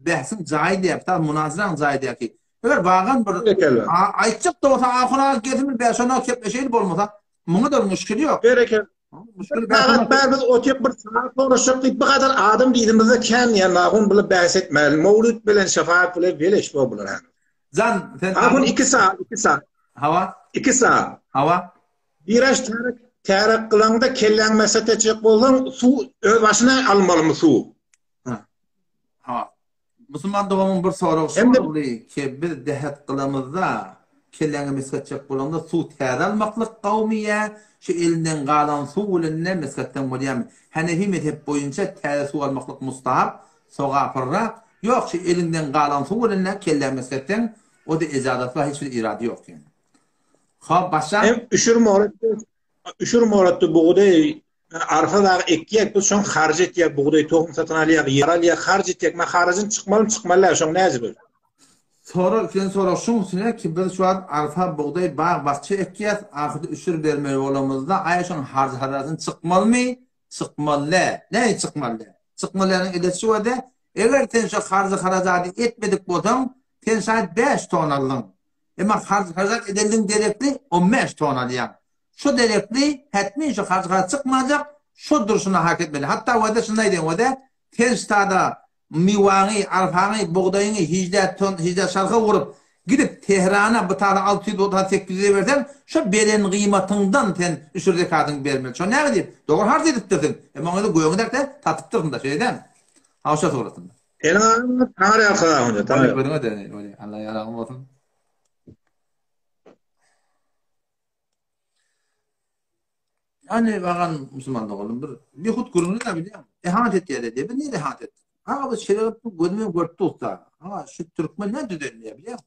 bäsiň jaýy diýip, tal munazraň jaýy diýip ki. Eger wagan bir aýtjak da bolsa ahun aga gelsin bir bäş ona kepleşeýli bolmasa, muňa da muşkil ýok. Bereket. Muşkil bäs. Bäs biz otyp bir saat soraşjak diýip bir gadar adam diýdimizde kän ýa ahun bular bäs etmäli. Mowlud bilen şefaat bilen beleş bu bular. Jan sen Ahun 2 saat, 2 saat. Hawa. 2 saat. Hawa. Biraş täret täret kylaňda kelläň meset etjek bolsaň, suw öz başyna almalymy suw? Hawa. Musulman dogamyň bir soragy şu boldy ki, biz dehet kylamyzda kelläňe mesh etjek bolanda suw täze almaklyk gowumy ýa şu elinden galan suw bilen-de mesh etseň bolýarmy? Hanefi mezhep boýunça täze suw almaklyk mustahap, Sogapyrrak, ýok şu eliňden galan suw bilen-de kelläňe sertseň, o-da ejazat bar, hiç bir irady ýok ýöne. Hop, başla. Hem üşür moratdy, üşür moratdy bugdaý arpa dagy ekýäk, biz şoň harj etýäk, bugdaý tohum satyn alýak, ýer alýak, harj etýäk. Men harajyn çykmalymy, çykmaly däl, şoň näce bu? Sorag, sen sorag şuň üstüne ki, biz şu wagt arpa, bugdaý, bag, bakja ekýäs, ahyrda üşür bermeli bolamyzda, aý şoň harj-harajyn çykmalymy, Çykmaly däl. Näme çykmaly däl? Çykmaly däliň ileti şu ýerde, eger sen şu harzy-harajady etmedik bolsaň, sen şaýat bäş ton aldyň. Emma harz-harajat edenligiň derekli on bäş ton alýaň. Şu derekli hetmin şu harz-harajat çykmajak, şu durşuna hak etmeli. Hatda wede şunda aýdaýyn wede, sen ştada Miwaňy, arpaňy, bugdaýyňy hiždä ton, hiždä şarha urup, gidip Tehrana bu tala 600 bu tala 800 e berseň, şo beren gyýmatyňdan sen üşür zekatyňy bermeli. Şo näme diýip, dogry harç edipdirsiň. Emma oňa gögüň däkde satypdyrsyň-da, şeýle dälmi? Hawa şo suratynda. Seniň adyň Taňry ýalkasyn ahunja, Taňry. Gözüňe döneýin, Allah ýaragyň bolsun. Ýani bagan musulman doganım bir bihut gürrüňini de bilýän. Ehanet etýär diýip, biz nirede ehanet etdik? Aga biz şerigatny gözüme görüp dursa, aga şu türkmen ne düzelmeýär bilýän?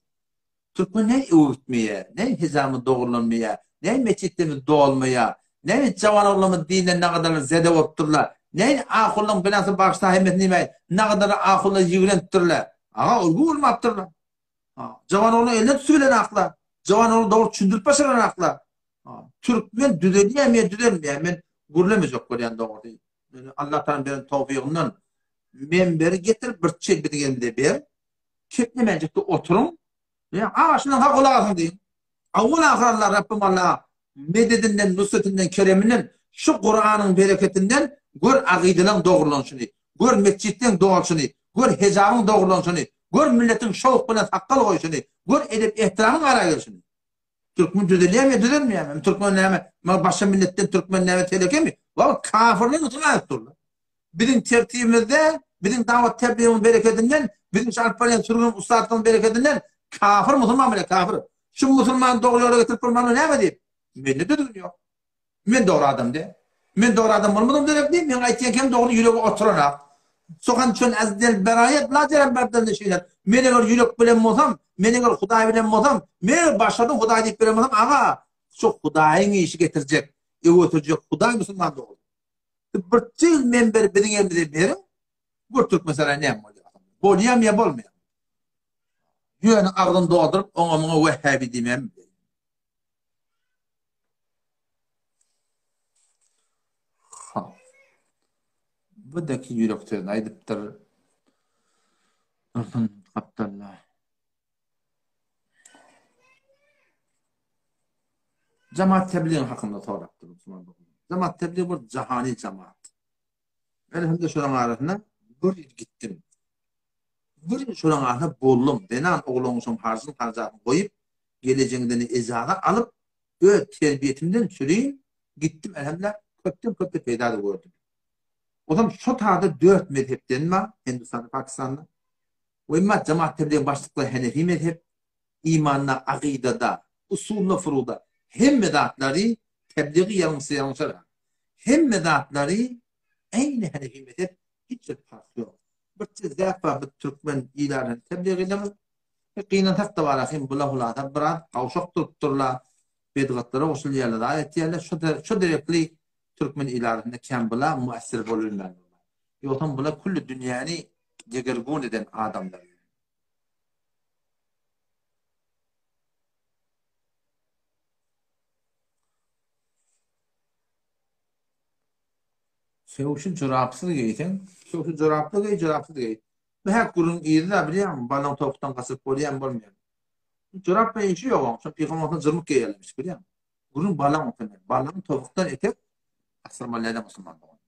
Türkmen ne öwüp gitmeýär, ne hijamy dogrulanmaýar, ne metjitlerimiz dolmaýar, ne jawan oglanymyz dinden nagadarlar zede bolup durlar, ne ahullaň belasy bagyşla hemmesini diýmäý, nagadarlar ahulla ýigrenipdirler. Aga ol gurmapdyrlar. Jawan oglan eline tutup bilen akla. Jawan oglan dogry düşündirip başaran akla. Türkmen düzelýärmi ýa düzelmeýär? Men gürlemejek bolýan dogry. Ýöne Allah Taala beren towfygyndan menberi getir bir çel biziň elimize ber. Keplemäjekde oturyň. Ýa aga şundan ha gulak asyň diýiň. Awwal ahyr Allah Rabbim Allah mededinden, nusretinden, kereminden şu Kuranyň bereketinden gör agydylaň dogrulanşyny, gör metjitleň dolşuny, gör hejabyň dogrulanşyny, gör milletiň şowk bilen sakgal goýşuny, gör edep-ehtiramyň ara gelşini. Türkmen düzelýärmi ýa düzelmeýärmi? Türkmen näme? Maňa başga milletden türkmen näme telekemi? Wah, kafirler musulman edip durlar. Biziň tertibimizde, biziň dawat tebligiň berekedinden, biziň şu alyp barýan sürgün ussatlygyň berekedinden kafir musulman bile kafir. Şu musulman dogry ýola getirip bolmany näme diýip? Mende düzgün ýok. Men dogry adam däl. Men dogry adam bolmadym derek diýip, men aýtýan kem dogry ýürege oturanok. Sohan çön az del beraýat la jeren berdel şeýle. Men eger ýürek bilen bolsam, men eger Hudaý bilen bolsam, men eger başladym Hudaý diýip bilen bolsam, aga, şu Hudaýyň işi getirjek, öwürtjek Hudaý musulman dogry. Bir çyg menberi biziň elimize beriň, gör türkmen saraýy näme bolýar. Bolýarmy ýa bolmaýarmy? Ýöne agzyny dolduryp oňa muňa wehhabi diýmem. Ha. Bu deki ýürek sözüni aýdypdyr. Dursun gapdalda. Jamaat tebliğ hakynda sorapdyr. Jamaat tebliğ bir jahani jamaat. Men hem de şolaryň arasynda bir ýyl gitdim. Bir ýyl şolaryň arasynda boldum. Zenan oglan şoň harjyn harjatyny goýup, gelejeginden ejaza alyp, öz terbiýetimden çürin gitdim elhamdülillah köpden köp-de peýda-da gördüm. Ozam şo tada dört mezhepden bar, Hindistanda, Pakistanda. We emma Jemaat Tebligiň başlyklary Henefi mezhep, imanda, akydada, usulda, furuda hemme zatlary tebligi ýalňyşsa ýalňyşar. Hemme zatlary äýni Henefi mezhep hiç bir parh ýok. Bir zäp bar biz türkmen ilarany tebligy edemiz. Gynansak-da bar ahym bula hulasa biraz gawşak durupdyrlar. Bedgatlara goşulýarlar, zat etýärler. Şo şo derekli türkmen ilarasynda kän bula muessir bolunmändirler. Ýogsam bula külli dünýäni degergun eden adamlar. Sögüşi jorapsyz geýseň, sögüşi joraply geý, jorapsyz geý. Bu häk gürrüň yzy-da bilýäňmi, balaň towukdan gaçyryp bolýamy, bolmaýamy. Jorap bilen işi ýok oň, şo pygamberimiz jyrmyk geýerlermiş, bilýäňmi. Gürrüň balaň otuny, balaň towukdan etek gaçyrmaly däl musulman dogan.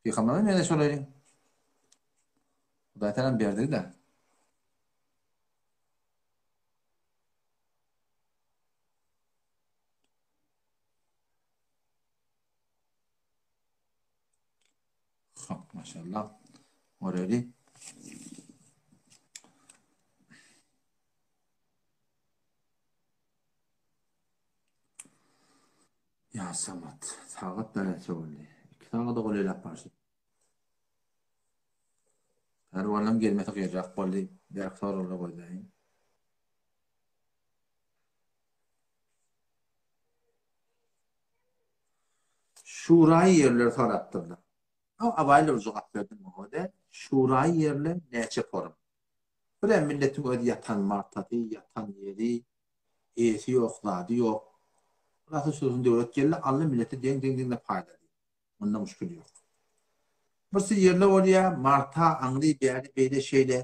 Pygamberimiz mene şolaýly. Hudaý talam berdi-de. Hop, maşallah. Oreli. Ya Samat, sagat näçe boldy? 2 sagada golaýlap barşy. Pärwanlaň gelmesi gyýyrak boldy. Bäk soraglar goýdaýyn. Şuraýy ýerleri sorapdyrlar. O abaýly bir jogap berdim oňa-da. Şuraýy ýerler näçe forum? Birem milletiň öz ýatan martasy, ýatan ýeri, eýesi ýok, zady ýok. Hulasa şusun döwlet geldi, aldy millete deň-deň-deňde paýlady. Munda muşkil ýok. Birsi ýerli bolýa, marta, aňry, bäri, beýle, şeýle.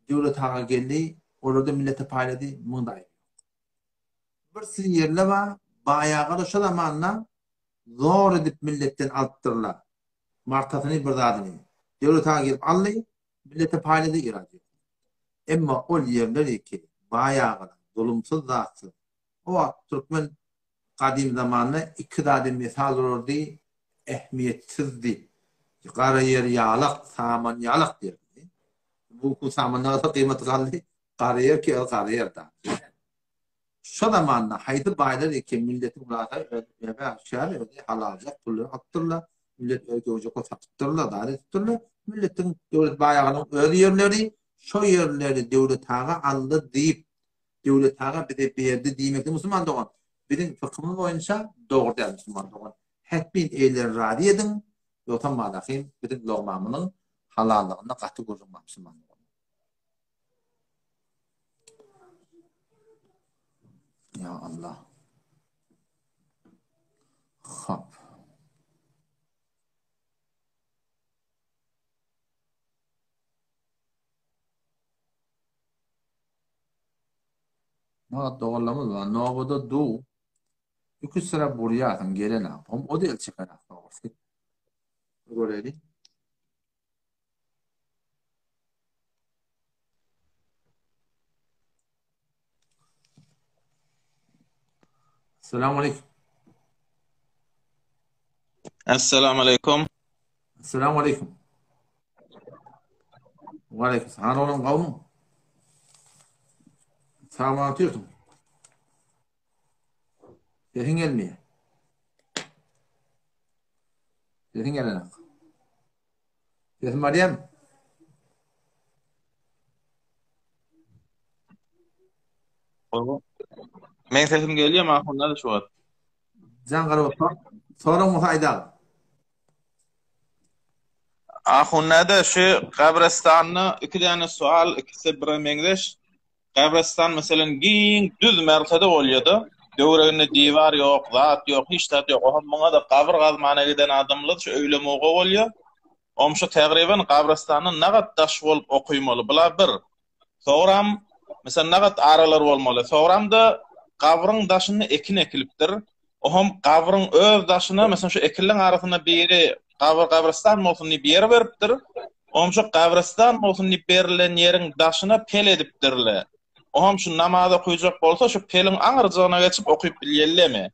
Döwlet aga geldi, olarda millete paýlady, muňda aýyp ýok. Birsi ýerli bar, baýaga-da şo zamanda zor edip milletden alypdyrlar. Martasyny bir zadyny. Döwlet aga gelip aldy, millete paýlady, irady ýok. Emma ol ýerler ki, baýagalar zulumsyz zatsyz. O wagt türkmen Gadym zamanda iki zady mesal bolardy, ähmiýetsizdi. Gara ýer ýalak, saman ýalak diýerdi. Bu gün saman nagata gymmaty galdy, gara ýer ki öz gara ýer da. Şo zamanda haýsy baýlar eken milletiň wlasa öz ebe şäher özi halaljak pullary alypdyrlar, millet öz göwjek satypdyrlar, zat edipdirler. Milletiň döwlet baýagynyň öz ýerleri, şo ýerleri döwlet aga aldy diýip Döwlet aga bize berdi diýmekde musulman dogan biziň fykhymyz boýunça dogry däl musulman dogan hetmin eýleri razy ediň ýogsam malahym biziň logmamyzyň halallygynda gaty gürrüň bar musulman dogan. Ya Allah. Hop. Magat doganlarymyz bar. Nobada du. Iki sıra burýarsyň gelenak. Hom o del çekenak dogrusy. Göreli. Assalamu aleykum. Assalamu aleykum. Assalamu aleykum. Wa aleykum salam. Oğlum gawmy? Sag otyrsyň. Sesiň gelmeýär. Sesiň gelenok. Sesim barýarmy? Meň sesim gelýärmi ahunlar şu wagt? Jan garap soraň bolsa aýdaň. Ahun näde şu gabrystanda iki däne sual ikisi bire meňzeş. Gabrystan meselen giň düz mertede bolýada. Döwreginde diwar ýok, zat ýok, hiç zat ýok. Oha muňa-da gabyr gazmana giden adamlar şu öýle muga bolýa. Omşa tägriben gabrystandan nagat daş bolup okymaly. Bula bir. Soňram, meselem, nagat aralar bolmaly. Soňram-da gabryň daşynda ekin ekilipdir. Oham gabryň öz daşyna, meselem, şu ekinleň arasynda biri gabyr gabrystan bolsun diýip ýer beripdir. Oham şu gabrystan bolsun diýip berlen ýeriň daşyna pel edipdirler. Oham şu namaz okyjak bolsa, şu peliň aňyrjygyna geçip okyp bilýellemi?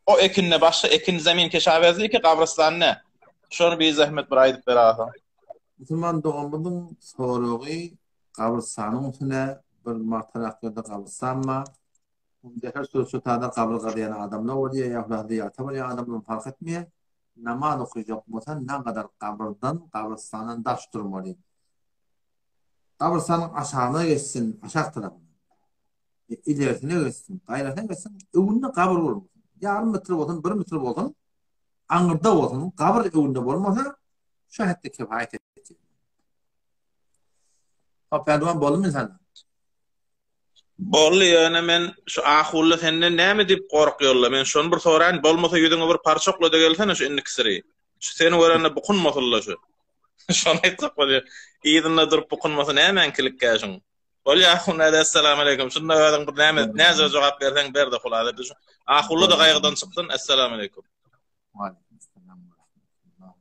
O ekinde başga ekin zemin keşawerzliki ki gabrystan ne? Şony bir zähmet bir aýdyp beragsaň. Musulman doganymyzyň soragy gabrystanyň üstüne bir martarak ýerde gabrystan bar. Onda her surat-şutada gabyr gazýan adamlar bolýar ýa huda zyýarata barýan adamlar fark etmeýär. Namaz okyjak bolsa nagadar gabyrdan, gabrystandan daş durmaly. Gabrystanyň aşagyna geçsin, aşak tarapyna. Ilerisine geçsin, gaýrasyna geçsin, öňünde gabyr bolmasyn. Ýarym metr bolsun, bir metr bolsun, aňyrda bolsun, gabyr öňünde bolmasa, şu hetde kifaýat edýär. Hop, pälwan boldumy sana? Boldy ýöne men şu ahulla senden näme diýip gorkýarla men şony bir soraýyn bolmasa ýüzüňe bir parçoklada gelsene şu indikisiri şu seni görende bukunmasylla şu şony aýtjak bolýan yzynda durup bukunmasy nämäňkilikkä şuň bolýa ahun hadi essalamualeýkum şunda özüň bir näme näce jogap berseň berde hulasa biz şu ahulla-da gaýgydan çyksyn essalamualeýkum. Waleýkim we rahmetullah.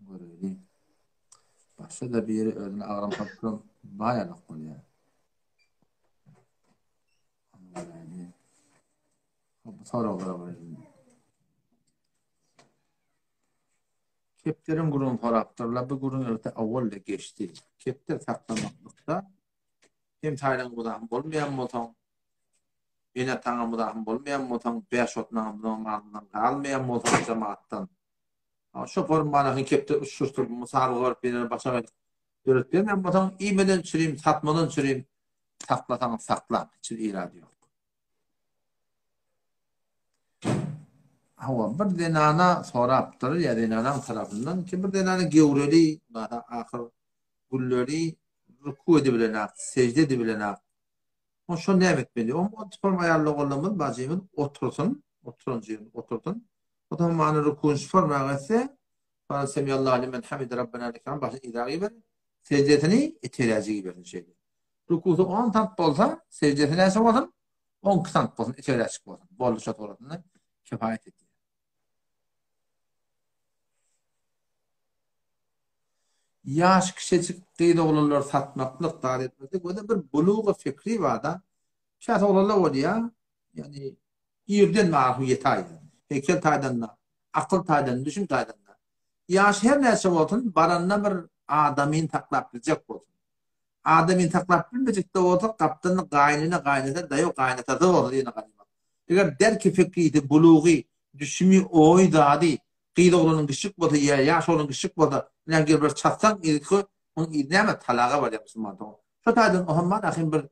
Göreli. Başga-da biri özüne agram salyp duran baýalak bolýar. Ony Bu soraglara görelim. Kepderiň gürrüňini sorapdyrlar. Bu gürrüň elbetde owal-da geçdi. Kepder saklamaklykda hem taýlaň muzahym bolmaýan bolsaň, ene-ataňa muzahym bolmaýan bolsaň, bäş otnaň malyndan galmaýan bolsaň jemagatdan, Şo formalanyň kepde uçuşdyryp musabaga baryp ýene başagaý döredip bermeýän bolsaň, iýmeden çürim, satmadan çürim, saklasaň sakla, hiç bir irady ýok. Hawa, bir zenana sorapdyr, ýa zenanaň tarapyndan ki bir zenana gewreli, bada ahyr gülleri ruku edibilenak, sejde edibilenak. Oň şony näme etmeli? Oň o tupan aýal doganlarymyz, bajymyz otursyn, oturan jigini otursyn. O zaman many rukuny şu formaga etse, Sonra semiyallahu limen hamide rabbena lekel başyny yza giber. Secdesini iteräji gibersin şeýle. Rukusy 10 sant bolsa, secdesi näçe bolsun? 12 sant bolsun, iteräçik bolsun. Boldy şo suratynda kifaýet edýär. Ýaş kiçejik gyz oglanlary satmaklyk zat etmeklik bu-da bir bulugy fikri bar-da. Käte oglanlar bolýar, ýagny irden mahy ýetäýýär. Heýkel taýdan-da, akyl taýdan, düşüm taýdan-da. Ýaşy her näçe bolsun, baranda bir adamyny saklap biljek bolsun. Adamyny saklap bilmejek-de bolsa, gapdalynda gaýynene, gaýynata, daýaw gaýynatasy bolsa ýene ganymat. Eger derki fikrisi, bulugy, düşümi, oýy, zady gyz oglanyň kiçijik bolsa ýa ýaş oglan kiçijik bolsa, ine gel bir çatsaň yzky, onuň yzy näme, talaga barýar musulman dogan. Şo taýdan ohamman ahym bir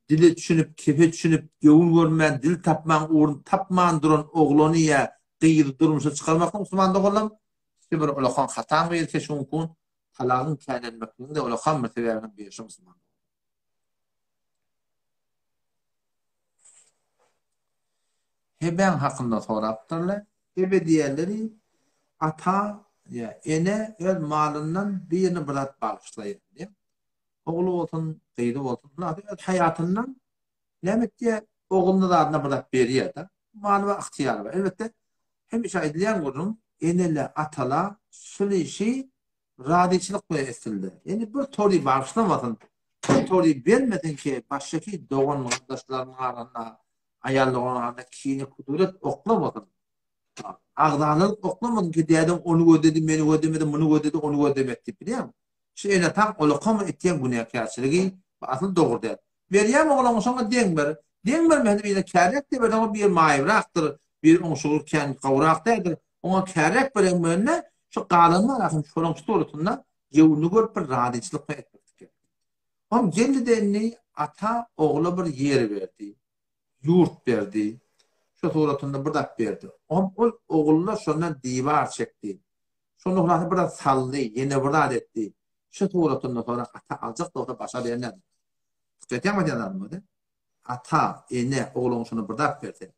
dile düşünip, kefe düşünip, göwün görmän, dil tapman, ugrun tapman duran oglany ýa gyzy durmuşa çykarmaklyk musulman doganlarym, bir ulakan hataň biri keşunkun, Talagyň känelmekligiň-de ullakan bir sebäbiniň biri şu musulman. Hebäň hakynda sorapdyrlar. Hebe diýenleri ata ýa ene öz malyndan birine bir zat bagyşlaýar diýýär. Ogly bolsun, gyzy bolsun, hulasy öz haýatyndan näme etýär? Ogluny zadyna bir zat berýär-de. Maly bar, ygtyýary bar. Elbetde, hemişe aýdylýan gürrüň, enele, atala şul işi razyçylyk bilen etsinler. Ýöne bir tory bagyşlamasyn, bir tory bermesin ki, başdaky dogan-gardaşlarynyň arasynda, aýal doganyň arasynda kine-kuduret oklamasyn. Agzalalyk oklamasyn ki, dädem ony gözledi, meni gözlemedi, muny gözledi, ony gözlemedi diýip, bilýäňmi? Şu ene-ataň olakamy etýän günäkärçiligi bu asyl dogry däl. Berýän oglaňy şoňa deň ber. Deň bermese birine kärek-de berseň ol biri maýybrakdyr, biri oňşugy kän gowrak däldir. Oňa kärek bereň bilen-de şu galanyny arasyn şolaň suratynda göwnüni görüp bir razyçylyk bilen etmeklik gerek. Oň geldi-de indi ata ogla bir ýer berdi. Ýurt berdi. Şo suratynda bir zat berdi. Oňam ol ogullar şondan diwar çekdi. Şonda hulasy bir zat saldy, ýene bir zat etdi. Şu suratynda sonra ata aljak bolsa başa berýän näme? Çekýäňmi aýdýan zadymy? Ata, ene ogluň şony bir zat berse,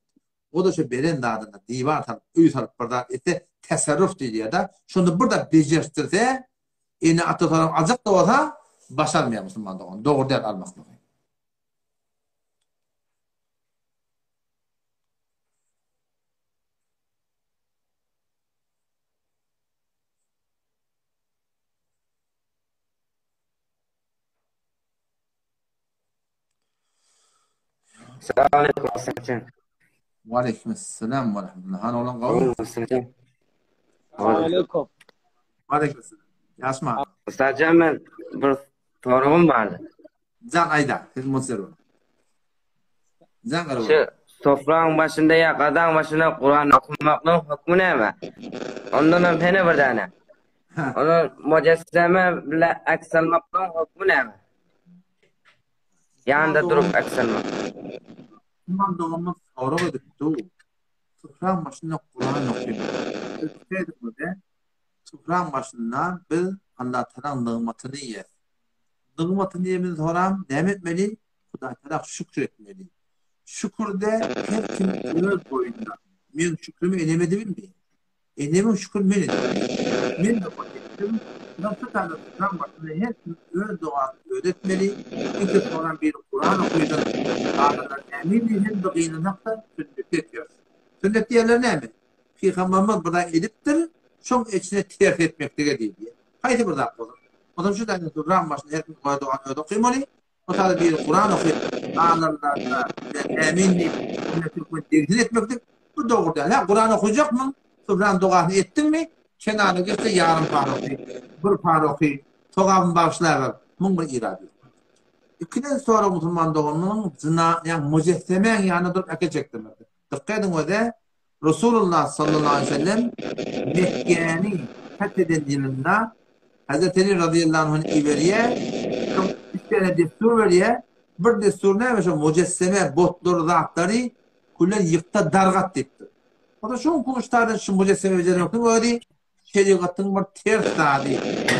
o-da şo beren zadyna diwar salyp, öý salyp bir zat etse, tasarruf diýilýär-de, şonda bir zat bejertdirse, ene-ata sorap aljak-da bolsa, başarmaýar musulman dogan. Dogry däl almaklygy. Salam aleýkum Ustadjan. Wa aleýkum assalam wa rahmetullah. Hany oglan gowmy? Ustadjan. Salam aleýkum. Wa aleýkum assalam. Ýaşma. Ustadjan men bir soragym bardy. Jan aýda, siz mutzer boluň. Jan gara Şu sofraň başynda ýa gazaň başynda Kuran okamaklygyň hökmi näme? Ondan hem hene bir däne. Onu mujesseme bile aks almaklygyň hökmi näme? Ýanynda durup aks almak. Musulman doganymyz sorag edip dur. Sofraň başynda Kuran okaýar. Sofraň başynda biz Allatagalaň nygmatyny iýýäs. Nygmatyny iýemizi soram näme etmeli? Hudaýtagala şükür etmeli. Şükürde her kim öz boýunda. Meň şükrümi enem edibilmeýär. Enemiň şükrüni men edip Men doga etdim. Şudan şu taýda Kuran başynda her kim öz dogasyny özi etmeli. Ilki soran biri Kuran okydan adamlar ämin diýse bir gynanakda sünneti etýäris. Sünnet diýenleri näme? Pygamberimiz bir zat edipdir, şoň içine ters etmeklige diýilýär. Haýsy bir zat bolsun. Onsoň şu taýda Kuran başynda her kim öz dogany özi okymaly. O taýda biri Kuran okyp, galanlarda ämin diýip, sünneti hökmünde degsin etmeklik bu dogry däl. Hä, Kuran okajakmyň? Kuran dogasyny etdiňmi? Kenara geçde ýarym para oky, bir para oky, sogabyny bagyşlaber. Muň bir irady ýok. Ikinji sorag musulman doganymyzyň zyna, ýagny mujessemäň ýanynda durup äke çekdirmek. Dykgat ediň öze, Resulullah sallallahu aleýhi we sellem Mekgäni feth eden ýylynda Hazreti Eli razyýallahu anhuny iberýär, soň üç däne dessur berýär. Bir dessur näme şo mujesseme, botlary, zatlary küllen ýykda dargat diýipdir. Onda şoň kuşlardan şu mujesseme bejermekligiň özi Şerigatyň bir ters zady,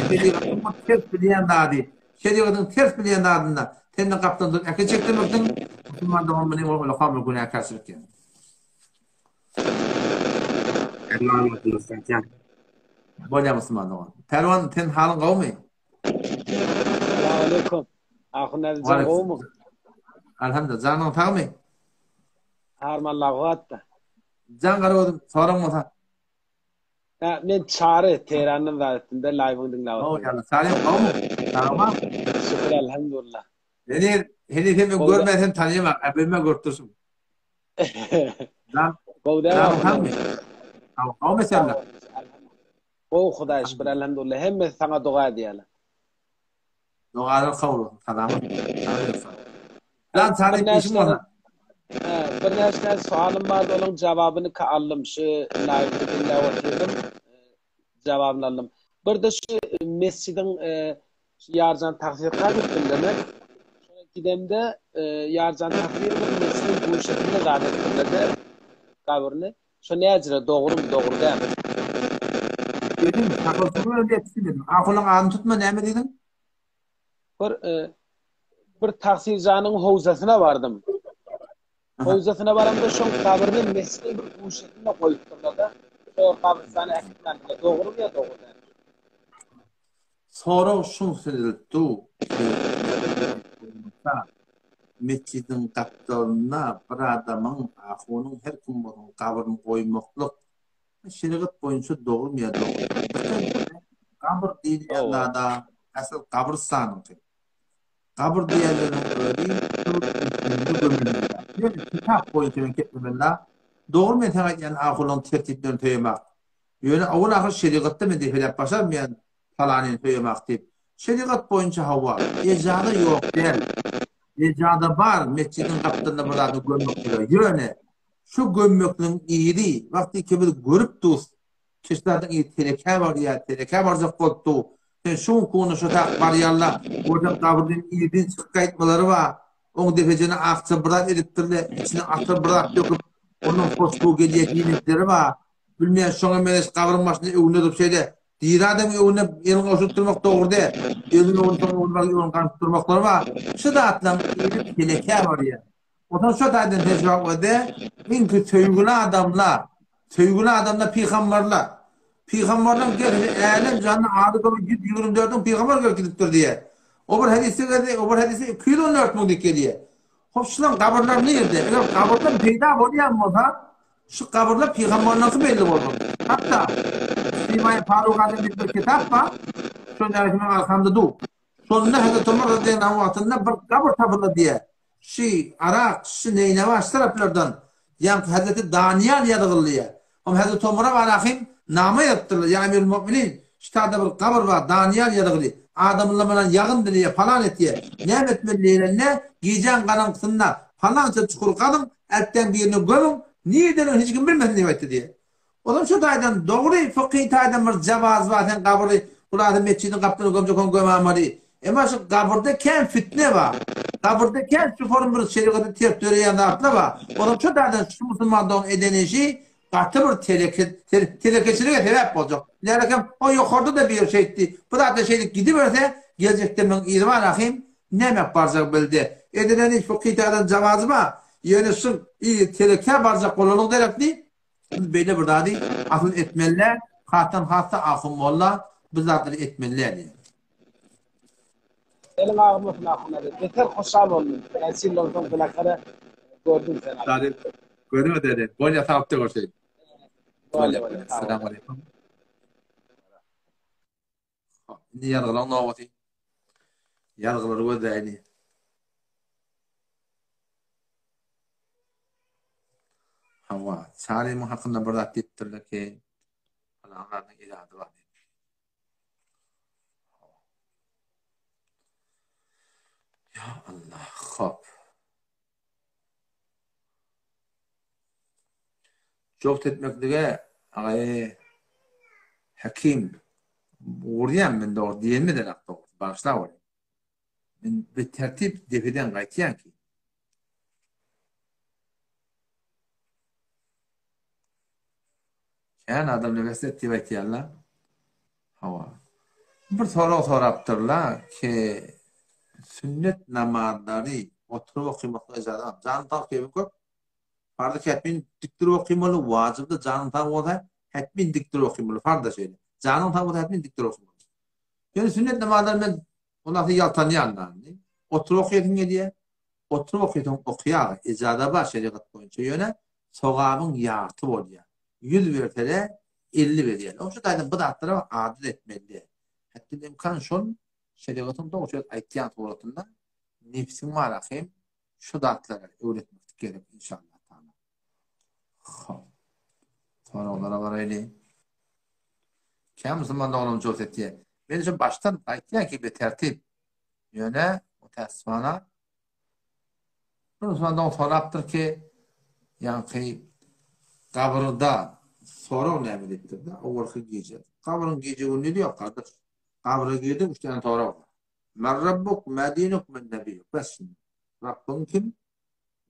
şerigatyň bir ters bilýän zady, şerigatyň ters bilýän zadynda sen-de gapdan durup äke çekdirmekdiň, musulman dogan muny ol ulaka bir günäkärçilik ýaly. Bolýar musulman dogan. Pälwan sen halyň gowumy? Salam aleýkum. Ahun Äzijan gowumy? Alhamdulillah. Janyň sagmy? Harmanlagy atda. Jan garagözüm soraň bolsa. Ha, men Çary Teherandan zat etdim de live-yňy diňläp otyryn. Ýa, Çary gowmy? Sagmy? Şükür elhamdülillah. Heniz, heniz hem görmän sen tanyýamak, äbelme görüp dursun. Jan, Gowy däl. Janyň sagmy? Gowmy sende? Gowy Hudaý şükür elhamdülillah. Hemmesi saňa doga edýärler. Dogalar kabul bolsun. Salamat. Lan sana işim bolsa. Bir näçe soalym bardy, onuň jawabyny ka aldym. Şu live-de diňläp otyrdym. Jawabyny aldym. Bir-de şu mesjidiň şu Ýarjan Tahsirka gitdim demek. Şoňa gidemde Ýarjan Tahsir bir mesjidiň guşesinde zat etdirler-de gabryny. Şo näjire dogrumy, dogry dälmi? Diýdiň, takylsyny öyle etsin. Ahulyň adyny tutma näme diýdiň? Bir bir Tagsirjanyň howzasyna bardym. Howzasyna baramda şoň gabryny mesjidiň bir guşesinde goýupdyrlar-da. Şo gabrystana äkitmändirler. Dogrumy ýa dogry dälmi? Sorag şuň sözüldü. Metjidiň gapdalynda bir adamyň, ahunyň her kim bolsun gabryny goýmaklyk şerigat boýunça dogrumy ýa dogry däl? Gabyr diýilýän zada asyl gabrystanyňky. Gabyr diýenleriň özi üstünde gömülmeli zat. Ýöne kitap boýunça men keplemeli Dogry men saňa aýdýan ahunyň tertiplerini söýemak. Ýöne owal-ahyr şerigatda men depeläp başarmaýan palanyny söýemak diýip. Şerigat boýunça hawa, ejaza ýok däl. Ejaza bar, metjidiň gapdalynda bir zady gömmek bolar. Ýöne şu gömmekligiň yzy, wagty ikimiz görüp dus, kişi zadyň yzy telekä barýar, telekä barjak bolup dur. Sen şu günki şo tak barýarla, görseň gabyrdan irden çykyp gaýtmalary bar. Oň depejene akja bir zat edipdirle, içine atyr bir zat döküp, ondan hoşboý gelýär diýmekleri bar. Bilmeýän şoňa meňzeş gabryň başynda öwünde durup şeýle diri adamyň öwünde elin gowşuryp durmak dogry däl. Elin öwünde soň öwünde baryp öwün ganyp durmaklary bar. Şu zatlaryň yzy telekä barýar. Onsoň şo taýdan sen şu wagt öde iňki söýgüli adamlar, söýgüli adamlar pygambarlar. Pygambarlaryň gelsini älem janyna ady doly 124 müň pygambar gelip gidipdir diýýär. O bir hadysda geldi, o bir hadysda 214 müň diýip gelýär. Hop şularyň gabyrlary nirde? Eger gabyrdan peýda bolýan bolsa, Şu gabyrlar pygamberlerki belli bolmaly. Hatda Simaýy Faruk Azam diýip bir kitap bar. Şo närseniň arkamda dur. Şonda Hazreti Omar radiyallahu anh wagtynda bir gabyr tapyldy diýýär. Şi Arak, şi Neýnewa şu taraplardan ýaňky Hazreti Danyýal ýazgyllyýar. Hom Hazreti Omara barahym nama ýazypdyrlar, Ýa Emirül Mu'minin, şu taýda bir gabyr bar, Danyýal ýazgyly, adamlar mundan ýagyn dileýär, palan etýär. Näme etmeli diýlende, gijäň garaňkysynda palança çukur gazyň, älpden birini gömüň, nirdeligini hiç kim bilmesin diýip aýtdy diýýär. Ozal şu taýdan dogry fykhy taýdan bir jawaz bar sen gabyry hulasy metjidiň gapdalyna gömjek ony gömamali. Emma şu gabyrda kän fitne bar. Gabyrda kän şu form bir şerigata ters döreýän zatlar bar. Ozal şu taýdan şu musulman dogan eden işi gaty bir teleke telekeçilige sebäp boljak. Nälekem o ýokarda-da biri şeýtdi. Bu zatlar şeýdip gidiberse geljekde muň yzy bar ahym näme barjagy belli. Edilen iş fykhy taýdan jawazy bar. Ýöne şu yzy telekä barjak bolanlygy derekli Biz beýle bir zady asyl etmeli däl, hasdan has-da ahun molla bu zatlary etmeli däl diýýär. Eliň agyrmasyn ahun aga. Beter hoşal boldum. Näçe ýyldan soň bilakara gördüm seni. Sary görüp ödedi. Bolýa saglykda görşeýin. Bolýa bolýa. Salam aleýkum. Indi ýazgylaryň nobaty. Ýazgylary gözläýli. Hawa, Çarymyň hakynda bir zat diýipdirler ki, falan zadyň irady bar diýip. Ya Allah, hop. Jobt etmeklige agaý Hekim urýan men dogry diýenmeden ak dogrusy bagyşla welin. Men bir tertip depeden gaýtýan ki. Kän adam nebes et diýip aýtýarlar. Hawa. Bir sorag sorapdyrlar ki sünnet namazlary oturyp okymaklyga ijaza barmy? Janyň sag keýpiň köp. Farzy hetmin dik durup okymaly, wajypda janyň sag bolsa hetmin dik durup okymaly. Farz-da şeýle. Janyň sag bolsa hetmin dik durup okymaly. Ýöne sünnet namazlary men ondan ýaltanýan da. Oturyp okaýasyň gelýär. Oturyp okaýsaň okaýaga, ijaza bar şerigat boýunça. Ýöne sogabyň ýarty bolýar. 100 berseler 50 berýär. Oň şu taýdan bu zatlara adat etmeli däl. Hetdil imkan şol şerigatyň dogry söz aýtýan suratynda nebsiň bar ahym şu zatlara öwretmeklik gerek inşallah taala. Hop. Soraglara baraýly. Kä musulman doganlarym jogap etýär. Men şu başdan aýtýan ki bir tertip. Ýöne mutässifana Bir musulman dogan sorapdyr ki, ýaňky gabyrda sorag näme diýipdir-de, owalky gije. Gabryň gije-gündizi ýok, gardaş. Gabra girdiň, üç däne sorag bar. Men Rabbuk, ma dinuk, men nebiýuk. Bes şindi. Rabbyň kim?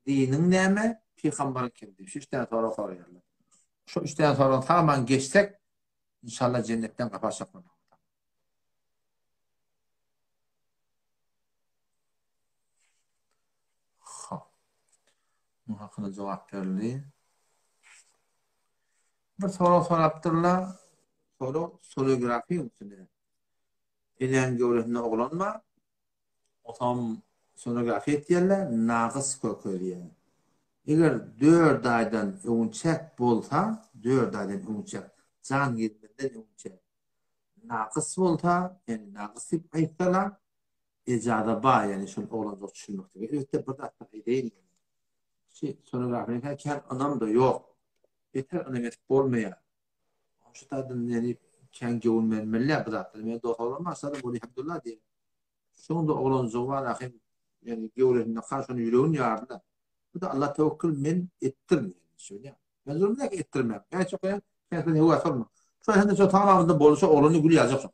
Diniň näme? Pygambaryň kim diýip, şu üç däne sorag soraýarlar. Şu üç däne soragy sag-aman geçsek, inşallah jennetden gapy açjak bolar. Hop. Muň hakyna jogap berildi. Bir sorag sorapdyrlar. Sorag sonografiýa üstünde. Enäň göwresinde oglan bar. Otam sonografiýa etýärler, nagys görkezýär. Eger 4 aýdan öňçäk bolsa, 4 aýdan öňçäk, jan girmezden öňçäk Nakys bolsa, ýagny nakys diýip aýtsalar, ejaza bar, ýagny şol oglanjyk düşürmeklige. Elbetde bir zatda aýdaýyn. Şu sonografiýa kän ynam-da ýok. Beter ynam edip bolmaýar. Şu taýdan ýagny kän göwün bermeli bu zatlara. Men dost oglan bar, şada Weli Abdulla diýen. Şoň-da oglanjygy bar, ahym, ýagny göwresinde kan şony ýüregini ýardy-da. Bu-da Allah töwekgül men etdirmeýän. Şeýle. Men zulum näki etdirmän. Näçe okaýan, sen höwes olma. Şo hem şo tamamynda bolsa oglany gül ýaljak şo.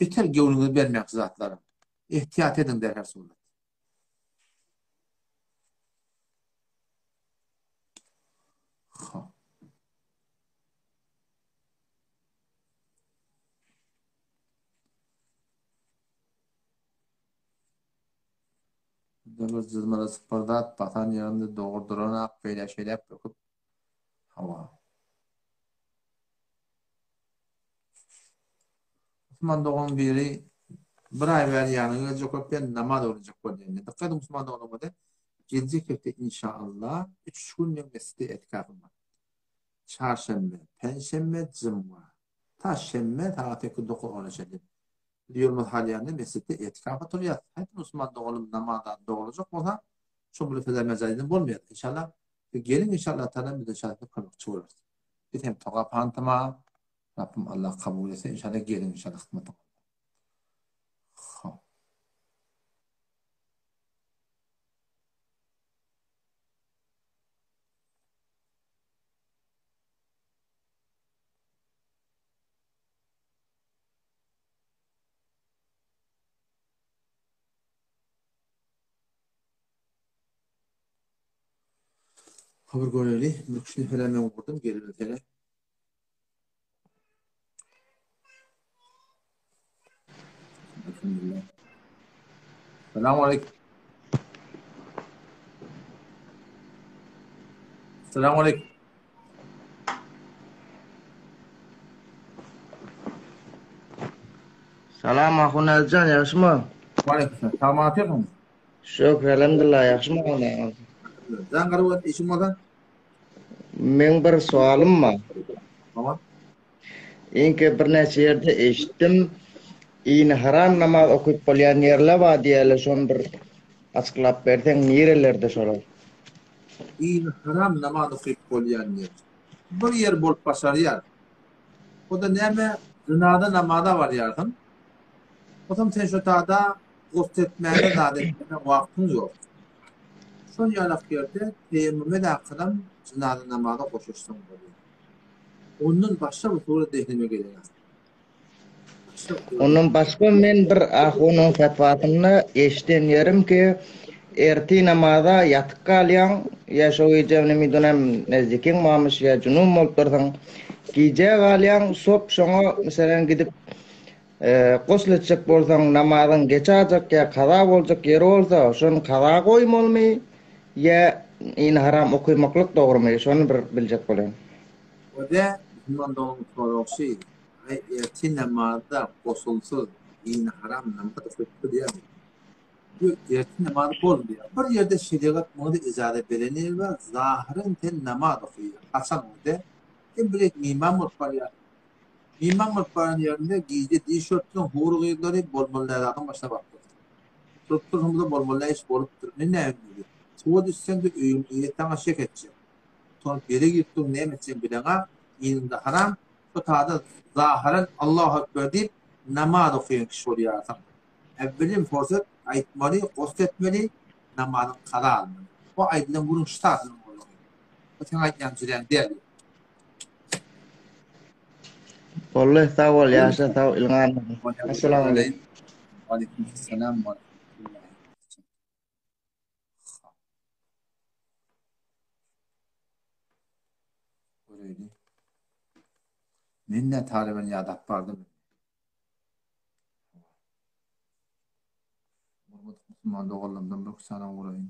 Beter göwnüňizi bermäň şu zatlara. Ehtiyat ediň der her surat. Ha. Bir jyzmada sypyrdat, basan ýerinde dogry duranak, beýläk-şeýläk böküp, hawa. Musulman dogan biri bir aý bäri ýanyňa geljek bolup ýa namaz öwrenjek bolýar. Dykgat ediň musulman doganlar, geljek hepde inşallah üç gün meň mesjitde etikafym bar. Çarşenbe, penşenbe, jumga. Ta şenbe sagat sekiz dokuz ona çenli. Biz ýolumyz halýanda mesjitde etikafa turýas. Haýsy musulman doganym namazdan dogulajak bolsa, Şo bir söze mejalydan bolmaýar. Inşallah siz geliň inşallah taala biz inşallah size kömekçi bolarys. Biz hem togap hantama Rabbim Allah kabul etsin inşallah geliň inşallah hyzmatyňyzda. Hop. Habar göreli. Bir kişini hele men vurdum. Gelin hele. Elhamdülillah. Selamun aleyküm. Selamun aleyküm. Salam Ahun Alijan ýagşymy? Waleýkim salam. Salamat Şükür elhamdülillah ýagşymy Ahun? Jan garbat işiň bolsa? Meň bir soalym bar. Tamam. Iňki birnäçe ýerde eşitdim. Ini haram namaz okyp bolýan ýerler bar diýýärler, şony bir açyklap berseň nirelerde şolar? Ini haram namaz okyp bolýan ýer. Bir ýer bolup başarýar. O-da näme, jynaza namaza barýarsyň. Otam sen şo tada gusl etmäge zat etmäge wagtyň ýok. Şol ýalak ýerde teýemmum edäkadam jynaza namaza goşuşsaň bolýar. Ondan başga bir sure zehnime gelenok. Ondan başga men bir ahunyň fetwasynda eşiden ýerim ki, erti namaza ýatyp galýaň, ýa şo gije nemidonem nezdikiň barmyş ýa junun bolup dursuň, gijä galýaň, sop şoňa meselem gidip gusl etjek bolsaň namazyň geçajak ýa kaza boljak ýeri bolsa şony kaza goýmalymy ýa ýene haram okymaklyk dogrymy şony bir biljek bolýan. Öde musulman doganyň soragşy, Aý ertir namazda gosulsyz dini haram namaz okyp bilýärmi? Ýok, ertir namazy bolmaýar. Bir ýerde şerigat muňa-da ijaza beren ýeri bar, zahyran sen namaz okaýaň. Haçan öde? Sen bir ýere miman bolup barýarsyň. Miman bolup baran ýerinde gije diş örtseň hur gyzlary bolmaly däl zadyň başyna baryp dursuň. Turup dursuň-da bolmaly däl iş bolupdyr. Indi näme etmeli? Suwa düşseň-de öýüň eýesi saňa şek etjek. Utanyp ýere girip durun näme etjegiňi bileňak, yzyňda haram, şo tada zahyran Allahu Ekber diýip namaz okaýan kişi bolýarsyň. Äwwelim forsat aýtmaly, gosl etmeli, namazyň kaza almaly. Bu aýdylan gürrüň şu taýdan bolmaly. Bu seň aýdýan jüräň däl. Boldy sag bol ýaşa sag iliň almasyn. Assalamualeykum. Waleýkim salam. Göreýli. Men ne talyban ýadap bardym. Hormatly musulman doganlarymdan bir salam guraýyn.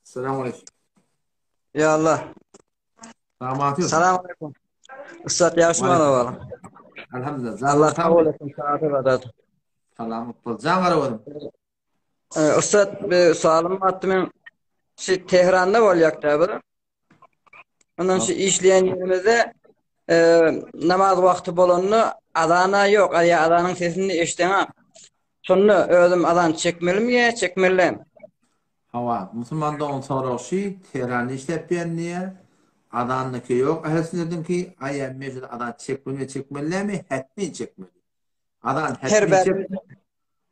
Salam aleyküm. Ya Allah. Salam aleyküm. Salam aleyküm. Ussat ýagşymy bala? Elhamdülillah. Allah kabul etsin. Saat ibadat. Salam bol. Jan garawadym. Ussat bir soalym bardy men. Şu Tehranda bolýakda bir. Ondan şu işleýän ýerimizde e, namaz wagty bolanda azana ýok, ýa azanyň sesini eşdeňok. Şonda özüm azan çekmelimi ýa çekmeli däl? Hawa, musulman dogan soragy şi, Tehranda işläp ýörün diýýär. Azandyky ýok ähli sünnetiňki, aýa men şonda azan çekmelimi ýa çekmeli dälmi? Hetmin çekmeli. Azan hetmin çek.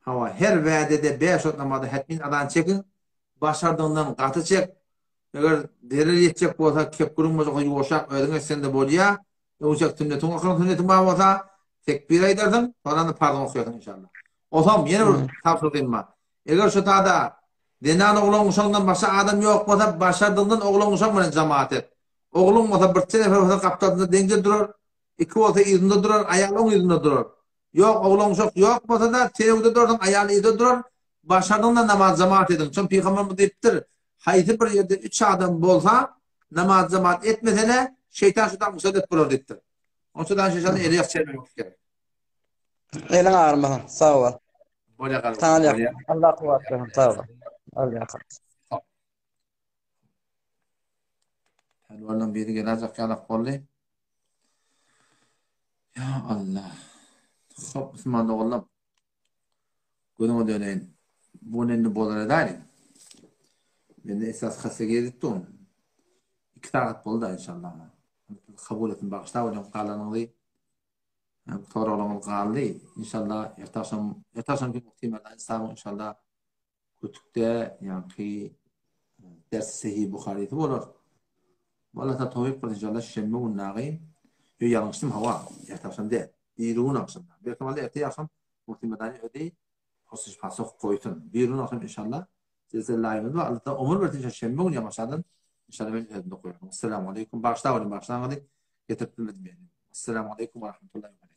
Hawa, her wädede bäş wagt namazda hetmin azan çekiň. Başardygyňdan gaty çek. Eger zerer ýetjek bolsa, kepgiriň bolsa, ýuwaşrak özüň etseň-de bolýar. Öňçek sünnetiň okaň, sünnetiň bar bolsa, tekbir aýdarsyň, soňra-da parzyňy okaýarsyň inşallah. Osam, ýene bir tabşyrygym bar. Eger şu tada zenan oglan uşagyndan başga adam ýok bolsa, başardygyňdan oglan uşak bilen jamaat et. Ogluň bolsa birçe nefer bolsa gapdalynda deňje durar, iki bolsa yzynda durar, aýal oň yzynda durar. Ýok, oglan uşak ýok bolsa-da, sen öňde durarsyň, aýal yzda durar. Başardygyňdan namaz jamaat ediň. Çün pygamberimiz diýipdir, Haýsy bir ýerde üç adam bolsa, namaz jamaat etmesene, şeýtan şo tam musallat bolar diýipdir. Onuň üçin şeýtanyň eli ýak çelmemek gerek. Eliň agyrmasyn. Sag bol. Bolýar. Saňa Allah kuwwat bersin. Sag bol. Allah. Pälwanlaň biri geläýjek ýalak boldy. Ýa Allah. Hop, musulman doganlar. Gözüňe döneýin. Bu gün indi bolar edäýliň. Mende esas hassa gezip durun. 2 sagat boldy inşallah. Kabul etsin, bagyşla bolýan galanyňyzy. Soraglaryňyz galdy. Inşallah erte agşam, erte agşam gün muhtemelen sag inşallah. Kütükde ýaňky ders Sahih Buharysy bolar. Walla ta towfyk bersin inşallah şenbe gün dagy. Ýo ýalňyşdym hawa, erte agşam däl. Birigün agşam. Bir ihtimal erte agşam Muhtimedany özi Hosuş pasoh goýsun. Birigün agşam inşallah silsile laýymyz bar. Allah ta ömür bersin inşallah şenbe gün ýamaşadan inşallah men özümde goýaryn. Assalamu aleýkum. Bagyşla welin bagyşlaňyzy getirip bilmedim ýene. Assalamu aleýkum we rahmetullahi we berekatuh.